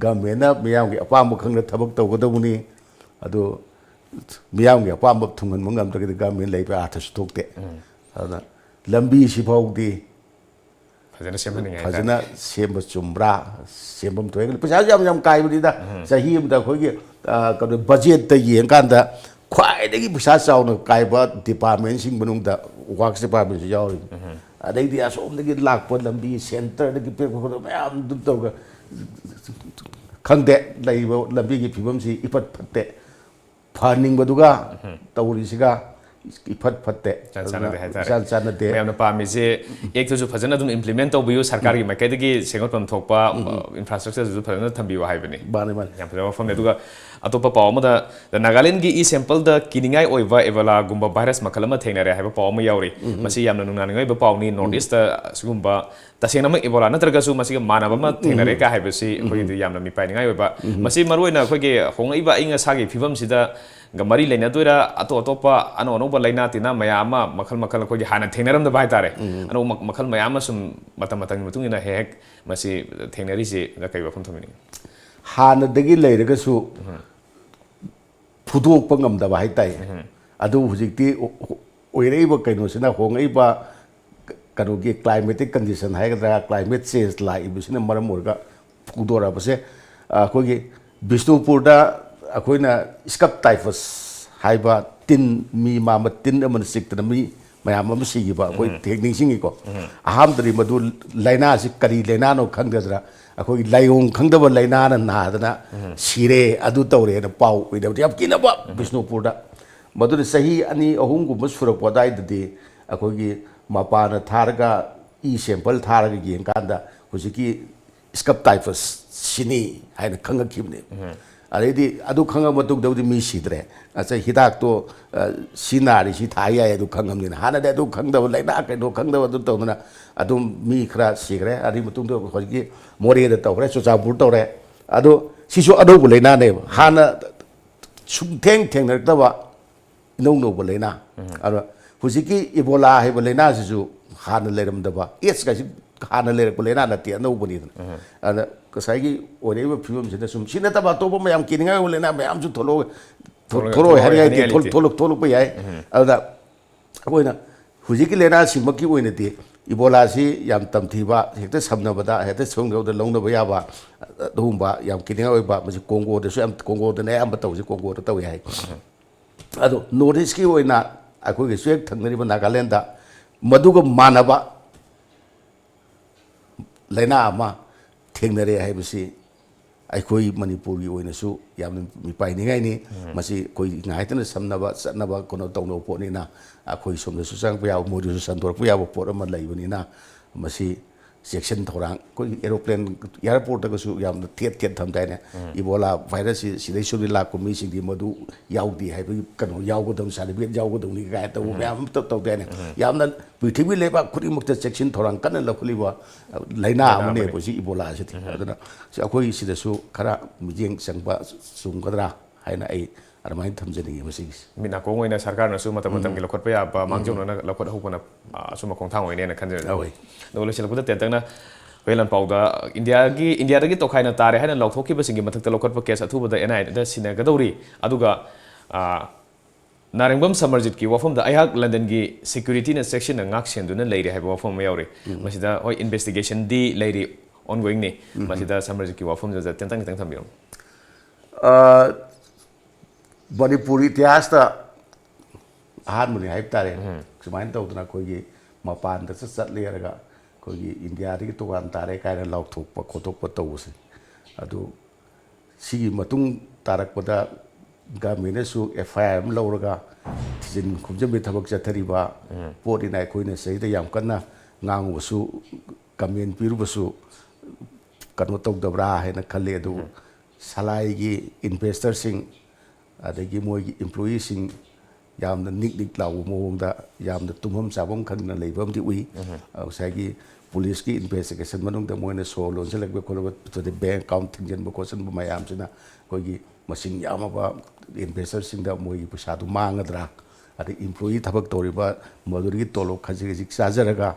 ꯒꯃꯦꯟꯅ ꯃꯤꯌꯥꯝꯒꯤ ꯑꯄꯥꯝꯕ ꯈꯪꯅ ꯊꯕꯛ ꯇꯧꯒꯗꯕꯅꯤ꯫ ꯑꯗꯨ ꯃꯤꯌꯥꯝꯒꯤ ꯑꯄꯥꯝꯕ ꯊꯨꯡꯍꯟꯕ ꯉꯝꯗ꯭ꯔꯒꯗꯤ ꯒꯃꯦꯟ ꯂꯩꯕ ꯑꯥꯔꯊꯁꯨ ꯊꯣꯛꯇꯦ꯫ ꯑꯗꯨꯅ ꯂꯝꯕꯤꯁꯤ ꯐꯥꯎꯗꯤ ꯐꯖꯅ ꯁꯦꯝꯍꯟꯅꯤꯡꯉꯦ ꯍꯥꯏꯇꯥꯔꯦ꯫ ꯐꯖꯅ ꯁꯦꯝꯕ ꯆꯨꯝꯕ꯭ꯔꯥ? ꯁꯦꯝꯐꯝ ꯊꯣꯛꯑꯦ꯫ ꯄꯩꯁꯥꯁꯨ ꯌꯥꯝ ꯌꯥꯝ ꯀꯥꯏꯕꯅꯤꯗ꯫ ꯆꯍꯤ ꯑꯃꯗ ꯑꯩꯈꯣꯏꯒꯤ, ꯑ, ꯀꯩꯅꯣ, ꯕꯖꯦꯠꯇ ꯌꯦꯡꯀꯥꯟꯗ ꯈ꯭ꯋꯥꯏꯗꯒꯤ ꯄꯩꯁꯥ ꯆꯥꯎꯅ ꯀꯥꯏꯕ ꯗꯤꯄꯥꯔꯠꯃꯦꯟꯁꯤꯡ ꯃꯅꯨꯡꯗ ꯋꯥꯔꯛꯁ ꯗꯤꯄꯥꯔꯠꯃꯦꯟꯁꯨ ꯌꯥꯎꯔꯤꯅꯤ꯫ ꯑꯗꯩꯗꯤ ꯑꯁꯣꯝꯗꯒꯤ ꯂꯥꯛꯄ ꯂꯝꯕꯤ, ꯁꯦꯟꯇꯔꯗꯒꯤ ꯄꯤꯔꯛꯄ ꯈꯣꯠꯄ ꯃꯌꯥꯝꯗꯨ ꯇꯧꯔꯒ, ꯈꯪꯗꯦ, ꯂꯩꯔꯤꯕ ꯂꯝꯕꯤꯒꯤ ꯐꯤꯕꯝꯁꯤ ꯏꯐꯠ ꯐꯠꯇꯦ꯫ ꯐꯍꯟꯅꯤꯡꯕꯗꯨꯒ ꯇꯧꯔꯤꯁꯤꯒ ꯏꯐꯠ ꯐꯠꯇꯦ꯫ ꯏꯆꯥꯟ ꯆꯥꯟꯅꯗꯦ ꯑꯗꯨꯅ ꯍꯥꯏꯇꯥꯔꯦ꯫ ꯏꯆꯥꯟ ꯆꯥꯟꯅꯗꯦ꯫ ꯃꯌꯥꯝꯅ ꯄꯥꯝꯃꯤꯁꯦ, ꯑꯦꯛꯇꯨꯁꯨ ꯐꯖꯅ ꯑꯗꯨꯝ ꯏꯝꯄ꯭ꯂꯤꯃꯦꯟ ꯇꯧꯕꯤꯌꯨ, ꯁꯔꯀꯥꯔꯒꯤ ꯃꯥꯏꯀꯩꯗꯒꯤ ꯁꯦꯝꯒꯠꯐꯝ ꯊꯣꯛꯄ, ꯏꯟꯐ꯭ꯔꯥꯁ꯭ꯇ꯭ꯔꯛꯆꯔꯗꯨꯁꯨ ꯐꯖꯅ ꯊꯝꯕꯤꯌꯨ ꯍꯥꯏꯕꯅꯤ꯫ ꯃꯥꯅꯦ, ꯃꯥꯅꯦ꯫ ꯌꯥꯝ ꯐꯖꯕ ꯋꯥꯐꯝꯅꯤ꯫ ꯑꯗꯨꯒ ꯑꯇꯣꯞꯄ ꯄꯥꯎ ꯑꯃꯗ, ꯅꯥꯒꯥꯂꯦꯟꯒꯤ ꯏ ꯁꯦꯝꯄꯜꯗ ꯀꯤꯅꯤꯡꯉꯥꯏ ꯑꯣꯏꯕ ꯑꯦꯕꯣꯂꯥꯒꯨꯝꯕ ꯚꯥꯏꯔꯁ ꯃꯈꯜ ꯑꯃ ꯊꯦꯡꯅꯔꯦ ꯍꯥꯏꯕ ꯄꯥꯎ ꯑꯃ ꯌꯥꯎꯔꯤ꯫ ꯃꯁꯤ ꯌꯥꯝꯅ ꯅꯨꯡꯅꯥꯡꯅꯤꯡꯉꯥꯏ ꯑꯣꯏꯕ ꯄꯥꯎꯅꯤ꯫ ꯅꯣꯔꯠ ꯏꯁꯇ ꯑꯁꯤꯒꯨꯝꯕ ꯇꯁꯦꯡꯅꯃꯛ ꯏꯕꯣꯂꯥ ꯅꯠꯇ꯭ꯔꯒꯁꯨ ꯃꯁꯤꯒ ꯃꯥꯟꯅꯕ ꯑꯃ ꯊꯦꯡꯅꯔꯦ ꯀꯥ ꯍꯥꯏꯕꯁꯤ ꯑꯩꯈꯣꯏꯒꯤꯗꯤ ꯌꯥꯝꯅ ꯃꯤꯄꯥꯏꯅꯤꯡꯉꯥꯏ ꯑꯣꯏꯕ꯫ ꯃꯁꯤ ꯃꯔꯨꯑꯣꯏꯅ ꯑꯩꯈꯣꯏꯒꯤ ꯍꯣꯡꯂꯛꯏꯕ ꯑꯏꯪ ꯑꯁꯥꯒꯤ ꯐꯤꯕꯝꯁꯤꯗ ꯒ ꯃꯔꯤ ꯂꯩꯅꯗꯣꯏꯔꯥ, ꯑꯇꯣꯞ ꯑꯇꯣꯞꯄ ꯑꯅꯧ ꯑꯅꯧꯕ ꯂꯥꯏꯅꯥ ꯇꯤꯟꯅꯥ ꯃꯌꯥꯝ ꯑꯃ, ꯃꯈꯜ ꯃꯈꯜ ꯑꯩꯈꯣꯏꯒꯤ ꯍꯥꯟꯅ ꯊꯦꯡꯅꯔꯝꯗꯕ ꯍꯥꯏꯇꯥꯔꯦ, ꯑꯅꯧꯕ ꯃꯈꯜ ꯃꯌꯥꯝ ꯑꯃ ꯁꯨꯝ ꯃꯇꯝ ꯃꯇꯝꯒꯤ ꯃꯇꯨꯡ ꯏꯟꯅ ꯍꯦꯛ ꯍꯦꯛ ꯃꯁꯤ ꯊꯦꯡꯅꯔꯤꯁꯤ ꯀꯩ ꯋꯥꯐꯝ ꯊꯝꯕꯤꯅꯤꯡꯉꯤ? ꯍꯥꯟꯅꯗꯒꯤ ꯂꯩꯔꯒꯁꯨ ꯐꯨꯗꯣꯛꯄ ꯉꯝꯗꯕ ꯍꯥꯏꯇꯥꯏ꯫ ꯑꯗꯨ ꯍꯧꯖꯤꯛꯇꯤ ꯑꯣ-, ꯑꯣꯏꯔꯛꯏꯕ ꯀꯩꯅꯣꯁꯤꯅ, ꯍꯣꯡꯉꯛꯏꯕ ꯀꯩꯅꯣꯒꯤ climatic condition ꯍꯥꯏꯒꯗ꯭ꯔꯥ, climate change ꯂꯥꯛꯏꯕꯁꯤꯅ ꯃꯔꯝ ꯑꯣꯏꯔꯒ ꯐꯨꯗꯣꯔꯛꯄꯁꯦ, ꯑꯩꯈꯣꯏꯒꯤ ꯕꯤꯁꯅꯨꯄꯨꯔꯗ ꯑꯩꯈꯣꯏꯅ scrub typhus ꯍꯥꯏꯕ ꯇꯤꯟ, ꯃꯤ ꯃꯥꯟꯕ ꯇꯤꯟ ꯑꯃꯅ ꯆꯤꯛꯇꯅ ꯃꯤ ꯃꯌꯥꯝ ꯑꯃ ꯁꯤꯈꯤꯕ ꯑꯩꯈꯣꯏ ꯍꯦꯛ ꯅꯤꯡꯁꯤꯡꯉꯤꯀꯣ꯫ ꯑꯍꯥꯟꯕꯗꯗꯤ ꯃꯗꯨ ꯂꯥꯏꯅꯥꯁꯤ ꯀꯔꯤ ꯂꯥꯏꯅꯥꯅꯣ ꯈꯪꯗꯗꯅ ꯑꯩꯈꯣꯏꯒꯤ ꯂꯥꯏꯑꯣꯡ ꯈꯪꯗꯕ ꯂꯥꯏꯅꯥꯅ ꯅꯥꯗꯅ ꯁꯤꯔꯦ, ꯑꯗꯨ ꯇꯧꯔꯦꯅ ꯄꯥꯎ ꯀꯨꯏꯗꯕꯗꯤ ꯌꯥꯝ ꯀꯤꯅꯕ ꯕꯤꯁꯅꯨꯄꯨꯔꯗ꯫ ꯃꯗꯨꯅ ꯆꯍꯤ ꯑꯅꯤ ꯑꯍꯨꯝꯒꯨꯝꯕ ꯁꯨꯔꯛꯄ ꯑꯗꯨꯋꯥꯏꯗꯗꯤ ꯑꯩꯈꯣꯏꯒꯤ ꯃꯄꯥꯟꯗ ꯊꯥꯔꯒ ꯏ ꯁꯦꯝꯄꯜ ꯊꯥꯔꯒ ꯌꯦꯡꯀꯥꯟꯗ ꯍꯧꯖꯤꯛꯀꯤ ꯁ꯭ꯀꯕ ꯇꯥꯏꯐꯁ ꯁꯤꯅꯤ ꯍꯥꯏꯅ ꯈꯪꯉꯛꯈꯤꯕꯅꯦ꯫ ꯑꯗꯩꯗꯤ ꯑꯗꯨ ꯈꯪꯉ ꯃꯇꯨꯡꯗꯕꯨꯗꯤ ꯃꯤ ꯁꯤꯗ꯭ꯔꯦ꯫ ꯑꯁ, ꯍꯤꯗꯥꯛꯇꯣ, ꯑ, ꯁꯤ ꯅꯥꯔꯤ, ꯁꯤ ꯊꯥ ꯌꯥꯏ, ꯑꯗꯨ ꯈꯪꯉꯕꯅꯤꯅ꯫ ꯍꯥꯟꯅꯗꯤ ꯑꯗꯨ ꯈꯪꯗꯕ, ꯂꯥꯏꯅꯥ ꯀꯩꯅꯣ ꯈꯪꯗꯕ, ꯑꯗꯨ ꯇꯧꯗꯅ ꯑꯗꯨꯝ ꯃꯤ ꯈꯔ ꯁꯤꯈ꯭ꯔꯦ꯫ ꯑꯗꯨꯒꯤ ꯃꯇꯨꯡꯗ ꯍꯧꯖꯤꯛꯀꯤ ꯃꯣꯔꯦꯗ ꯇꯧꯔꯦ, ꯆꯨꯔꯆꯥꯟꯄꯨꯔ ꯇꯧꯔꯦ꯫ ꯑꯗꯣ ꯁꯤꯁꯨ ꯑꯅꯧꯕ ꯂꯥꯏꯅꯥꯅꯦꯕ, ꯍꯥꯟꯅ ꯁꯨꯡꯊꯦꯡ ꯊꯦꯡꯅꯔꯛꯇꯕ ꯏꯅꯧ ꯅꯧꯕ ꯂꯥꯏꯅꯥ꯫ ꯑꯗꯣ ꯍꯧꯖꯤꯛꯀꯤ ꯏꯕꯣꯂꯥ ꯍꯥꯏꯕ ꯂꯥꯏꯅꯥꯁꯤꯁꯨ ꯍꯥꯟꯅ ꯂꯩꯔꯝꯗꯕ, ꯑꯦꯗꯁꯀꯁꯤ ꯍꯥꯟꯅ ꯂꯩꯔꯛꯄ ꯂꯥꯏꯅꯥ ꯅꯠꯇꯦ, ꯑꯅꯧꯕꯅꯤꯗꯅ꯫ ꯑꯗ ꯉꯁꯥꯏꯒꯤ ꯑꯣꯏꯔꯛꯏꯕ ꯐꯤꯕꯝꯁꯤꯗ ꯁꯨꯝ, ꯁꯤ ꯅꯠꯇꯕ ꯑꯇꯣꯞꯄ ꯃꯌꯥꯝ ꯀꯤꯅꯤꯡꯉꯥꯏ ꯑꯣꯏꯕ ꯂꯥꯏꯅꯥ ꯃꯌꯥꯝꯁꯨ ꯊꯣꯛꯂꯛꯑꯣꯏ, ꯊꯣꯛ-, ꯊꯣꯛꯂꯛꯑꯣꯏ ꯊꯣꯛꯂꯛꯑꯣꯏ ꯍꯥꯏꯅꯤꯡꯉꯥꯏ ꯍꯥꯏꯅꯤꯡꯉꯥꯏ ꯂꯩꯇꯦ, ꯂꯩꯇꯦ꯫ ꯊꯣꯛꯂꯛ-, ꯊꯣꯛꯂꯛꯄ ꯌꯥꯏ꯫ ꯑꯗꯨꯗ ꯑꯩꯈꯣꯏꯅ ꯍꯧꯖꯤꯛꯀꯤ ꯂꯥꯏꯅꯥꯁꯤꯃꯛꯀꯤ ꯑꯣꯏꯅꯗꯤ ꯏꯕꯣꯂꯥꯁꯤ ꯌꯥꯝ ꯇꯝꯊꯤꯕ, ꯍꯦꯛꯇ ꯁꯝꯅꯕꯗ ꯍꯦꯛꯇ ꯁꯣꯝꯗ ꯂꯧꯅꯕ ꯌꯥꯕ, ꯑꯗꯨꯒꯨꯝꯕ ꯌꯥꯝ ꯀꯤꯅꯤꯡꯉꯥꯏ ꯑꯣꯏꯕ, ꯃꯁꯤ ꯀꯣꯡꯒꯣꯗꯁꯨ ꯌꯥꯝ, ꯀꯣꯡꯒꯣꯗꯅ ꯑꯌꯥꯝꯕ ꯇꯧꯔꯤꯁꯦ, ꯀꯣꯡꯒꯣꯗ ꯇꯧꯏ ꯍꯥꯏ꯫ ꯑꯗꯣ ꯅꯣꯔꯠ ꯏꯁꯀꯤ ꯑꯣꯏꯅ ꯑꯩꯈꯣꯏꯒꯤꯁꯨ ꯍꯦꯛ ꯊꯪꯅꯔꯤꯕ ꯅꯥꯒꯥꯂꯦꯟꯗ ꯃꯗꯨꯒ ꯃꯥꯟꯅꯕ ꯂꯥꯏꯅꯥ ꯑꯃ ꯊꯦꯡꯅꯔꯦ ꯍꯥꯏꯕꯁꯤ ꯑꯩꯈꯣꯏ ꯃꯅꯤꯄꯨꯔꯒꯤ ꯑꯣꯏꯅꯁꯨ ꯌꯥꯝꯅ ꯃꯤꯄꯥꯏꯅꯤꯡꯉꯥꯏꯅꯤ꯫ ꯃꯁꯤ ꯑꯩꯈꯣꯏ ꯉꯥꯏꯇꯅ ꯁꯝꯅꯕ, ꯆꯠꯅꯕ, ꯀꯩꯅꯣ ꯇꯧꯅꯕ ꯄꯣꯠꯅꯤꯅ, ꯑꯩꯈꯣꯏ ꯁꯣꯝꯗꯁꯨ ꯆꯪꯉꯛꯄ ꯌꯥꯕ, ꯃꯣꯏꯗꯁꯨ ꯁꯟꯗꯣꯔꯛꯄ ꯌꯥꯕ ꯄꯣꯠ ꯑꯃ ꯂꯩꯕꯅꯤꯅ, ꯃꯁꯤ ꯆꯦꯛꯁꯤꯟ ꯊꯧꯔꯥꯡ, ꯑꯩꯈꯣꯏꯒꯤ ꯑꯦꯔꯣꯄ꯭ꯂꯦꯟ, ꯑꯦꯌꯥꯔꯄꯣꯔꯠꯇꯒꯁꯨ ꯌꯥꯝꯅ ꯊꯦꯠ ꯊꯦꯠ ꯊꯝꯗꯥꯏꯅꯦ? ꯏꯕꯣꯂꯥ ꯚꯥꯏꯔꯁꯁꯤ ꯁꯤꯗꯩ ꯁꯨꯝꯗꯤ ꯂꯥꯛꯄ ꯃꯤꯁꯤꯡꯗꯤ ꯃꯗꯨ ꯌꯥꯎꯗꯦ ꯍꯥꯏꯕꯒꯤ ꯀꯩꯅꯣ ꯌꯥꯎꯒꯗꯕꯅꯤ, ꯁꯥꯔꯇꯤꯐꯤꯀꯦꯠ ꯌꯥꯎꯒꯗꯕꯅꯤ ꯀꯥꯏꯅ ꯇꯧꯕ ꯃꯌꯥꯝ ꯑꯃ ꯇꯧ-, ꯇꯧꯗꯥꯏꯅꯦ? ꯌꯥꯝꯅ ꯄ꯭ꯔꯤꯊꯤꯕꯤ ꯂꯩꯕꯥꯛ ꯈꯨꯗꯤꯡꯃꯛꯇ ꯆꯦꯛꯁꯤꯟ ꯊꯧꯔꯥꯡ ꯀꯟꯅ ꯂꯧꯈꯠꯂꯤꯕ, ꯑ, ꯂꯥꯏꯅꯥ ꯂꯥꯏꯅꯥ ꯑꯃꯅꯦꯕ ꯑꯃꯅꯤ꯫ ꯁꯤ ꯏꯕꯣꯂꯥ ꯑꯁꯤꯗꯤ꯫ ꯑꯗꯨꯅ ꯁꯤ ꯑꯩꯈꯣꯏ ꯁꯤꯗꯁꯨ ꯈꯔ ꯃꯤꯠꯌꯦꯡ ꯆꯪꯕ ꯆꯨꯝꯒꯗ꯭ꯔꯥ ꯍꯥꯏꯅ ꯑꯩ ꯑꯗꯨꯃꯥꯏꯅ ꯊꯝꯖꯅꯤꯡꯉꯤ ꯃꯁꯤꯒꯤꯁꯦ꯫ ꯃꯤꯠ ꯅꯥꯀꯣꯡ ꯑꯣꯏꯅ ꯁꯔꯀꯥꯔꯅꯁꯨ ꯃꯇꯝ ꯃꯇꯝꯒꯤ ꯂꯧꯈꯠꯄ ꯌꯥꯕ, ꯃꯥꯡꯖꯧꯅꯅ ꯂꯧꯈꯠ ꯍꯧꯕꯅ, ꯑ, ꯑꯆꯨꯝꯕ ꯈꯣꯡꯊꯥꯡ ꯑꯣꯏꯅꯦꯅ ꯈꯟꯖꯩ꯫ ꯑꯧ꯫ ꯑꯗꯨꯒ ꯂꯣꯏꯁꯤꯜꯂꯛꯄꯗ ꯇꯦꯟꯇꯛꯅ ꯑꯩꯈꯣꯏ ꯂꯥꯟꯄꯥꯎꯗ ꯏꯟꯗꯤꯌꯥꯒꯤ, ꯏꯟꯗꯤꯌꯥꯗꯒꯤ ꯇꯣꯈꯥꯏꯅ ꯇꯥꯔꯦ ꯍꯥꯏꯅ ꯂꯥꯎꯊꯣꯛꯈꯤꯕꯁꯤꯡꯒꯤ ꯃꯊꯛꯇ ꯂꯧꯈꯠꯄ ꯀꯦꯁ ꯑꯊꯨꯕꯗ ꯑꯦꯟ ꯑꯥꯏ ꯑꯦꯗ ꯁꯤꯟꯅꯒꯗꯧꯔꯤ꯫ ꯑꯗꯨꯒ, ꯑ, ꯅꯥꯔꯦꯡꯕꯝ ꯁꯃꯔꯖꯤꯠꯀꯤ ꯋꯥꯐꯝꯗ ꯑꯩꯍꯥꯛ ꯂꯟꯗꯟꯒꯤ ꯁꯦꯀ꯭ꯌꯨꯔꯤꯇꯤꯅ ꯆꯦꯛꯁꯤꯟꯅ ꯉꯥꯛ ꯁꯦꯟꯗꯨꯅ ꯂꯩꯔꯦ ꯍꯥꯏꯕ ꯋꯥꯐꯝ ꯑꯃ ꯌꯥꯎꯔꯤ꯫ ꯃꯁꯤꯗ ꯍꯣꯏ ꯏꯟꯚꯦꯁꯇꯤꯒꯦꯁꯟꯗꯤ ꯂꯩꯔꯤ, ꯑꯣꯟꯒꯣꯋꯤꯡꯅꯤ꯫ ꯃꯁꯤꯗ ꯁꯃꯔꯖꯤꯠꯀꯤ ꯋꯥꯐꯝꯗꯨꯗ ꯇꯦꯟꯇꯪ ꯈꯤꯇꯪ ꯊꯝꯕꯤꯔꯝꯃꯨ꯫ ꯑ, ꯃꯅꯤꯄꯨꯔ ꯏꯇꯤꯍꯥꯁꯇ ꯑꯍꯥꯟꯕꯅꯤ ꯍꯥꯏꯕ ꯇꯥꯔꯦ꯫ ꯁꯨꯃꯥꯏꯅ ꯇꯧꯗꯅ ꯑꯩꯈꯣꯏꯒꯤ ꯃꯄꯥꯟꯗ ꯆꯠ ꯆꯠ ꯂꯩꯔꯒ ꯑꯩꯈꯣꯏꯒꯤ ꯏꯟꯗꯤꯌꯥꯗꯒꯤ ꯇꯣꯉꯥꯟ ꯇꯥꯔꯦ ꯀꯥꯏꯅ ꯂꯥꯎꯊꯣꯛꯄ ꯈꯣꯠꯇꯣꯛꯄ ꯇꯧꯕꯁꯦ, ꯑꯗꯨ ꯁꯤꯒꯤ ꯃꯇꯨꯡ ꯇꯥꯔꯛꯄꯗ ꯒꯃꯦꯟꯅꯁꯨ ꯑꯦꯐ ꯑꯥꯏ ꯑꯥꯔ ꯑꯃ ꯂꯧꯔꯒ ꯊꯤꯖꯤꯟ ꯈꯣꯝꯖꯤꯟꯕꯒꯤ ꯊꯕꯛ ꯆꯠꯊꯔꯤꯕ ꯄꯣꯠꯅꯤꯅ ꯑꯩꯈꯣꯏꯅ ꯁꯤꯗꯩꯗ ꯌꯥꯝ ꯀꯟꯅ ꯉꯥꯡꯉꯨꯕꯁꯨ, ꯀꯃꯦꯟ ꯄꯤꯔꯨꯕꯁꯨ ꯀꯩꯅꯣ ꯇꯧꯗꯕ꯭ꯔꯥ ꯍꯥꯏꯅ ꯈꯜꯂꯤ꯫ ꯑꯗꯨ ꯁꯂꯥꯏꯒꯤ ꯏꯟꯚꯦꯁꯇꯔꯁꯤꯡ ꯑꯗꯒꯤ ꯃꯣꯏꯒꯤ ꯏꯝꯄ꯭ꯂꯣꯌꯤꯁꯤꯡ ꯌꯥꯝꯅ ꯅꯤꯛ ꯅꯤꯛ ꯂꯥꯎꯕ ꯃꯑꯣꯡꯗ, ꯌꯥꯝꯅ ꯇꯨꯝꯐꯝ ꯆꯥꯐꯝ ꯈꯪꯗꯅ ꯂꯩꯕ ꯑꯃꯗꯤ ꯎꯏ꯫ ꯉꯁꯥꯏꯒꯤ ꯄꯨꯂꯤꯁꯀꯤ ꯏꯟꯚꯦꯁꯇꯤꯒꯦꯁꯟ ꯃꯅꯨꯡꯗ ꯃꯣꯏꯅ ꯁꯣ ꯂꯣꯟꯁꯤꯜꯂꯛꯄ ꯈꯣꯠꯂꯛꯄ, ꯕꯦꯡ ꯑꯦꯀꯥꯎꯟ ꯊꯤꯡꯖꯤꯟꯕ ꯈꯣꯠꯆꯤꯟꯕ ꯃꯌꯥꯝꯁꯤꯅ ꯑꯩꯈꯣꯏꯒꯤ ꯃꯁꯤꯡ ꯌꯥꯝꯃꯕ ꯏꯟꯚꯦꯁꯇꯔꯁꯤꯡꯗ ꯃꯣꯏꯒꯤ ꯄꯩꯁꯥꯗꯨ ꯃꯥꯡꯒꯗ꯭ꯔꯥ, ꯑꯗꯩ ꯏꯝꯄ꯭ꯂꯣꯌꯤ ꯊꯕꯛ ꯇꯧꯔꯤꯕ ꯃꯗꯨꯗꯒꯤ ꯇꯣꯂꯣꯞ ꯈꯖꯤꯛ ꯈꯖꯤꯛ ꯆꯥꯖꯔꯒ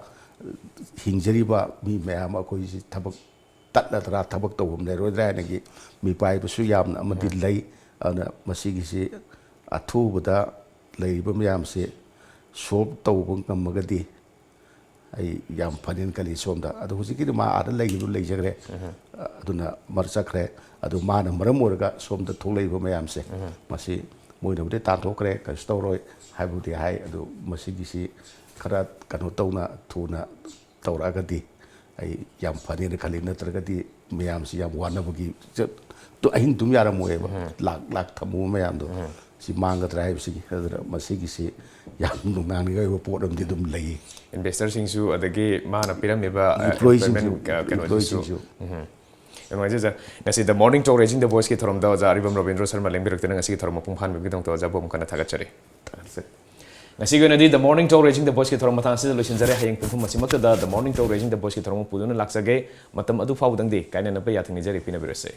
ꯍꯤꯡꯖꯔꯤꯕ ꯃꯤ ꯃꯌꯥꯝ ꯑꯃ ꯑꯩꯈꯣꯏꯁꯤ ꯊꯕꯛ ꯇꯠꯂꯗ꯭ꯔꯥ, ꯊꯕꯛ ꯇꯧꯐꯝ ꯂꯩꯔꯣꯏꯗ꯭ꯔꯥ ꯍꯥꯏꯅꯒꯤ ꯃꯤꯄꯥꯏꯕꯁꯨ ꯌꯥꯝꯅ ꯑꯃꯗꯤ ꯂꯩ꯫ ꯑꯗꯨꯅ ꯃꯁꯤꯒꯤꯁꯤ ꯑꯊꯨꯕꯗ ꯂꯩꯔꯤꯕ ꯃꯌꯥꯝꯁꯤ ꯁꯣꯜꯕ ꯇꯧꯕ ꯉꯝꯃꯒꯗꯤ ꯑꯩ ꯌꯥꯝ ꯐꯅꯦꯅ ꯈꯜꯂꯤ ꯁꯣꯝꯗ꯫ ꯑꯗꯣ ꯍꯧꯖꯤꯛꯀꯤꯗꯤ ꯃꯥ ꯑꯥꯗ ꯂꯩꯈꯤꯕꯗꯨ ꯂꯩꯖꯈ꯭ꯔꯦ, ꯑꯗꯨꯅ ꯃꯔ ꯆꯠꯈ꯭ꯔꯦ꯫ ꯑꯗꯨ ꯃꯥꯅ ꯃꯔꯝ ꯑꯣꯏꯔꯒ ꯁꯣꯝꯗ ꯊꯣꯛꯂꯛꯏꯕ ꯃꯌꯥꯝꯁꯦ, ꯃꯁꯤ ꯃꯣꯏꯅꯕꯨꯗꯤ ꯇꯥꯟꯊꯣꯛꯈ꯭ꯔꯦ, ꯀꯩꯁꯨ ꯇꯧꯔꯣꯏ ꯍꯥꯏꯕꯕꯨꯗꯤ ꯍꯥꯏ, ꯑꯗꯨ ꯃꯁꯤꯒꯤꯁꯤ ꯈꯔ ꯀꯩꯅꯣ ꯇꯧꯅ ꯊꯨꯅ ꯇꯧꯔꯛꯑꯒꯗꯤ ꯑꯩ ꯌꯥꯝ ꯐꯅꯦꯅ ꯈꯜꯂꯤ꯫ ꯅꯠꯇ꯭ꯔꯒꯗꯤ ꯃꯌꯥꯝꯁꯤ ꯌꯥꯝ ꯋꯥꯅꯕꯒꯤ ꯆ-, ꯇꯨ-, ꯑꯍꯤꯡ ꯇꯨꯝ ꯌꯥꯔꯝꯃꯣꯏꯕ꯫ ꯂꯥꯛ ꯂꯥꯛ ꯊꯝꯃꯨꯕ ꯃꯌꯥꯝꯗꯣ ꯁꯤ ꯃꯥꯡꯒꯗ꯭ꯔꯥ ꯍꯥꯏꯕꯁꯤꯒꯤ꯫ ꯑꯗꯨꯅ ꯃꯁꯤꯒꯤꯁꯤ ꯌꯥꯝ ꯅꯨꯡꯅꯥꯡꯅꯤꯡꯉꯥꯏ ꯑꯣꯏꯕ ꯄꯣꯠ ꯑꯃꯗꯤ ꯑꯗꯨꯝ ꯂꯩ꯫ ꯏꯟꯚꯦꯁꯇꯔꯁꯤꯡꯁꯨ ꯑꯗꯒꯤ ꯃꯥꯅ ꯄꯤꯔꯝꯃꯤꯕ, ꯑ, ꯏꯝꯄ꯭ꯂꯣꯌꯤꯁꯤꯡꯁꯨ, employment, ꯑ, ꯀꯩꯅꯣꯁꯤꯁꯨ꯫ ꯏꯝꯄ꯭ꯂꯣꯌꯤꯁꯤꯡꯁꯨ꯫ ꯎꯝ꯫ ꯌꯥꯝ ꯅꯨꯡꯉꯥꯏꯖꯩ, ꯁꯥꯔ꯫ ꯉꯁꯤꯗ ꯃꯣꯔꯅꯤꯡ ꯇꯣꯛ ꯔꯦꯖꯤꯡ ꯗ ꯚꯣꯏꯁꯀꯤ ꯊꯧꯔꯝꯗ ꯑꯣꯖꯥ ꯑꯔꯤꯕꯝ ꯔꯕꯤꯟꯗ꯭ꯔꯣ ꯁꯔꯃ ꯂꯦꯡꯕꯤꯔꯛꯇꯨꯅ ꯉꯁꯤꯒꯤ ꯊꯧꯔꯝ ꯃꯄꯨꯡ ꯐꯥꯍꯟꯕꯒꯤꯗꯃꯛꯇ ꯑꯣꯖꯥꯕꯨ ꯑꯃꯨꯛ ꯍꯟꯅ ꯊꯥꯒꯠꯆꯔꯤ꯫ ꯉꯁꯤꯒꯤ ꯑꯣꯏꯅꯗꯤ ꯗ ꯃꯣꯔꯅꯤꯡ ꯇꯣꯛ ꯔꯦꯖꯤꯡ ꯗ ꯚꯣꯏꯁꯀꯤ ꯊꯧꯔꯝ ꯃꯇꯥꯡ ꯑꯁꯤꯗ ꯂꯣꯏꯁꯤꯟꯖꯔꯦ꯫ ꯍꯌꯦꯡ ꯄꯨꯡ ꯑꯍꯨꯝ ꯃꯁꯤꯃꯛꯇꯗ ꯗ ꯃꯣꯔꯅꯤꯡ ꯇꯣꯛ ꯔꯦꯖꯤꯡ ꯗ ꯚꯣꯏꯁꯀꯤ ꯊꯧꯔꯝ ꯄꯨꯗꯨꯅ ꯂꯥꯛꯆꯒꯦ꯫ ꯃꯇꯝ ꯑꯗꯨ ꯐꯥꯎꯕꯗꯪꯗꯤ ꯀꯥꯏꯅꯅꯕ ꯌꯥꯊꯪ ꯅꯤꯖꯔꯤ, ꯄꯤꯅꯕꯤꯔꯁꯦ꯫